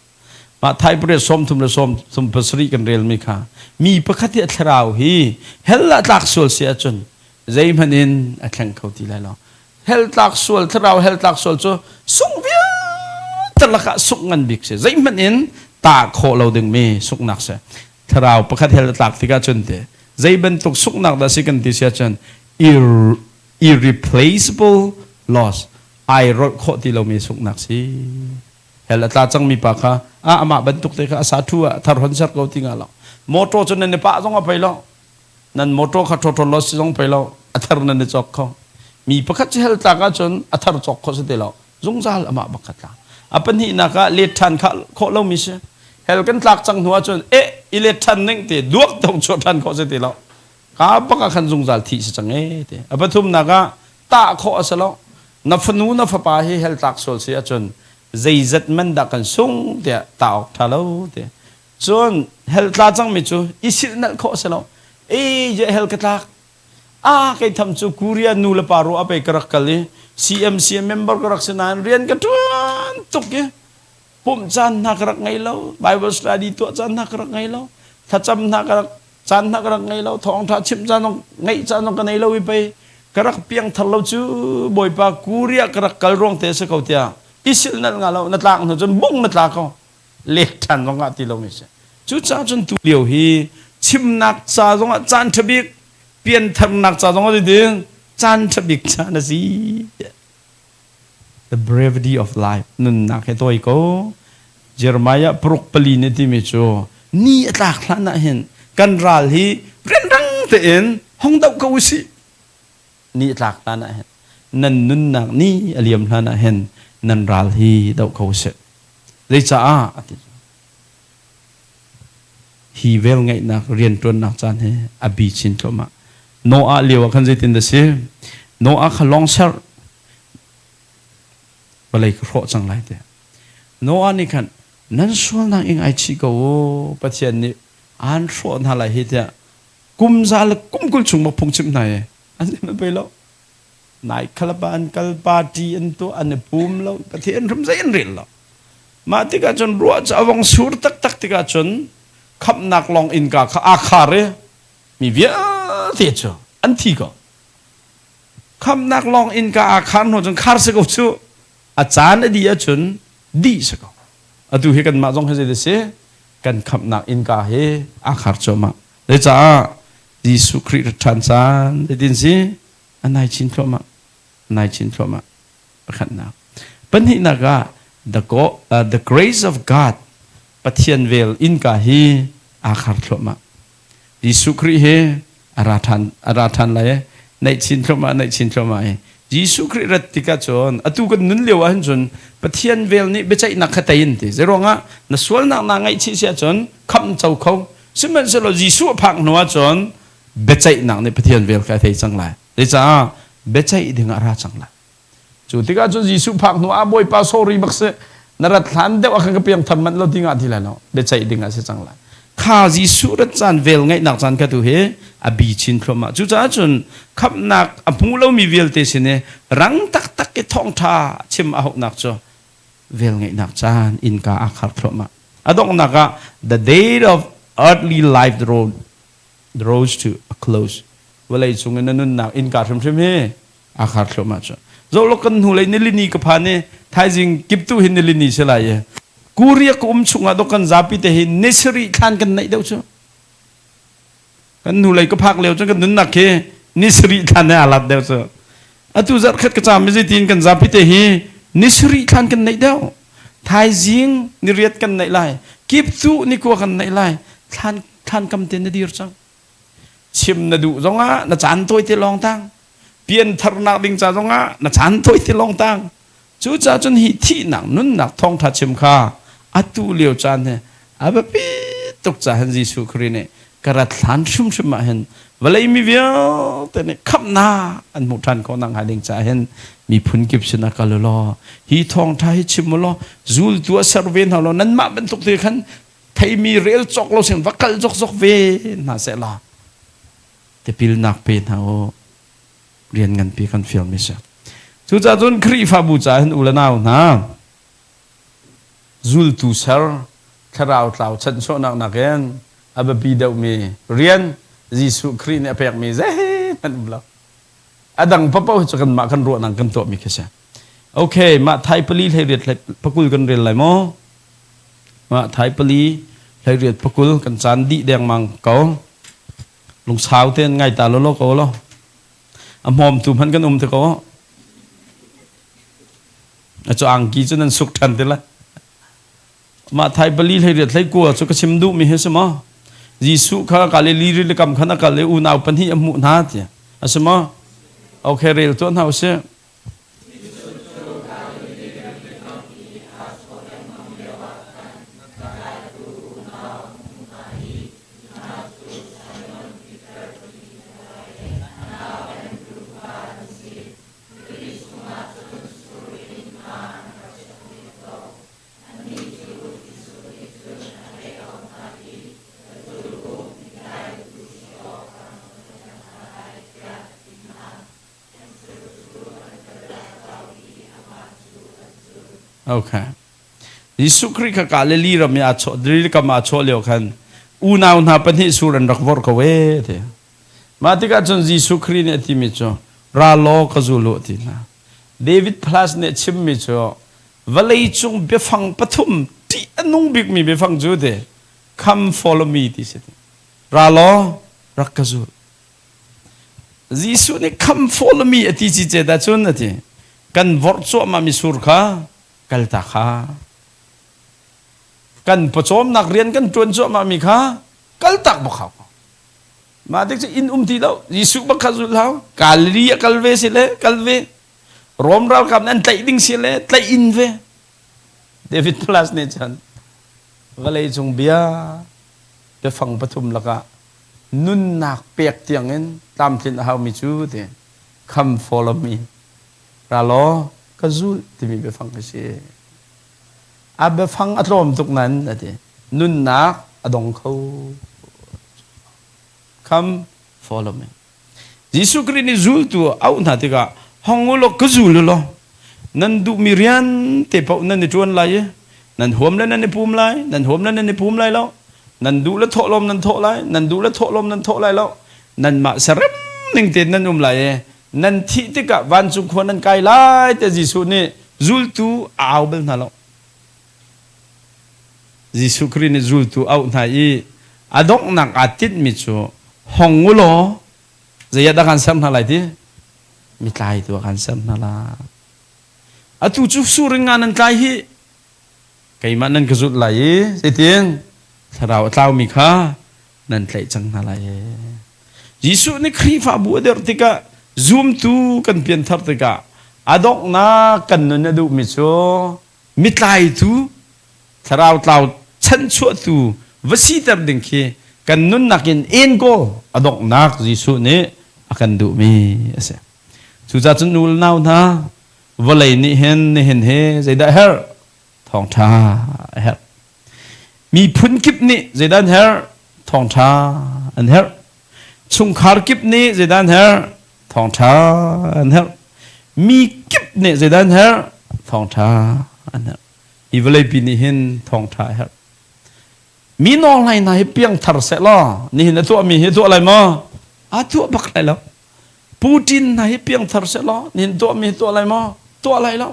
Mah Thai pariat 37 kan relmi kha mi pakhat hi a thlarau hi hell ah tlak sual si ahcun zeihmanh in a thleng kho ti lai lo. Hell tlak sual thlarau hell tlak sual cu sungh vialte lakah sungh ngan bik si. Zeihmanh in tah khawh lo dingmi sunghnak si. Thlarau pakhat hell a tlak tikah cun te zei bantuk sunghnak dah si kan ti si ahcun irreplaceable loss, ai rolh khawh ti lomi sunghnak si. Hell a tla cangmi pa kha a amah bantuk te kha a sa thu ah thar hon ser ko ti nga lo. Motor cu nan i pah zong a pei lo, nan motor kha ṭhawṭhaw loss si zong pei lo, a thar nan i cawk kho. Mi pakhat cu hell tlak ahcun a thar cawk khawh si ti lo, zungzal amah bak kha tla. A pahnihnak ah let ṭhan kha khawh lomi si. Hell kan tlak cang hnu ahcun eh i let ṭhan ning ti duak tong chuah ṭhan khawh si ti lo, ka bak ah khan zungzal thih si cang e ti. A pathumnak ah tah khawh a si lo. Na fanu na fapa hi hell tlak sual si ahcun zeizat man dah kan sung tiah tah awk ṭha lo ti. Cun hell tla cangmi cu i silhnalh khawh a si lo. E je hell ka tlak a kei tham cu Korea nu le pa ruah pei ka rak kal i CMC member ka rak si nain rian ka ṭuan tuk i pumh caan hna ka rak ngei lo, Bible study tuah caan hna ka rak ngei lo, thlacam hna ka rak caan hna ka rak ngei lo, thawngṭha chimh caan zong ngeih caan zong ka nei lo i pei ka rak piangthar lo cu Bawipa Korea ka rak kal ruang te a si ko tiah i silhnalh nga lo. Na tlak hnu cun bung na tla ko, lek ṭhan zong ah ti lomi si. Cucaah cun tu lio hi chimnak ca zongah caan ṭha bik, piantharnak ca zongah ding caan ṭha bik caan a si. The brevity of life, nunnak he tawi ko. Jeremiah 6:4 nih timi cu ni a tlak hlan ah hin kan ral hi rianrang tein hong doh ko usih. Ni a tlak hlan ah hin nan nunnak ni a liam hlan ah hin nan ral hi doh ko usih. Zeicaah a ti? Hi velngeihnak rianṭuannak caan hi a bi chin thluahmah. Noah lio ah khan zeitin dah si? Noah kha lawng ser, vawlei ka hrawh cang lai tiah. Noah nih khan nan sualnak i ngaichih ko u, Pathian nih aan hrawh hna lai hi tiah kum za le kum 20 chung bak phungchimh hna i an sim pei lo. Nai khalap ah an kal, party an tuah, an i pum lo, Pathian hrim zei an rel lo. Mah tikah cun ruah cu a vong sur taktak tikah cun khamhnak lawng innka kha aa khar i mi vialte cu an thi ko. Khamhnak lawng innka aa khar hnu cun khar si ko cu, a caan a dih ahcun dih si ko. Atu hi kanmah zong hi zei si kan khamhnak innka hi aa khar cuahmah. Zecaah Jesuh Khrih rat ṭhan caan zeitin si a nai chin thluahmah, a nai chin thluahmah. Pakhatnak. Pahnihnak ah the grace of God, Pathian vel innka hi aa khar thluahmah. Jesuh Khrih hi a ra ṭhan, a ra ṭhan lai. Naih chin thluahmah, naih chin thluahmah i Jesuh Khrih rat tikah cun atu kan nun lio ahhin cun Pathian vel nih biaceihnak kha tei in ti. Zeiruangah na sualnak naa ngaihchih si ahcun khamh co kho. Sihmanhsehlaw Jesuh a phak hnu ahcun biaceihnak nih Pathian vel kha a thei cang lai. Zeicah biaceih ding ah a ra cang lai. Cu tikah cun Jesuh phak hnu ah Bawipa sorry bak si na rat hlan deuh ah khan ka piang tham manh lo ti ngah ti lai lo. Biaceih ding ah si cang lai. Kha Jesuh rat caan vel ngeihnak caan kha tu hi a bi chin thluahmah. Cucaah cun khamhnak a hmu lomi vialte sin i rang taktak i thawngṭha chim a hauhnak cu vel ngeihnak caan innka aa khar thluahmah. A donghnak ah the date of earthly life road draws to a close. Vawlei cung in na nunnak innka hrimhrim hi aa khar thluahmah cu. Zoh kan hnulei nilini ka phan i thaizing kiptu hi nilini si lai i Korea ka um chungah dok kan zapi te hi ni sarih thlan kan neih deuh cu. Kan hnulei ka phak lio cun kan nunnak hi ni sarih thlan he aa lat deuh cu. Atu zarh khat ka caam i zeitin kan zapi te hi ni sarih thlan kan neih deuh. Thaizing ni riat kan neih lai. Kiptu ni kua kan neih lai. Thlan thlan kam te na dir cang. Chim na duh zongah na caan tawi te lawng tang. Piantharnak ding ca zongah na caan tawi te lawng tang. Cucaah cun hi thihnak nunnak thawngṭha chim kha atu lio caan hi a biapi tuk caah hin Jesuh Khrih nih ka rat hlan hrimhrim ah hin vawlei mi vialte nih khamhnak an hmuh ṭhan khawh nakhnga ding caah hin miphun kip sinah kal u law hi thawngṭha hi chim u law zultu a ser ve hna law nanmah bantuk te khan theimi rel cawk lo sin va kal zokzok ve hna seh la tipilnak pe hna u rian nganpi kan fialmi si. Cucaah cun Khrihfabu caah hin u le nau hna zultu ser thlarau tlau chanchuahnak nakin a biapi deuhmi rian Jesuh Khrih nih a pekmi zeihmanh um lo. A dang paoh hi cu kanmah kan ruahnak kan tuahmi khi si. Okay, mah thai pali hlei riat hlei pakul kan rel lai maw? Mah thai pali hlei riat pakul kan caan dih dengmang ko. Lungsau tein ngai ta lawlaw ko law. A hmawmtu hmanh kan um te ko. A cu angki cu nan suk ṭhan te lai. Mah thai pali hlei riat hlei kua cu ka chim duhmi hi si maw? Jesuh kha Galilee rili kam khan a kal i unau pahnih a hmuh hna tiah. A si maw? Okay, rel tuah hna usih. Okay. Jesuh Khrih kha Galilee ram i aa chawh rilkam aa chawh lio khan unau hna pahnih sur an rak vorh ko ee ti. Mah tikah cun Jesuh Khrih nih a timi cu ra law ka zul u ti hna. David Plus nih a chimmi cu vawlei cung biafang pathum ṭih a nung bikmi biafang cu ti come follow me ti si ti. Ra law rak ka zul. Jesuh nih come follow me a ti cicet ahcun a ti. Kan vorh cuahmah misur kha kaltak kha. Kan pawcawmnak rian kan ṭuan cuahmah mi kha kaltak bak hau. Mah tik cu inn um ti lo. Jesuh bak kha zul hau. Galilee a kal ve si le kal ve. Rom ralkap nih an tlaih ding si le tlaih in ve. David Plus nih cun vawlei cung bia biafang pathum lakah nunnak pek tiangin tlamtlinh a haumi cu ti come follow me ra law ka zul timi biafang hi si a biafang a tlawm tuk nan a ti nunnak a dong kho come follow me Jesuh Khrih nih zultu auh hna tikah hong u law ka zul u law nan duhmi rian te paoh nan i ṭuan lai i nan huam le nan i pum lai nan huam le nan i pum lai lo nan duh le thawhlawm nan thawh lai nan duh le thawhlawm nan thawh lai lo nanmah serem ning tein nan um lai i nan thih tikah vancung khua nan kai lai tiah Jesuh nih zultu a au bal hna lo Jesuh Khrih nih zultu auh hna i a donghnak aa tinhmi cu hong u law zei ah dah kan ser hna lai ti mitlai tu ah kan ser hna lai atu cu suring nga nan tlai hi keimah nan ka zulh lai i zeitin thlarau a tlaumi kha nan tlaih cang hna lai Jesuh nih Khrihfabu a dirh tikah Zumtu kan pianthar tikah a donghnak kan nun a duhmi cu mitlaitu, thlarau tlau chanchuahtu va siter ding khi kan nunnak in enkawl a donghnak Jesuh nih a kan duhmi a si. Cucaah cun nu le nau hna vawlei nih hin nihin hi zeidah herh? Thawngṭha a herh. Miphun kip nih zeidah an herh? Thawngṭha an herh. Chungkhar kip nih zeidah an herh? Thawngṭha an herh. Mi kip nih zeidah an herh? Thawngṭha an herh. Hi vawleipi nih hin thawngṭha a herh. Mi nawlngai hna hi piangthar seh law nihin a tuahmi hi a tuah lai maw? Aa tuah bak lai lo. Putin hna hi piangthar seh law nihin tuahmi hi tuah lai maw? Tuah lai lo.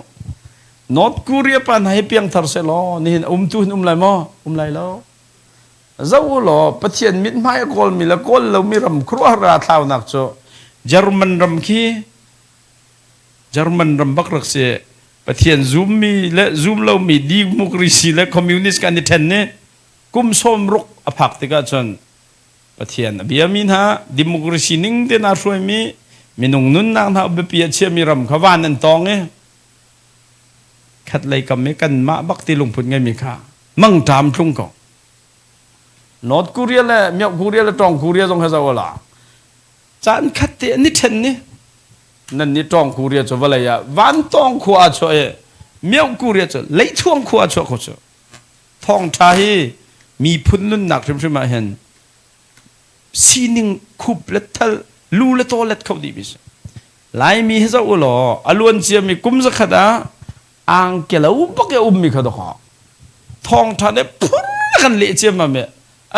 North Korea pa hna hi piangthar seh law nihin umtu hin um lai maw? Um lai lo. Zoh u law Pathian mithmai a kawlmi le kawl lomi ram khuaruahhar aa thlaunak cu German ram khi German ram bak rak si. Pathian zummi le zum lomi democracy le communist kan i ṭhen i kum 60 a phak tikah cun Pathian a biami hna democracy ning tein aa hruaimi minung nunnak hna biapi a chiami ram kha van an tawng i khatlei kam i kanmah bak ti lungput ngeimi kha mangṭam tlung ko. North Korea le Myoh Korea le Tawng Korea zong he zoh la caan khat te an i ṭhen ni nan nih Tawng Korea cu vawlei ah vantawng khua ah chuah i Myoh Korea cu leithuang khua ah chuah kho cu thawngṭha hi miphun nunnak hrimhrim ah hin sining khup le thal lu le taw let kho dih mi si Laimi hi zoh u law a luan ciami kum zakhat ah angkelo bak i a ummi kha dawh thawngṭha nih phun kan leh ciammam i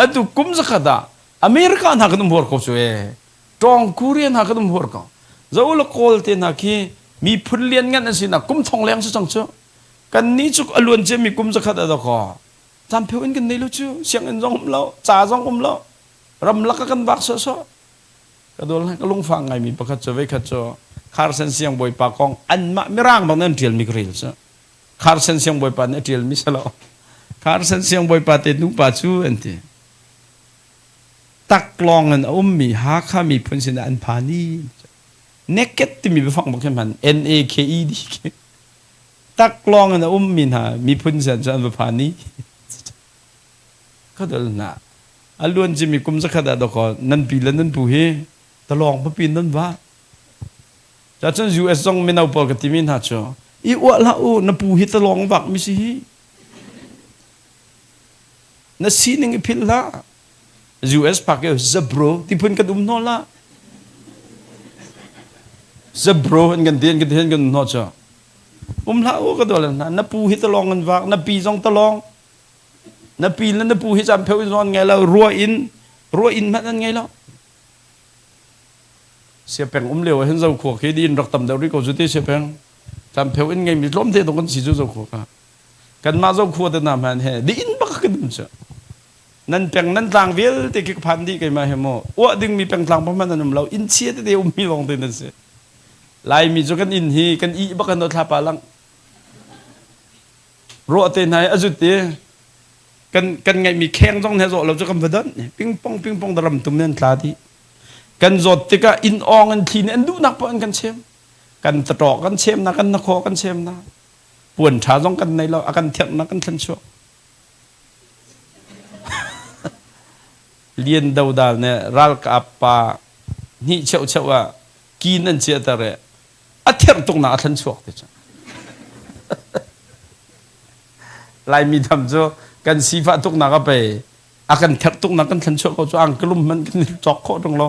atu kum zakhat ah America hna kan um huar ko cu ee Tawng Korea hna kan um huar ko zo la Kawl te hna khi miphun lian ngan an sinak kum thong leng si cang cu kan nih cu a luan ciami kum zakhat ah dawkaw caan pheu in kan nei lo cu sianginn zong um lo ca zong um lo ramlak ah kan vak sawhsawh Ka dol ka lungfak ngaimi pakhat cu veikhat cu Carson siangbawipa kong anmah mirang bang nan ṭialmi ka rel cu. Carson siangbawipa nih a ṭialmi si lo. Carson siangbawipa te nupa cu an ti. Taklawng in a ummi Hakha miphun sinah an phan i naked timi biafang bak khi hman N-A-K-E-D taklawng in a ummi hna miphun sin cu an va phan i Ka dal hna. A luan cimi kum zakhat ah dawkaw nan pi le nan pu hi talawng papi nan va. Cacun US zong mino pawl ka timi hna cu i uah hlah u na pu hi talawng vak mi si hi. Na sining i philh hlah. US pak i zabro ti phun kan um hnaw lah. Zabro an kan ti an kan ti an kan um hnaw cu. Um hlah u ka dawl hna. Na pu hi talawng an vak na pi zong talawng. Na pi le na pu hi caan pheu in zong an ngei lo rua in rua inn hmanh an ngei lo siapeng um lio ah hin zokhua khi di in rak tam deuh rih ko cu ti siapeng caan pheu in ngeimi tlawm te dong kan si cu zokhua ka kanmah zokhua te na hman he di in bak kan um cu nan peng nan tlang vialte khi ka phan dih keimah he mu uah dingmi pengtlang pa hmanh an um lo inn chia tete ummi lawng te nan si laimi cu kan inn hi kan ih bak kan thla pa lang Ruah te hna hi a zut i kan kan ngeihmi kheng zong he zawh lo cu kan va donh pingpong pingpong da ram tum nan tla dih. Kan zawt tikah inn awng in thli nih an duhnak poah an kan chem. Kan taṭawh kan chem na kan nakhaw kan chem na. Puan ṭha zong kan nei lo a kan therh na kan thlen chuak. Lian Dodal nih ralkap pa hnih cheuh cheuh ah kin an chiahter i a therh tuk nak a thlen chuak ti cu Laimi dam cu kan sifah tuk nak a pe a kan therh tuk nak kan thlen chuak ko cu ang kalum man kan cawk khawh tung lo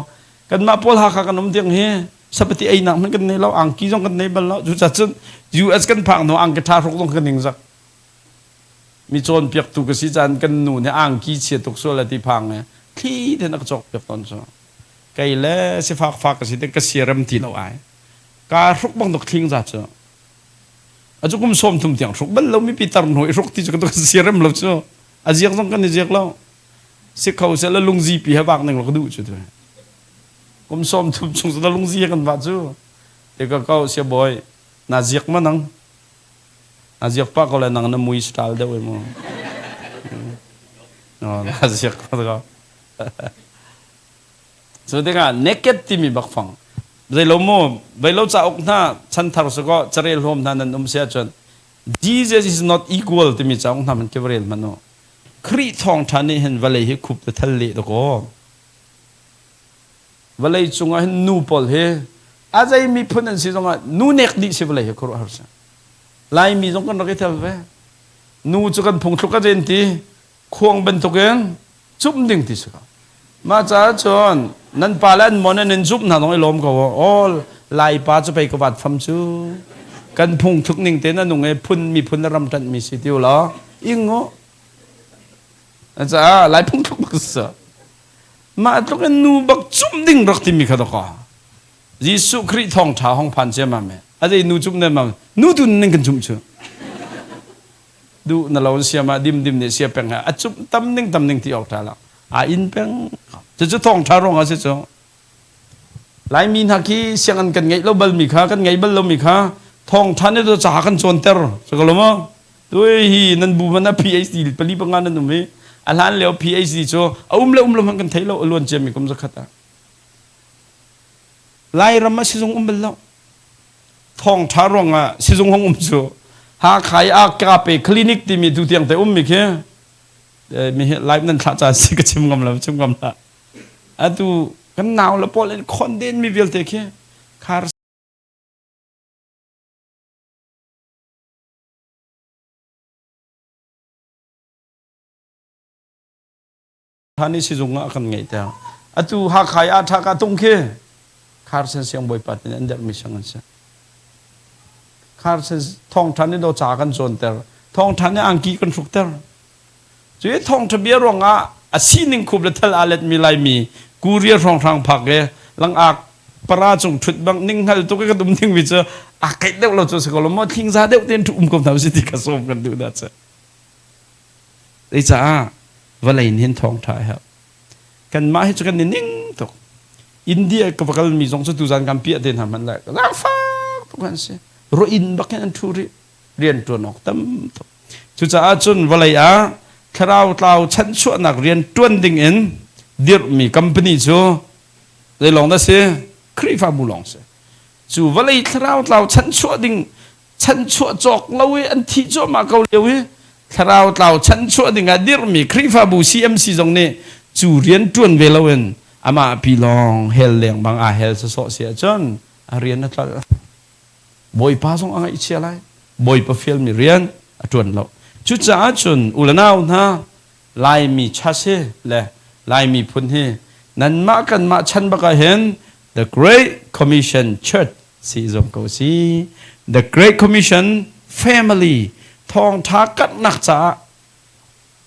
kanmah pawl Hakha kan um tiang hi sapati ei nak hmanh kan nei lo angki zong kan nei bal lo cu cun US kan phak hnu angki tha hruk zong kan ning zak mi cawn piak tu ka si caan kan nu nih angki chia tuk sual ti phang e thli ten a ka cawk piak ton cu kei le sifak fak ka si te ka siarem ti lo ai Kaa hruk bang tuk thling za cu. A cu kum 30 tiang hruk bal lo mi pi tar hnu i hruk ti cu ka siarem lo cu. A ziak zong kan i ziak lo. Si kho se la lungzi pi he vak ning lo ka duh cu tu. Kum 30 chung cu lungzi he kan va cu. Te ka ko sia boy na ziak ma nang. Na ziak pa ko le nang na mui style deuh e mu. No, na ziak ko. Cu tikah naked timi bak fang. Zeilo mu, veilo cauk hna chanthar sakaw carel hlawm hna nan um si ahcun Jesus is not equal timi cauk hna man khi va rel hmanh u. Khrih thawngṭha nih hin vawlei hi khup le thal leh dakaw. Vawlei cungah hin nu pawl hi a zei miphun an si zongah nu nek dih si vawlei hi khuaruahhar si. Laimi zong kan rak i tel ve. Nu cu kan phungthluk a zen ti khuang bantukin cumh ding ti si ko. Mah caah cun nan pa le an mon an in zumh hna zong i lawm ko. Aw Lai pa cu pei ka vat fam cu. Kan phungthluk ning tein a nung i phun miphun le ram ṭanhmi si ti u law ing u. Caah Lai phungthluk bak si. Mah tluk in nu bak cumh ding rak timi kha dawkaw. Jesuh Khrih thawngṭha hong phan ciammam e. A zei nu cumh nem mam. Nu tu ning kan cumh cu. Duh na lo siam ah dim dim nih sia peng he a cumh tam ning tam ning ti awk ṭha lo. A inn peng. Cucu thawngṭha ruang ah si cu. Laimi hna khi sianginn kan ngeih lo bal mi kha kan ngei bal lo mi kha thawngṭha nih ca kan cawnter. Cu ko lo maw? Tui hi nan bu man a PhD pali panga nan um i a hlan lio PhD cu a um le um lo hmanh kan thei lo a luan ciami kum zakhat ah. Lairam ah sizung um bal lo. Thawngṭha ruangah sizung hong um cu Hakha i AKP clinic timi tu tiang te um mi khi mi hi live nan thlah caan si ka chim ngam lo chim ngam hlah. Atu kan nau le pawl in khon den mi vialte khi khar Hani sizung ah kan ngeih ter. Atu Hakha i ah ṭha ka tung khi Kharsen siangbawipa tin an derhmi sang an si. Kharsen thawngṭha nih do ca kan cawnter. Thawngṭha nih angki kan hrukter. Cu i thawngṭha bia ruangah a sining khup le thal aa letmi Laimi Korea hrawnghrang phak i langak para cung ṭhut bang ning hngal tuk i kan um dingmi cu a keih deuh lo cu si ko lo maw thlingza deuh tein ṭhu um ko hna usih ti kha sawm kan duh dah cu. Zeicaah vawlei nih hin thawngṭha a herh. Kanmah hi cu kan i ning tuk. India ka va kalmi zong cu tuzan kan piah te hna hmanh lai zaangfak tuk an si. Ruah-inn bak hin an ṭhu rih. Rian ṭuan awk tam tuk. Cucaah cun vawlei ah thlarau tlau chanchuahnak rian ṭuan ding in dirhmi company cu zei lawng dah si? Khrihfabu lawng si. Cu vawlei thlarau tlau chanchuah ding chanchuah cawk lo i an thih cuahmah ko lio i thlarau tlau chanchuah ding ah dirhmi Khrihfabu CMC zong nih cu rian ṭuan ve loin amah pi lawng hell leng bang aa hel sawsawh si ahcun a rian a tlolh. Bawipa zong a ngaihchia lai. Bawipa fialmi rian a ṭuan lo. Cucaah cun u le nau hna Laimi chas hi le Laimi phun hi nanmah kanmah chan bak ah hin The Great Commission Church si zong ko si. The Great Commission Family thawngṭha karhnak caah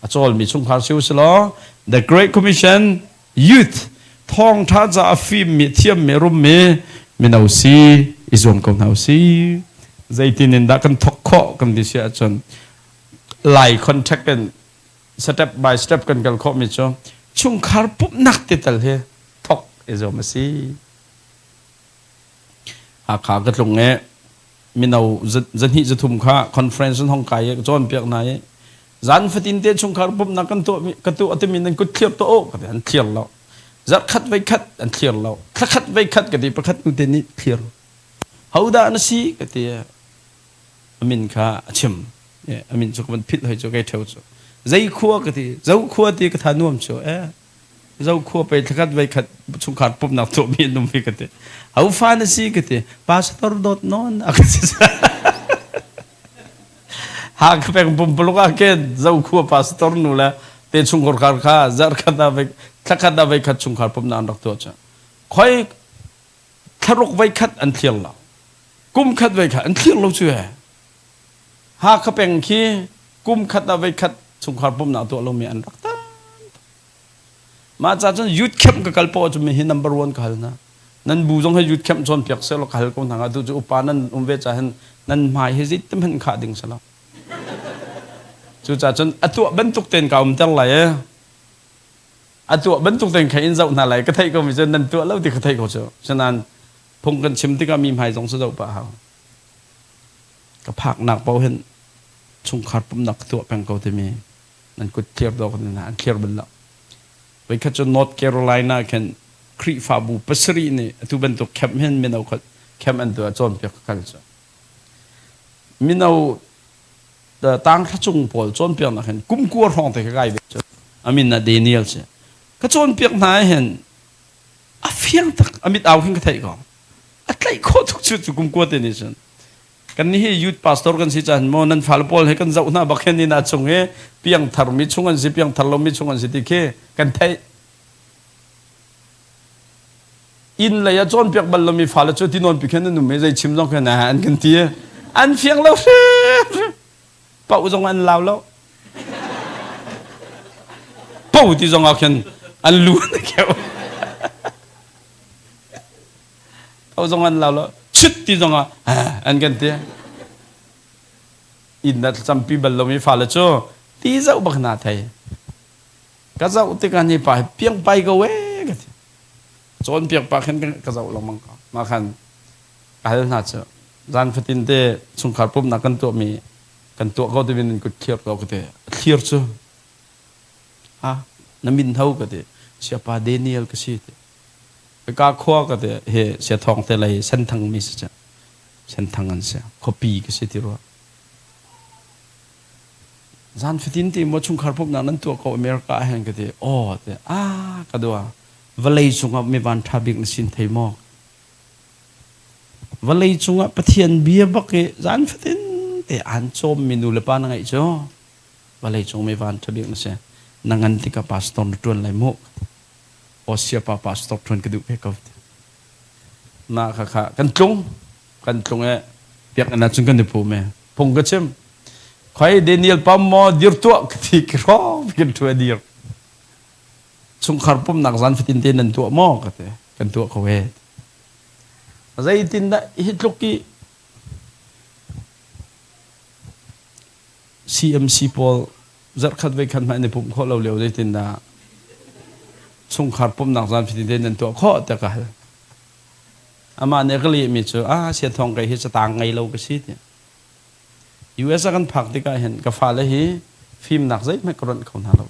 a cawlmi chungkhar si u law The Great Commission Youth thawngṭha caah fimmi thiammi rummi mino si i zuam ko hna u si. Zeitin in dah kan thawk khawh kan ti si ahcun Lai contact in step by step kan kal khawhmi cu chungkhar pumhnak ti tal hi thawk i zuam a si. Hakha ka tlung i mino zahnih zathum kha conference an hong kai i ka cawnpiak hna i zan fatin te chungkhar pumhnak kan tuah ka tuah timi nan kut thlir tuah u ka ti an thlir lo zarh khat voi khat an thlir lo thla khat voi khat ka ti pakhat nu te nih thlir hodah na si ka ti a min kha a chim a min cu ka van philh hoi cu kei ṭheo cu zei khua ka ti zo khua ti ka tha nuam cu eh zo khua pei thlakhat vei khat chungkhar pumnak tuahmi an um hi ka ti ho fa na si ka ti pastor dawt non a ka si ha ka peng pumpuluk ah khin zo khua pastor nu le te chungkhar khar kha zarh khat ah vei thlakhat ah vei khat chungkhar pumnak an rak tuah cu khoi thlaruk vei khat an thlir lo kum khat vei khat an thlir lo cu he Hakha peng khi kum khat ah voikhat chungkhar pumhnak tuah lomi an rak tam. Mah ca cun youth camp ka kal poah cu mi hi number one ka hal hna. Nan bu zong hi youth camp cawnpiak seh law ka hal ko hna atu cu upa nan um ve ca hin nan hmai hi zeitin hmanh khah ding si lo. Cucaah cun a tuah bantuk tein ka umter lai i a tuah bantuk tein kha in zoh hna lai ka theih ko mi cu nan tuah lo ti ka theih ko cu. Sinain phung kan chim tikah mi hmai zong cu zoh pah hau. Ka phaknak paoh hin chungkhar pumhnak ka tuah peng ko timi nan kut thlir dawk in an thlir bal lo. Voikhat cu North Carolina khin Khrihfabu pasarih nih atu bantuk camp hin mino camp an tuah cawnpiak ka kal cu. Mino tanghra cung pawl cawnpiaknak hin kum kua hrawng te ka kai ve cu. Amin na Daniel si. Ka cawnpiak hna hin a fiang tak a mit au khin ka theih ko. A tlaih khawh tuk cu cu kum kua te nih cun. Kan nih hi youth pastor kan si caan maw nan fale pawl he kan zoh hna bak hin inn ah chung i piangthar mi chung an si piangthar lo mi chung an si ti khi kan theih. Inn lei ah cawnpiak bal lomi fale cu ti nawn pi khin an um i zei chim zong khin an kan ti. An fiang lo hrim. Pauh zong an lau lo. Po ti zong ah khin an lu an keuh. Pauh zong an lau lo. Chut ti zong ah an kan ti. Inn ah thlacampi bal lomi fale cu ti zoh bak hna thei. Ka zoh tikah ni pa hi piang pai ko ee ka ti. Cawnpiak pa khin ka zoh lengmang ko. Mah khan ka hal hna cu zan fatin te chungkhar pumhnak kan tuahmi kan tuah ko timi nan kut thlir ko ka ti. Thlir cu ha na min ho ka ti. Siapa Daniel ka si ti. Ka khua ka ti he sia thawng te lei senthang mi si cu. Senthang an si. Khuapi ka si ti rua. Zan fatin te maw chungkhar pumhnak nan tuah ko America ah hin ka ti. Aw ti ah ka dua. Vawlei cungah mi van ṭha bik na sin thei maw? Vawlei cungah Pathian bia bak i zan fatin te aan cawm mi nu le pa na ngeih cu vawlei cung mi van ṭha bik na si. Na ngan tikah pastor na ṭuan lai mu. Aw siapa pastor ṭuan ka duh ve ko. Na kha kha kan tlung kan tlung e biakinn ah cun kan i pum e phung ka chim khoi Daniel pam maw dir tuah ka ti ki hrawng kan ṭhu a dir chungkhar pumnak zan fatin te nan tuah maw ka ti kan tuah ko e zeitin dah hi tluk i CMC pawl zarhkhat veikhat hmanh an i pumh khawh lo lio zeitin dah chungkhar pumnak zan fatin te nan tuah khawh tiah ka hal Amah nih a ka lehmi cu, ah siathawng kei hi catang ngei lo ka si tiah. US a kan phak tikah hin ka fale hi fimnak zeihmanh ka ronh kho hna lo.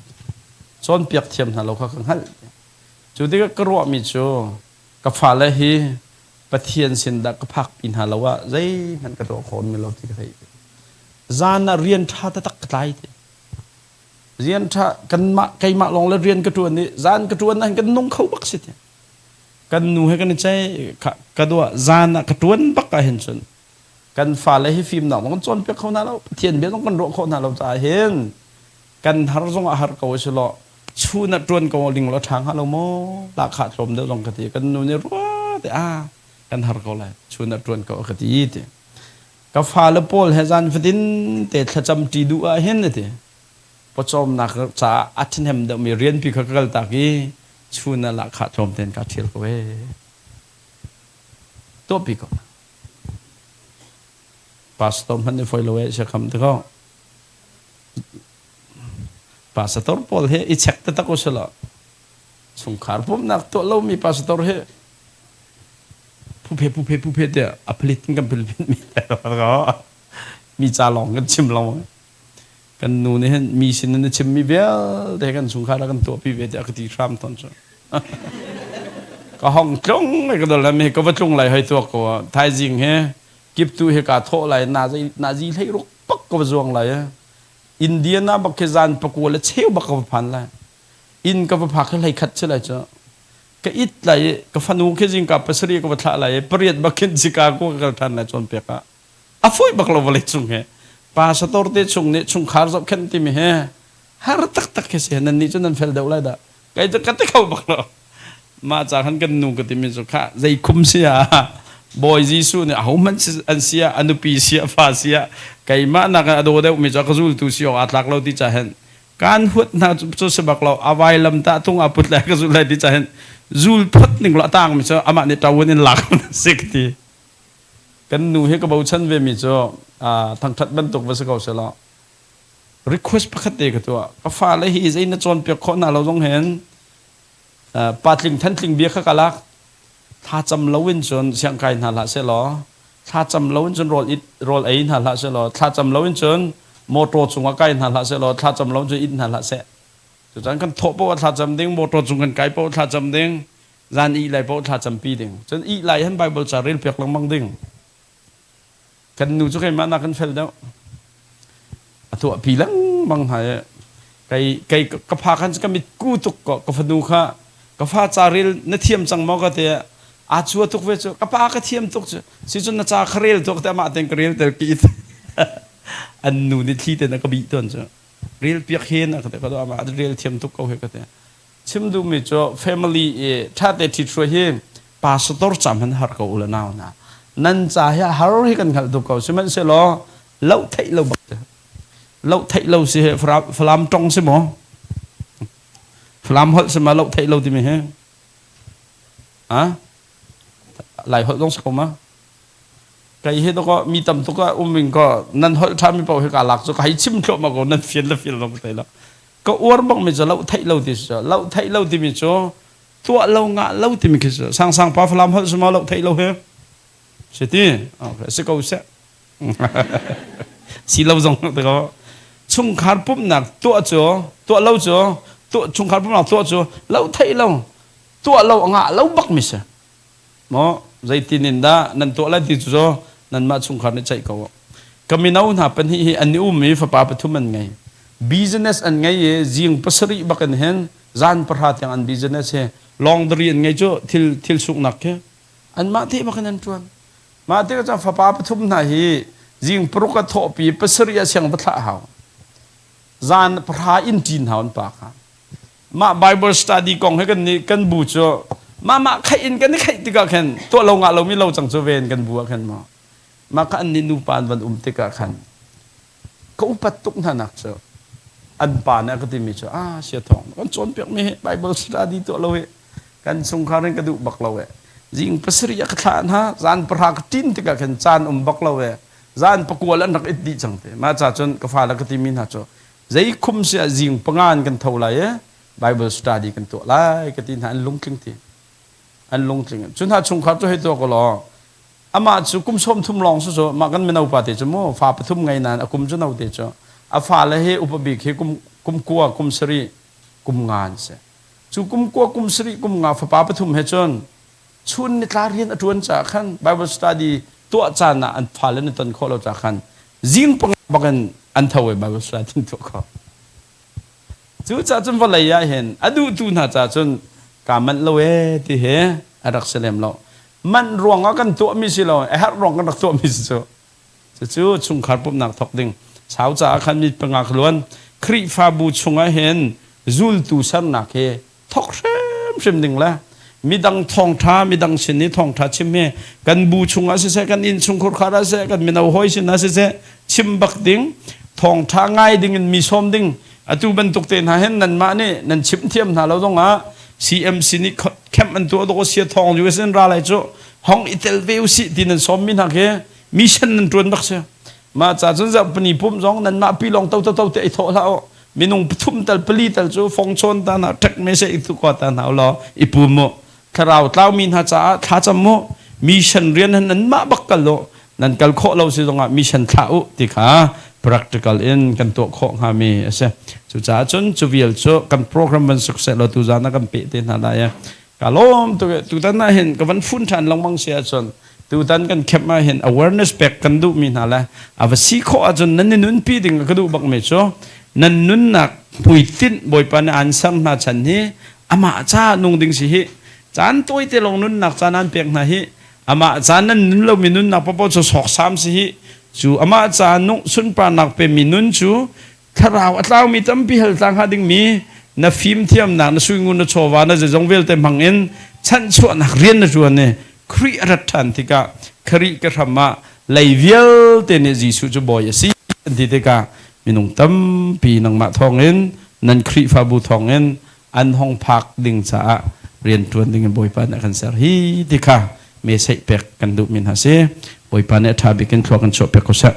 Cawnpiak thiam hna lo kha ka hngalh. Cu tikah ka ruahmi cu ka fale hi Pathian sin dah ka phakpi hna lo ah zeihmanh ka tuah kho mi lo ti ka theih. Zan ah rian ṭha taktak ka tlai ti. Rian ṭha kanmah keimah lawng le rian ka ṭuan i zan ka ṭuan ah hin kan nung kho bak si ti. Kan nu he kan i ceih ka dua zan ah ka ṭuan bak ah hin cun kan fale hi fimnak zong kan cawnpiak kho hna lo Pathian bia zong kan ruah khawh hna lo caah hin kan har zong ah har ko si law chun ah ṭuan ko ling law ṭha hnga lo maw lahkhah tlawm deuh zong ka ti kan nu nih rua te ah kan har ko lai chun ah ṭuan ko ka ti ti ka fale pawl he zan fatin te thlacam ṭi duh ah hin ti pawcawmnak caah a ṭhahnem deuhmi rianpi kha ka kaltak i chun ah lahkhah tlawm tein kaa ṭhial ko ee. Tuahpi ko. Pastor hmanh nih foi lo ee sia kham te ko. Pastor pawl he i check taktak u sila. Chungkhar pumhnak tuah lomi pastor he puphe puphe puphe tiah a phalit in kan philpin mi mi ca lawng kan chim lo. Kan nu nih hin mi sin in a chimmi vialte kan chungkhar ah kan tuahpi ve tiah ka ti hram tawn cu. Ka hong tlung ka dol mi ka va tlung lai hoi tuak ko thaizing he kiptu he ka thawh lai na zei na zi hlei ruk pak ka va zuang lai Indiana bak khi zan pakua le cheu bak ka va phan lai inn ka va phak khi hlei khat si lai cu ka it lai ka fanu khi zingka pasarih ka va thlah lai pariat bak khin Chicago ka kal than lai cawn pek ah a fawi bak lo vawlei cung he pastor te chung nih chungkhar zohkhenh timi he har taktak khi si nan nih cu nan fel deuh lai dah kei cu ka ti kho bak lo mah ca khan kan nu ka timi cu kha zei khum si ah Bawi Jesuh nih ahohmanh an si ah a nupi si ah fa si ah keimah nak a daw deuh mi cu ka zultu si awk aa tlak lo ti ca hin kan huat hna cu si bak lo a vailam ta tung a put lai ka zul lai ti ca hin zul phot ning lo a tang mi cu amah nih ṭawun in lak si ka ti Kan nu hi ka bochan ve mi cu thangṭhat bantuk va si ko selaw request pakhat te ka tuah. Ka fale hi zei na cawnpiak khawh hna lo zong hin patling thantling bia kha ka lak. Thlacam loin cun siangkai hna hlah selaw thlacam loin cun rawl it rawl ei hna hlah selaw thlacam loin cun motor cungah kai hna hlah selaw thlacam loin cun it hna hlah seh. Cucan kan thawh paoh ah thlacam ding, motor cung kan kai paoh thlacam ding. Zan ih lai paoh thla campi ding. Cun ih lai han Bible ca rel piak lengmang ding. Kan nu cu keimah nak kan fel deuh. A tuahpi lengmang hna i kei kei ka pha khan ka mit ku tuk ko ka fanu kha ka fa ca rel na thiam cang maw ka ti aa chua tuk ve cu ka pa ka thiam tuk cu si cun na ca kha rel tuk te amah ten ka rel tel ki an nu nih thli ten a ka bih tawn cu rel piak hen a ka te ka amah rel thiam tuk ko he ka te chim duhmi cu family i ṭhate ṭhithruai hi pastor ca hmanh har ko u le nau hna nan ca hi har hi kan hngalh tuk ko sihmanhsehlaw loh theih lo bak loh theih lo si he falam tong si maw falam holh si ma loh theih lo timi hi a lai holh zong si ko ma Kei hi dawkaw mi tam tuk ah um in ko nan holh ṭha mi paoh hi kaa lak cu ka hei chim thluahmah ko nan fian le fian lo ka thei lo. Ka uar bak mi cu loh theih lo ti si loh theih lo timi cu tuah lo ngah lo timi khi si Sangsang pa Falam holh si maw loh theih lo hi si ti okay si ko seh si lo zong te ko chungkhar pumhnak tuah cu tuah lo cu tuah chungkhar pumhnak tuah cu loh theih lo tuah lo ngah lo bak mi si Maw zeitin in dah nan tuah lai ti cu nanmah chungkhar nih ceih ko. Ka mino hna pahnih hi an i um i fapa pathum an ngei. Business an ngei i zing pasarih bak in hin zan pahra tiang an business hi laundry an ngei cu thil thil suknak khi anmah te bak in an ṭuan. Mah tikah cun fapa pathum hna hi zing paruk a thawhpi pasarih ah siang va thlah hau. Zan pahra in ṭin hau an pa kha. Mah Bible study kong he kan nih kan bu cu mah mah khaih in kan i khaih tikah khan tuah lo ngah lomi lo cang cu ven kan bu ah khan maw mah kha an nih nupa an van um tikah khan ka upat tuk hna nak cu an pa nih a ka timi cu ah sia thawng kan cawnpiak mi hi Bible study tuah lo hi kan chungkhar in ka duh bak lo e zing pasarih a ka thlah hna zan pahra ka ṭin tikah khan caan um bak lo e zan pakual an rak it dih cang te mah ca cun ka fale ka timi hna cu Zei khum si ah zing panga in kan tho lai i Bible study kan tuah lai ka ti hna an lungtling ti. An lungtling. Cu hna chungkhar cu hei tuah ko law amah cu kum sawm thum lawng su cu mah kan mino pa te cu mu fa pathum ngei nain a kum cu no te cu a fale hi upa bik hi kum kum kua kum sarih kum nga an si. Cu kum kua kum sarih kum nga fapa pathum he cun chun nitla rian a ṭuan caah khan Bible study tuah caan ah an fale na ton khawh lo caah khan zing panga bak in an tho i Bible study tuah khawh. Cucaah cun vawlei ah hin a duhtu hna caah cun kaa manh lo ee ti hi a rak si lem lo. Manh ruangah kan tuahmi si lo, a herh ruang kan rak tuahmi si cu. Cucu chungkhar pumhnak thawk ding. Sau caah khan mi panga luan Khrihfabu chungah hin zultu sernak hi thawk hrimhrim ding le midang thawngṭha midang sin i thawngṭha chim hi kan bu chungah siseh kan inn chungkhur khar ah siseh kan mino hawi sin ah siseh chim bak ding thawngṭha ngai ding in mi sawm ding atu bantuk te hna hin nanmah nih nan chim thiam hna lo zongah CMC nih camp an tuah dawk sia thawng US in ra lai cu hong i tel ve usih ti nan sawm mi hna khi mission nan ṭuan bak si mah ca cun zarhpini pumh zong nanmah pi lawng to to to te i thawh hlah u minung pathum tal pali tal cu fong chawn ta hna ṭek me se i tu kwa ta hna law i pum mu thlarau tlaumi hna caah thlacam mu mission rian han nan mah bak kal u nan kal khawh lo si zongah mission thlah u ti kha practical in kan tuah khawh hngami a si cucaah cun cu vial cu kan program van suk seh law tuzan ah kan peh te hna lai ka lawm tu tutan ah hin ka van fun ṭhan lengmang si ahcun tutan kan camp ah hin awareness pek kan duhmi hna le a va si khawh ahcun nan i nunpi ding ka duh bakmi cu nan nunnak hmuitinh Bawipa nih aan ser hna chan hi amah ca nung ding si hi caan tawite lawng nunnak caan aan pek hna hi amah ca nan nun lomi nunnak paohpaoh cu sawksam si hi cu amah ca nung sunparnak pemi nun cu thlarau a tlaumi tampi hal tlang hnga dingmi na fimthiamnak na suingun na chawva na zeizong vialte hmang in chanhchuahnak rian na ṭuan i Khrih a rat ṭhan tikah Khrih ka hram ah lei vialte nih Jesuh cu bawi a si an ti tikah minung tampi nangmah thawngin nan Khrihfabu thawngin an hong phak ding caah rian ṭuan ding in Bawipa nih a kan ser hi ti kha message pek kan duhmi hna si Bawipa nih a ṭha bik in thlua kan chuah piak ko seh.